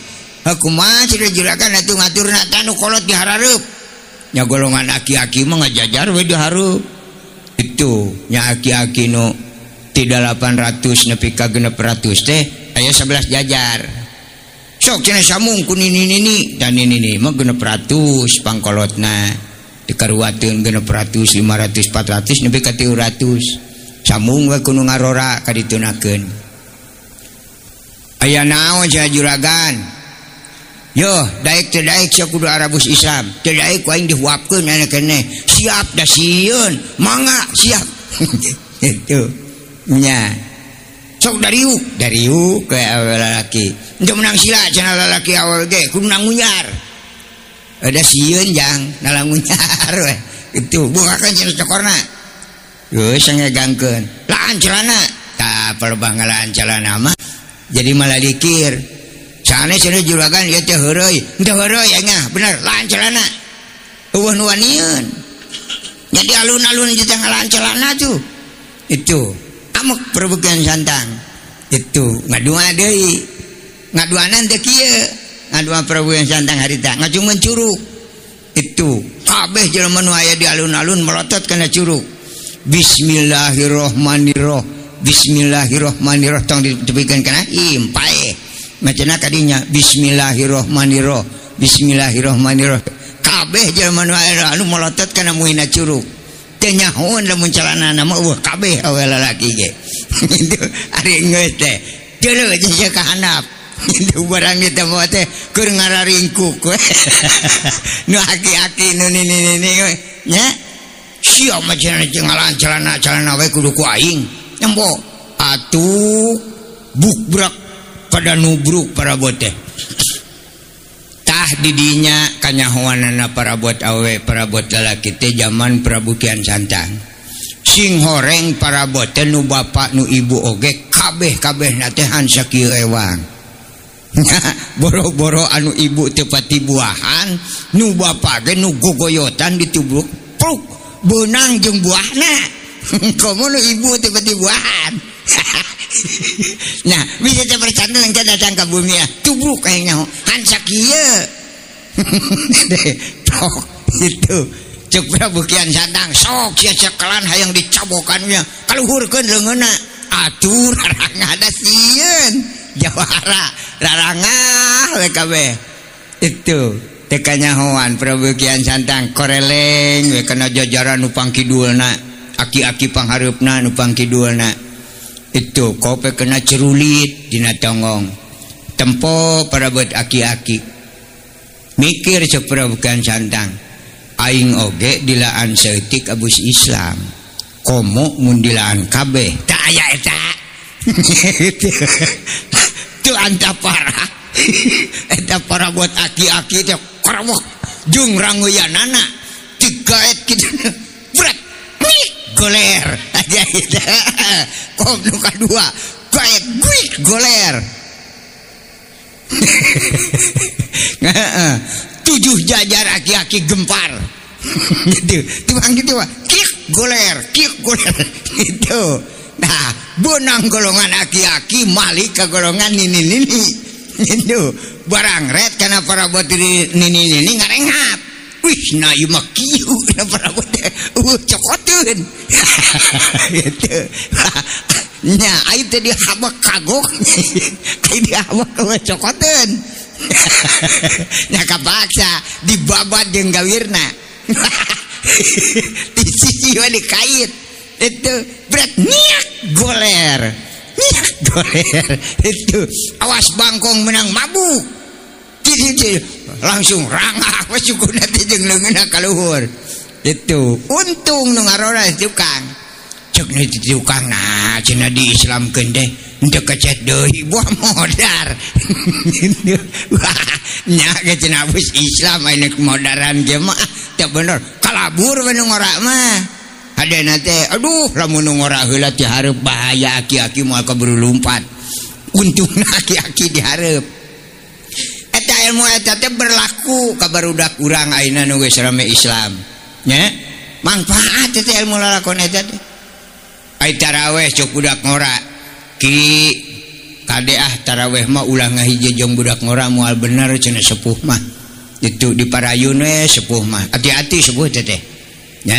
Kumaha cenah juragan atuh ngaturna tah nu kolot di harareup. Nya golongan aki-aki mah ngajajar we di hareup. Itu nya aki-aki nu ti 800 nepi ka 600 teh aya 11 jajar. Sok cenah samung ku nini-nini dan nini-nini mah 600 pangkolotna. Dikaruateun 600, 500, 400 nepi ka 300. Samung we ku nu ngarora kaditunakeun. Aya naon cenah juragan? Yo, daek teu daek sia kudu arabus Islam. Teu daek ku aing dihuapkeun aya keneh. Siap da sieun, mangga siap. Itu nya. Sok dariuk, dariuk ke awewe lalaki. Henteu menang sila cenah lalaki awewe ge kudu nangunyar. Ada sieun jang nalangunyar we. Itu bukakeun cenah cokorna. Geus ngegangkeun. Laan celana. Tah palebah ngalaan celana mah jadi malah dikir. Sanes cenah juragan ieu teh heureuy. Henteu heureuy nya bener laan celana. Eueuh nu wanieun. Jadi alun-alun teh ngalaan celana tuh. Itu amek Prabu Kian Santang. Itu ngadua deui. Ngaduanan teh kieu. Ngadua Prabu Kian Santang harita ngacungeun curug. Itu kabeh jelema nu aya di alun-alun melotot kana curug. Bismillahirrahmanirrahim. Bismillahirrahmanirrahim tong ditepikeun kana im paeh. Macana kadinya bismillahirrahmanirrahim. Bismillahirrahmanirrahim. Kabeh jelema nu aya anu melotot kana muhina curug. Teu nyahoeun lamun celanana mah eueuh kabeh awe lalaki ge. Itu ari geus teh. Deuleu jeung sia ka handap. Itu barang eta mah teh keur ngararingkuk we. Nu aki-aki nu nini-nini we nya. Sia mah cenah jeung ngalaan celana-celana we kudu ku aing. Nempo atuh bukbrak pada nubruk parabot teh. Tah didinya kanyahoanana parabot awe parabot lalaki teh zaman Prabu Kian Santang. Sing horeng parabot teh nu bapak nu ibu oge kabeh-kabehna teh hansa kieu ewang. Boro-boro anu ibu teu pati buahan, nu bapak ge nu gogoyotan ditubruk pruk beunang jeung buahna. Komo nu ibu teu pati buahan. Nah, bisa teh percanda engke datang ka bumi ya. Tubruk aing nyaho. Hansa kieu. Tok itu. Ceuk Prabu Kian Santang sok sia cekelan hayang dicabokan nya. Kaluhurkeun leungeunna. Atuh rarangah da sieun. Jawara rarangah we kabeh. Itu teh kanyahoan Prabu Kian Santang koreleng we kana jajaran nu pangkidulna, aki-aki panghareupna nu pangkidulna. Itu kope kena cerulit dina tonggong. Tempo parabot aki-aki. Mikir cek Prabu Kian Santang, aing oge dilaan saeutik abus Islam. Komo mun dilaan kabeh. Tak aya eta. Tuh antapara. Eta parabot aki-aki teh korowok jeung ranguyanana digaet kitu. Bret. Goler aja itu. Kom nu kadua gaet guik goler. 7 jajar aki-aki gempar. Gitu. Tuang gitu wah. Kik goler, kik goler. Gitu. Nah, benang golongan aki-aki malik ke golongan nini-nini. Gitu. Barang ret kana parabot nini-nini ngarenghap. Wih, nah ieu mah kieu na parabot teh. Cokoteun. Gitu. Nya aing teh dihabak kagok. Aing dihabak cokoteun. Nya kapaksa dibabat jeung gawirna. Di sisi we dikait. Itu berat niak goler. Niak goler. Itu awas bangkong menang mabuk. Langsung rangah we sukuna teh jeung leungeunna ka luhur. Itu untung nu ngarora tukang. Cek nu di tukang nah cenah diislamkeun teh henteu kecet deui buah modar. Wah, nya ge cenah geus Islam aya modaran ge mah teu bener. Kalabur we nu ngora mah. Hadena teh aduh lamun nu ngora heula ti hareup bahaya aki-aki moal kaburu lumpat. Untungna aki-aki di hareup. Eta ilmu eta teh berlaku ka barudak urang ayeuna nu geus rame Islam. Nya manfaat teh ilmu lalakon eta teh. Ai taraweh cok budak ngora ki kade ah taraweh mah ulah ngahiji jeung budak ngora moal bener cenah sepuh mah. Itu di parayun we sepuh mah. Hati-hati sepuh teh teh. Nya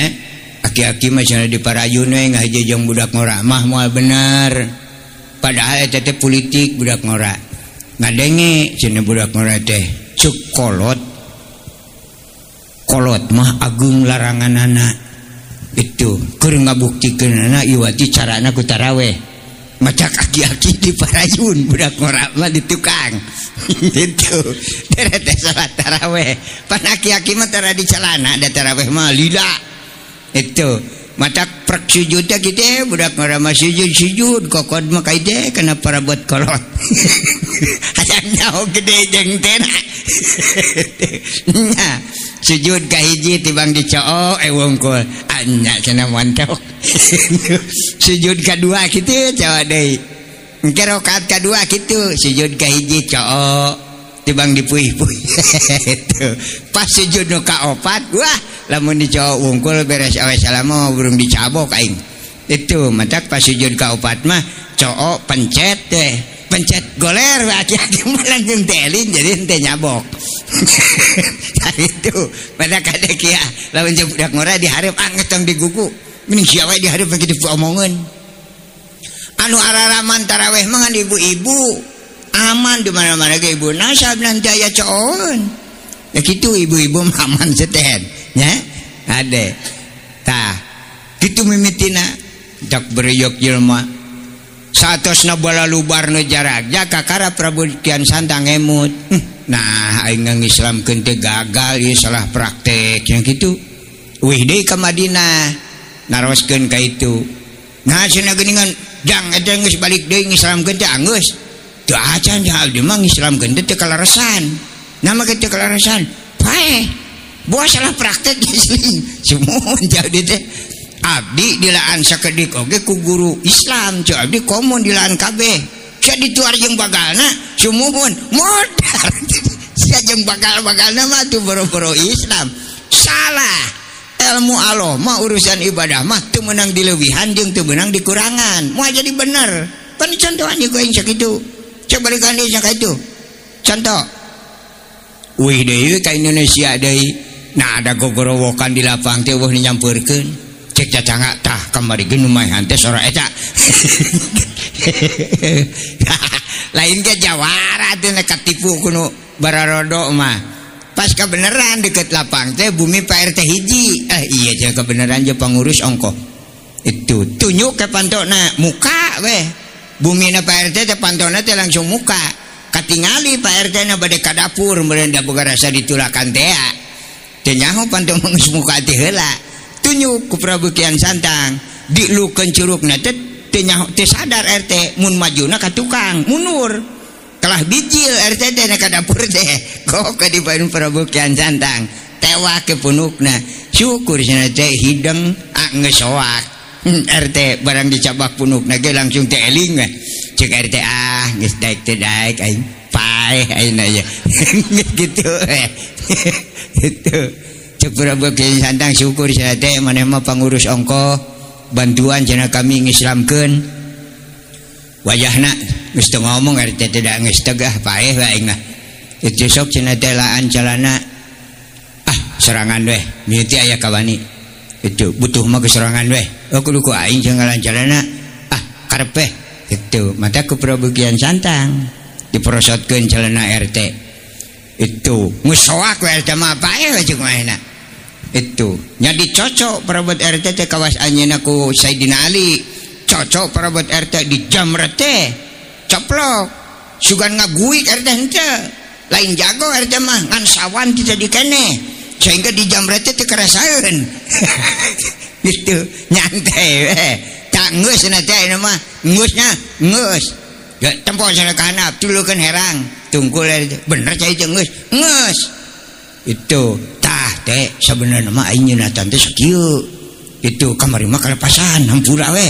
aki-aki mah cenah di parayun we ngahiji jeung budak ngora mah moal bener. Padahal eta teh politik budak ngora. Ngadenge cenah budak ngora teh cek kolot. Kolot mah agung laranganana. Itu keur ngabuktikeunana iwati carana ku taraweh. Macak aki-aki di parayun budak ngora mah di tukang. Itu deret salat taraweh. Pan aki-aki mah tara di celana da taraweh mah lila. Itu matak prek sujud teh kitu budak ngora mah sujud-sujud kokod mah ka teh kana parabot kolot. Hayang nyaho gede jeung teh. Nya sujud ka hiji tibang dicoo wungkul anya cenah montok. Sujud kadua kitu cowok deui. Engke rakaat kadua kitu sujud ka hiji coo tibang dipuih-puih. Itu pas sujud nu kaopat wah lamun dicoo wungkul beres awe salamo burung dicabok aing. Itu matak pas sujud kaopat mah coo pencet teh. Pencet goler aki-aki mah langsung telin jadi henteu nyabok. Nah itu pada kadek ya lamun jeung budak ngora dihareup anget tong digugu. Mending sia wae dihareup kitu omongeun. Anu araraman taraweh mah ngan ibu-ibu. Aman di mana-mana ge ibu nasab nanti aya coon. Ya kitu ibu-ibu mah aman seten nya. Ade. Tah kitu mimitina dak bereyok jelema. Satosna bola lubar nu jarak jaka kakara Prabu Kian Santang emut. Nah aing ngislamkeun teh gagal ieu salah praktek yang kitu. Wih deui ka Madinah naroskeun ka itu. Nah cenah geuningan jang eta geus balik deui ngislamkeun teh anggeus. Teu acan jang abdi mah ngislamkeun teh teu kalaresan. Nama ge teu kalaresan. Paeh. Buah salah praktek sumuhun jauh di teh. Abdi dilaan sakedik oge ku guru Islam ceu abdi komun dilaan kabeh. Sia dituar jeung bagalna sumuhun modar. Sia jeung bagal-bagalna mah tuh boro-boro Islam. Salah. Ilmu Allah mah urusan ibadah mah teu meunang dileuwihan jeung teu meunang dikurangan. Moal jadi bener. Pan contohan ieu aing sakitu. Coba balikan deui sakitu. Contoh. Wih deui ka Indonesia deui. Nah ada gogorowokan di lapang teh eueuh nyampeurkeun. Cek cacangga tah kamari ge nu maehan teh sora eta. Lain ge jawara teh katipu kuno bararodo mah. Pas kebenaran deket lapang teh bumi Pak RT hiji. Iya jeung kebenaran je pangurus ongkoh. Itu tunjuk ke pantona muka weh. Bumina Pak RT teh pantona teh langsung muka. Katingali Pak RT na bade ka dapur meureun da boga rasa ditulakan teh. Teu nyaho panto geus muka teh heula. Tunjuk ku Prabu Kian Santang dilukeun curugna teh teu sadar RT mun majuna ka tukang mundur kalah bijil RT teh ka dapur teh kok ka dibaeun Prabu Kian Santang tewak ke punukna syukur cenah teh hideng geus soak RT barang dicabak punukna ge langsung teh eling we ceuk RT ah geus daek teh daek aing paeh ayeuna ye gitu itu cek Prabu Kian Santang syukur cenah teh maneh mah pangurus ongkoh bantuan cenah kami ngislamkeun wajahna geus teu ngomong RT teh da geus tegah paeh we aing mah itu sok cenah teh laan calana ah serangan weh mimiti aya kawani itu butuh mah keserangan weh oh kudu ku aing jeung ngalan calana ah karep weh itu mata ku Prabu Kian Santang diprosotkeun calana RT itu geus soak we RT mah paeh we ceuk manehna itu nya dicocok perabot RT teh kawas anjeunna ku Sayyidina Ali cocok perabot RT di jamret teh coplok sugan ngaguik RT henteu lain jago RT mah ngan sawan teu jadi keneh sehingga di jamret teh teu karasaeun gitu nyantai we Herang geus cenah teh ayeuna mah geusna geus. Tempo cenah ka handap tulukeun herang. Tungkul bener cai teh geus. Geus. Itu tah teh sabenerna mah aing nyunatan teh sakieu. Itu kamari mah kalepasan hampura we.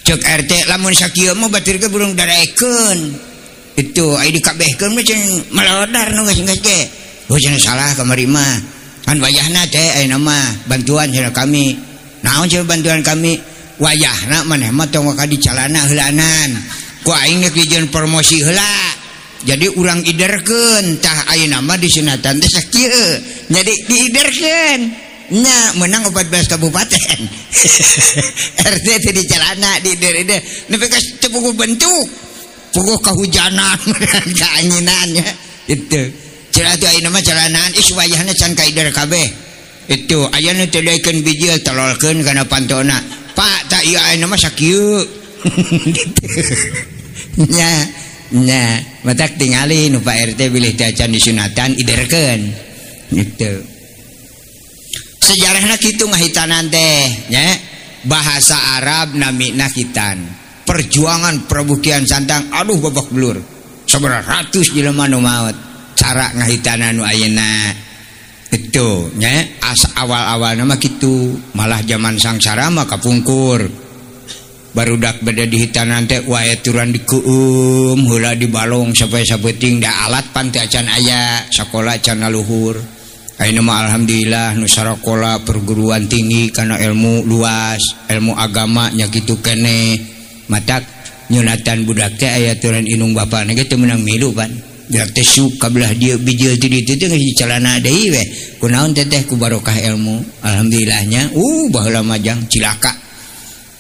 Cek RT lamun sakieu mah batur ge burung daraekeun. Itu ai dikabehkeun mah cenah malodar nu geus ge. Oh cenah salah kamari mah. Kan wayahna teh ayeuna mah bantuan cenah kami. Naon cenah bantuan kami? Wayahna maneh mah tong ka dicalana heulaanan. Ku aing geus dijieun promosi heula. Jadi urang iderkeun tah ayeuna mah disunatan teh sakieu. Jadi diiderkeun. Nya menang 14 kabupaten. RT teh dicalana diider-ider. Nepi ka teu puguh bentuk. Puguh kahujanan, kaanginan nya. Itu. Cenah teh ayeuna mah calanaan is wayahna can kaider kabeh. Itu aya nu teu daekeun bijil tololkeun kana pantona. Pak tak ieu ayeuna mah sakieu. Gitu. Nya nya matak tingali nu Pak RT bilih teh acan disunatan iderkeun. Gitu. Sejarahna kitu ngahitanan teh nya. Bahasa Arab namina khitan. Perjuangan Prabu Kian Santang aduh babak belur. Sabaraha ratus jelema nu maot. Cara ngahitanan nu ayeuna itu nya as awal-awalna mah kitu malah zaman sangsara mah kapungkur barudak beda dihitanan teh wae turan dikeum heula dibalong sampai sapeting da alat pan teh acan aya sakola can luhur ayeuna mah alhamdulillah nu sarakola perguruan tinggi kana ilmu luas ilmu agama nya kitu keneh matak nyunatan budak teh aya turan indung bapana ge teu meunang milu pan. Budak teh suka belah dia bijil ti ditu teh geus dicalana deui we. Kunaon teh teh ku barokah ilmu. Alhamdulillahnya baheula mah jang cilaka.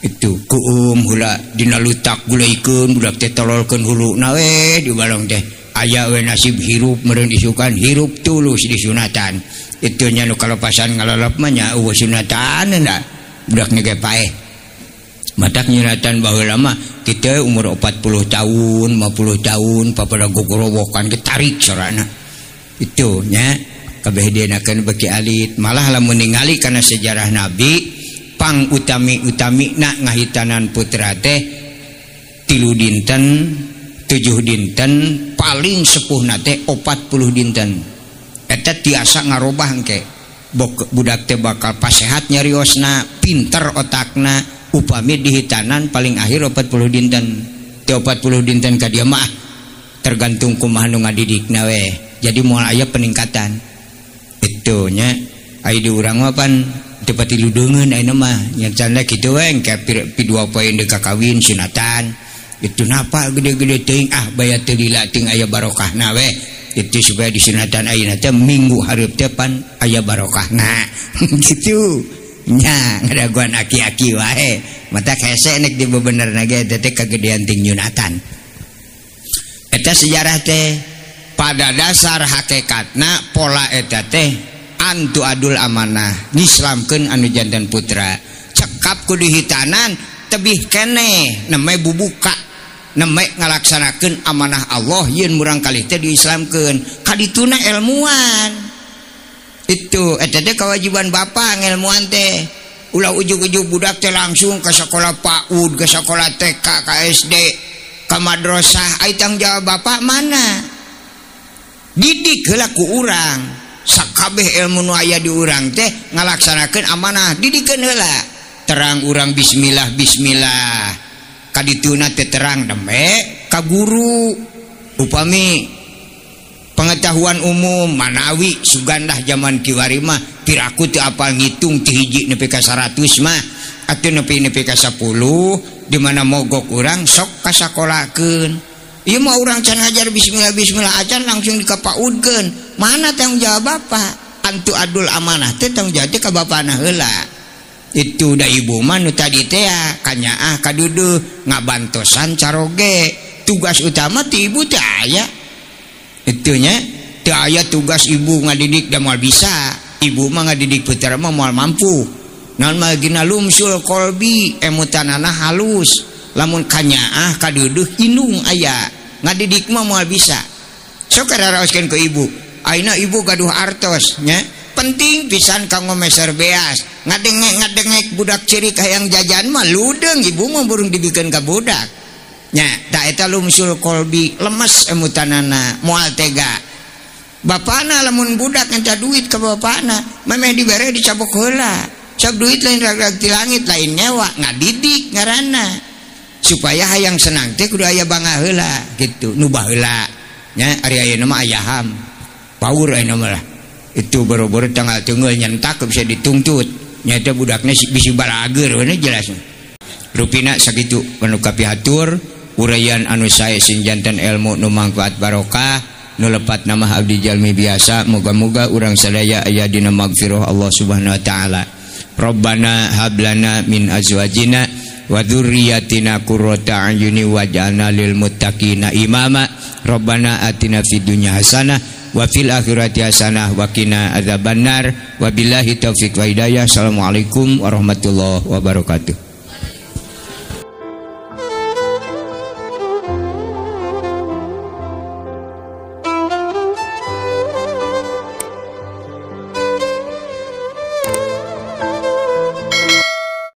Itu kuum heula dina lutak gulaikeun budak teh tololkeun huluna we di balong teh. Aya we nasib hirup meureun isukan hirup tulus disunatan. Itu nya nu kalepasan ngalalap mah nya eueuh sunatan da. Budak ge paeh. Matak nyunatan baheula mah kita umur 40 tahun, 50 tahun papada gogorowokan ge tarik sorana. Itu nya kabeh dienakeun beki alit. Malah lamun ningali kana sejarah Nabi pang utami-utamina ngahitanan putra teh 3 dinten, 7 dinten, paling sepuhna teh 40 dinten. Eta tiasa ngarobah engke. Budak teh bakal pasehat nyariosna, pinter otakna. Upami dihitanan paling akhir 40 dinten. Teu 40 dinten ka dieu mah tergantung kumaha nu ngadidikna we. Jadi moal aya peningkatan. Itu nya aya di urang mah pan teu pati ludeungeun ayeuna mah. Nya can kitu we engke pi 2 poe deui kakawin sunatan. Itu napa gede-gede teuing ah baya teu lila teuing aya barokahna we. Itu supaya disunatan ayeuna teh minggu hareup teh pan aya barokahna. Gitu. Nya ngadaguan aki-aki wae mata hese nek dibebenerna ge teh kagedean ting nyunatan. Eta sejarah teh pada dasar hakikatna pola eta teh antu adul amanah ngislamkeun anu janten putra cekap ku dihitanan tebih keneh neme bubuka neme ngalaksanakeun amanah Allah yeun murang kalih teh diislamkeun kadituna ilmuan. Itu eta teh kewajiban bapak ngelmuan teh ulah ujug-ujug budak teh langsung ke sekolah PAUD, ke sekolah TK, ke SD, ke madrasah. Ai tanggung jawab bapak mana? Didik heula ku urang. Sakabeh ilmu nu aya di urang teh ngalaksanakeun amanah, didikeun heula. Terang urang bismillah bismillah. Kadituna teh terang deme ka guru. Upami pengetahuan umum manawi sugandah zaman kiwari mah piraku teu apal ngitung ti hiji nepi ka 100 mah atuh nepi nepi ka 10 di mana mogok urang sok kasakolakeun. Ieu mah urang can ngajar bismillah bismillah acan langsung dikapaudkeun. Mana tanggung jawab bapak? Antu adul amanah teh tanggung jawab teh ka bapana heula. Itu da ibu mah nu tadi teh kanyaah kaduduh ngabantosan caroge. Tugas utama ti ibu teh aya. Itunya teu aya tugas ibu ngadidik da moal bisa. Ibu mah ngadidik putra mah moal mampu. Naon mah gina lumsul kolbi emutanana halus. Lamun kanyaah kaduduh indung aya ngadidik mah moal bisa. Sok karaoskeun ku ibu. Ayeuna ibu gaduh artos nya. Penting pisan kanggo meser beas. Ngadengek-ngadengek budak ceurik hayang jajan mah ludeung ibu mah burung dibikeun ka budak. Nya, da eta lumsul kolbi lemes emutanana moal tega. Bapana lamun budak minta duit ka bapana, memeh dibere dicabok heula. Sok duit lain rag-rag ti langit lain nyewa, ngadidik ngaranna. Supaya hayang senang teh kudu aya bangga heula gitu, nu baheula. Nya ari ayeuna mah aya ham. Paur ayeuna mah lah. Itu boro-boro tanggal tunggul nyentak bisa dituntut. Nyata budaknya bisi balager we jelas. Rupina sakitu anu kapihatur uraian anu sae sing janten ilmu nu mangfaat barokah nu lepat nama abdi jalmi biasa. Moga-moga urang sadaya aya dina magfirah Allah Subhanahu wa taala. Rabbana hablana min azwajina wa dzurriyyatina qurrata a'yuni waj'alna lil muttaqina imama. Rabbana atina fid dunya hasanah wa fil akhirati hasanah wa qina adzabannar. Wabillahi taufik wa hidayah. Assalamualaikum warahmatullahi wabarakatuh.